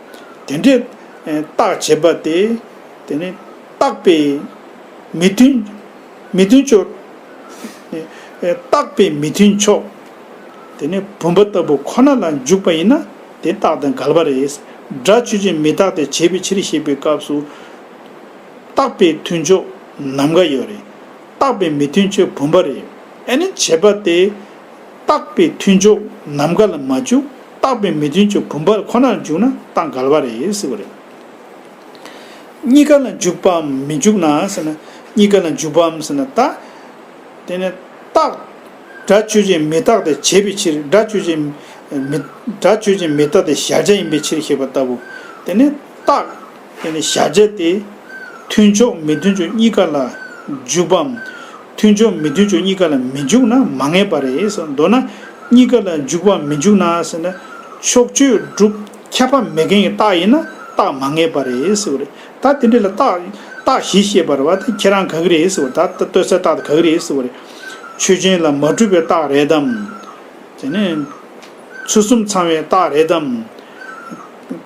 དེ་འདྲའི་རྟགས་བྱས་པ་དེ། དེ་ནི་རྟག་པའི་མི་མཐུན། མི་མཐུན་ཕྱོགས། རྟག་པའི་མི་མཐུན་ཕྱོགས། དེ་ནི་བུམ་པ་ལྟ་བུ་ཁོ་ན་ལ་འཇུག་པ་ཡིན་ན་དེ་རྟགས་དང་འགལ་བ་རེད། སྒྲ་ཆོས་ཅན་མི་རྟག་སྟེ་བྱས་པའི་ཕྱིར་ཞེས་པའི་སྐབས་སུ། རྟག་པའི་མཐུན་ཕྱོགས་ནམ་མཁའ་ཡོད་རེད། རྟག་པའི་མི་མཐུན་ཕྱོགས་བུམ་པ་རེད། ཨ་ནི་བྱས་པ་དེ། རྟག་པའི་མཐུན་ཕྱོགས་ནམ་མཁའ་ལ་མ་འཇུག་རྟག་པའི་མི་མཐུན་ཕྱོགས་བུམ་པ་ཁོ་ན་ལ་འཇུག་ན་རྟགས་འགལ་བ་རེད་ཟེར་བ་རེད། གཉིས་ཀ་ལ་འཇུག་པའམ་མི་འཇུག་ན་ཟེར་ན། གཉིས་ཀ་ལ་འཇུག་པའམ་ཟེར་ན་ད། དེ་ནི་རྟགས། སྒྲ་ཆོས་ཅན་མི་རྟག་སྟེ་བྱས་པའི་ཕྱིར། སྒྲ་ཆོས་ཅན། མི། སྒྲ་ཆོས་ཅན་མི་རྟག་སྟེ་གཞལ་བྱ་ཡིན་པའི་ཕྱིར་ཞེས་པ་ལྟ་བུ། དེ་ནི་རྟགས། དེ་ནི་གཞལ་བྱ་སྟེ། མཐུན་ཕྱོགས་མི་མཐུན་ཕྱོགས་གཉིས་ཀ་ལ་འཇུག་པའམ། མཐུན་ཕྱོགས་མི་མཐུན་ཕྱོགས་གཉིས་ཀ་ལ་མི་འཇུག་ན་མ་ངེས་པ་རེད་ཟེར། མདོར་ན་གཉིས་ཀ་ལ་འཇུག་པའམ་མི་འཇུག་ན་ཟེར་ན། ཕྱོགས་ཆོས་གྲུབ་ཁྱབ་པ་མེད་མཁན་གྱི་རྟགས་ཡིན་ན་རྟགས་མ་ངེས་པ་རེད་ཟེར་བ་རེད། ད་དེ་འདྲ་ལ་རྟགས། རྟགས་བཞི་བཤད་པ་རེད་བ། ད་ཁྱེད་རང་ག་གི་རེད་ཟེར་བ། ད་ལྟོས་ས་རྟགས་དེ་ག་གི་རེད་ཟེར་བ་རེད། ཆོས་ཅན་ལ་མ་གྲུབ་པའི་རྟགས་རེད་དམ། དེ་ནས་ཚུལ་གསུམ་ཚང་བའི་རྟགས་རེད་དམ།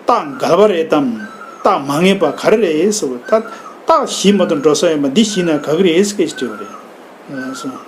རྟགས་འགལ་བ་རེད་དམ། རྟགས་མ་ངེས་པ་ག་རེ་རེད་ཟེར་བ། ད་རྟགས་བཞི་མ་གཏོགས་འགྲོ་ས་ཡོད་མ། འདི་བཞི་ནས་ག་གི་རེད་ཟེར་སྐད་ཅིག་དྲིས་པ་རེད། ལགས་སོ།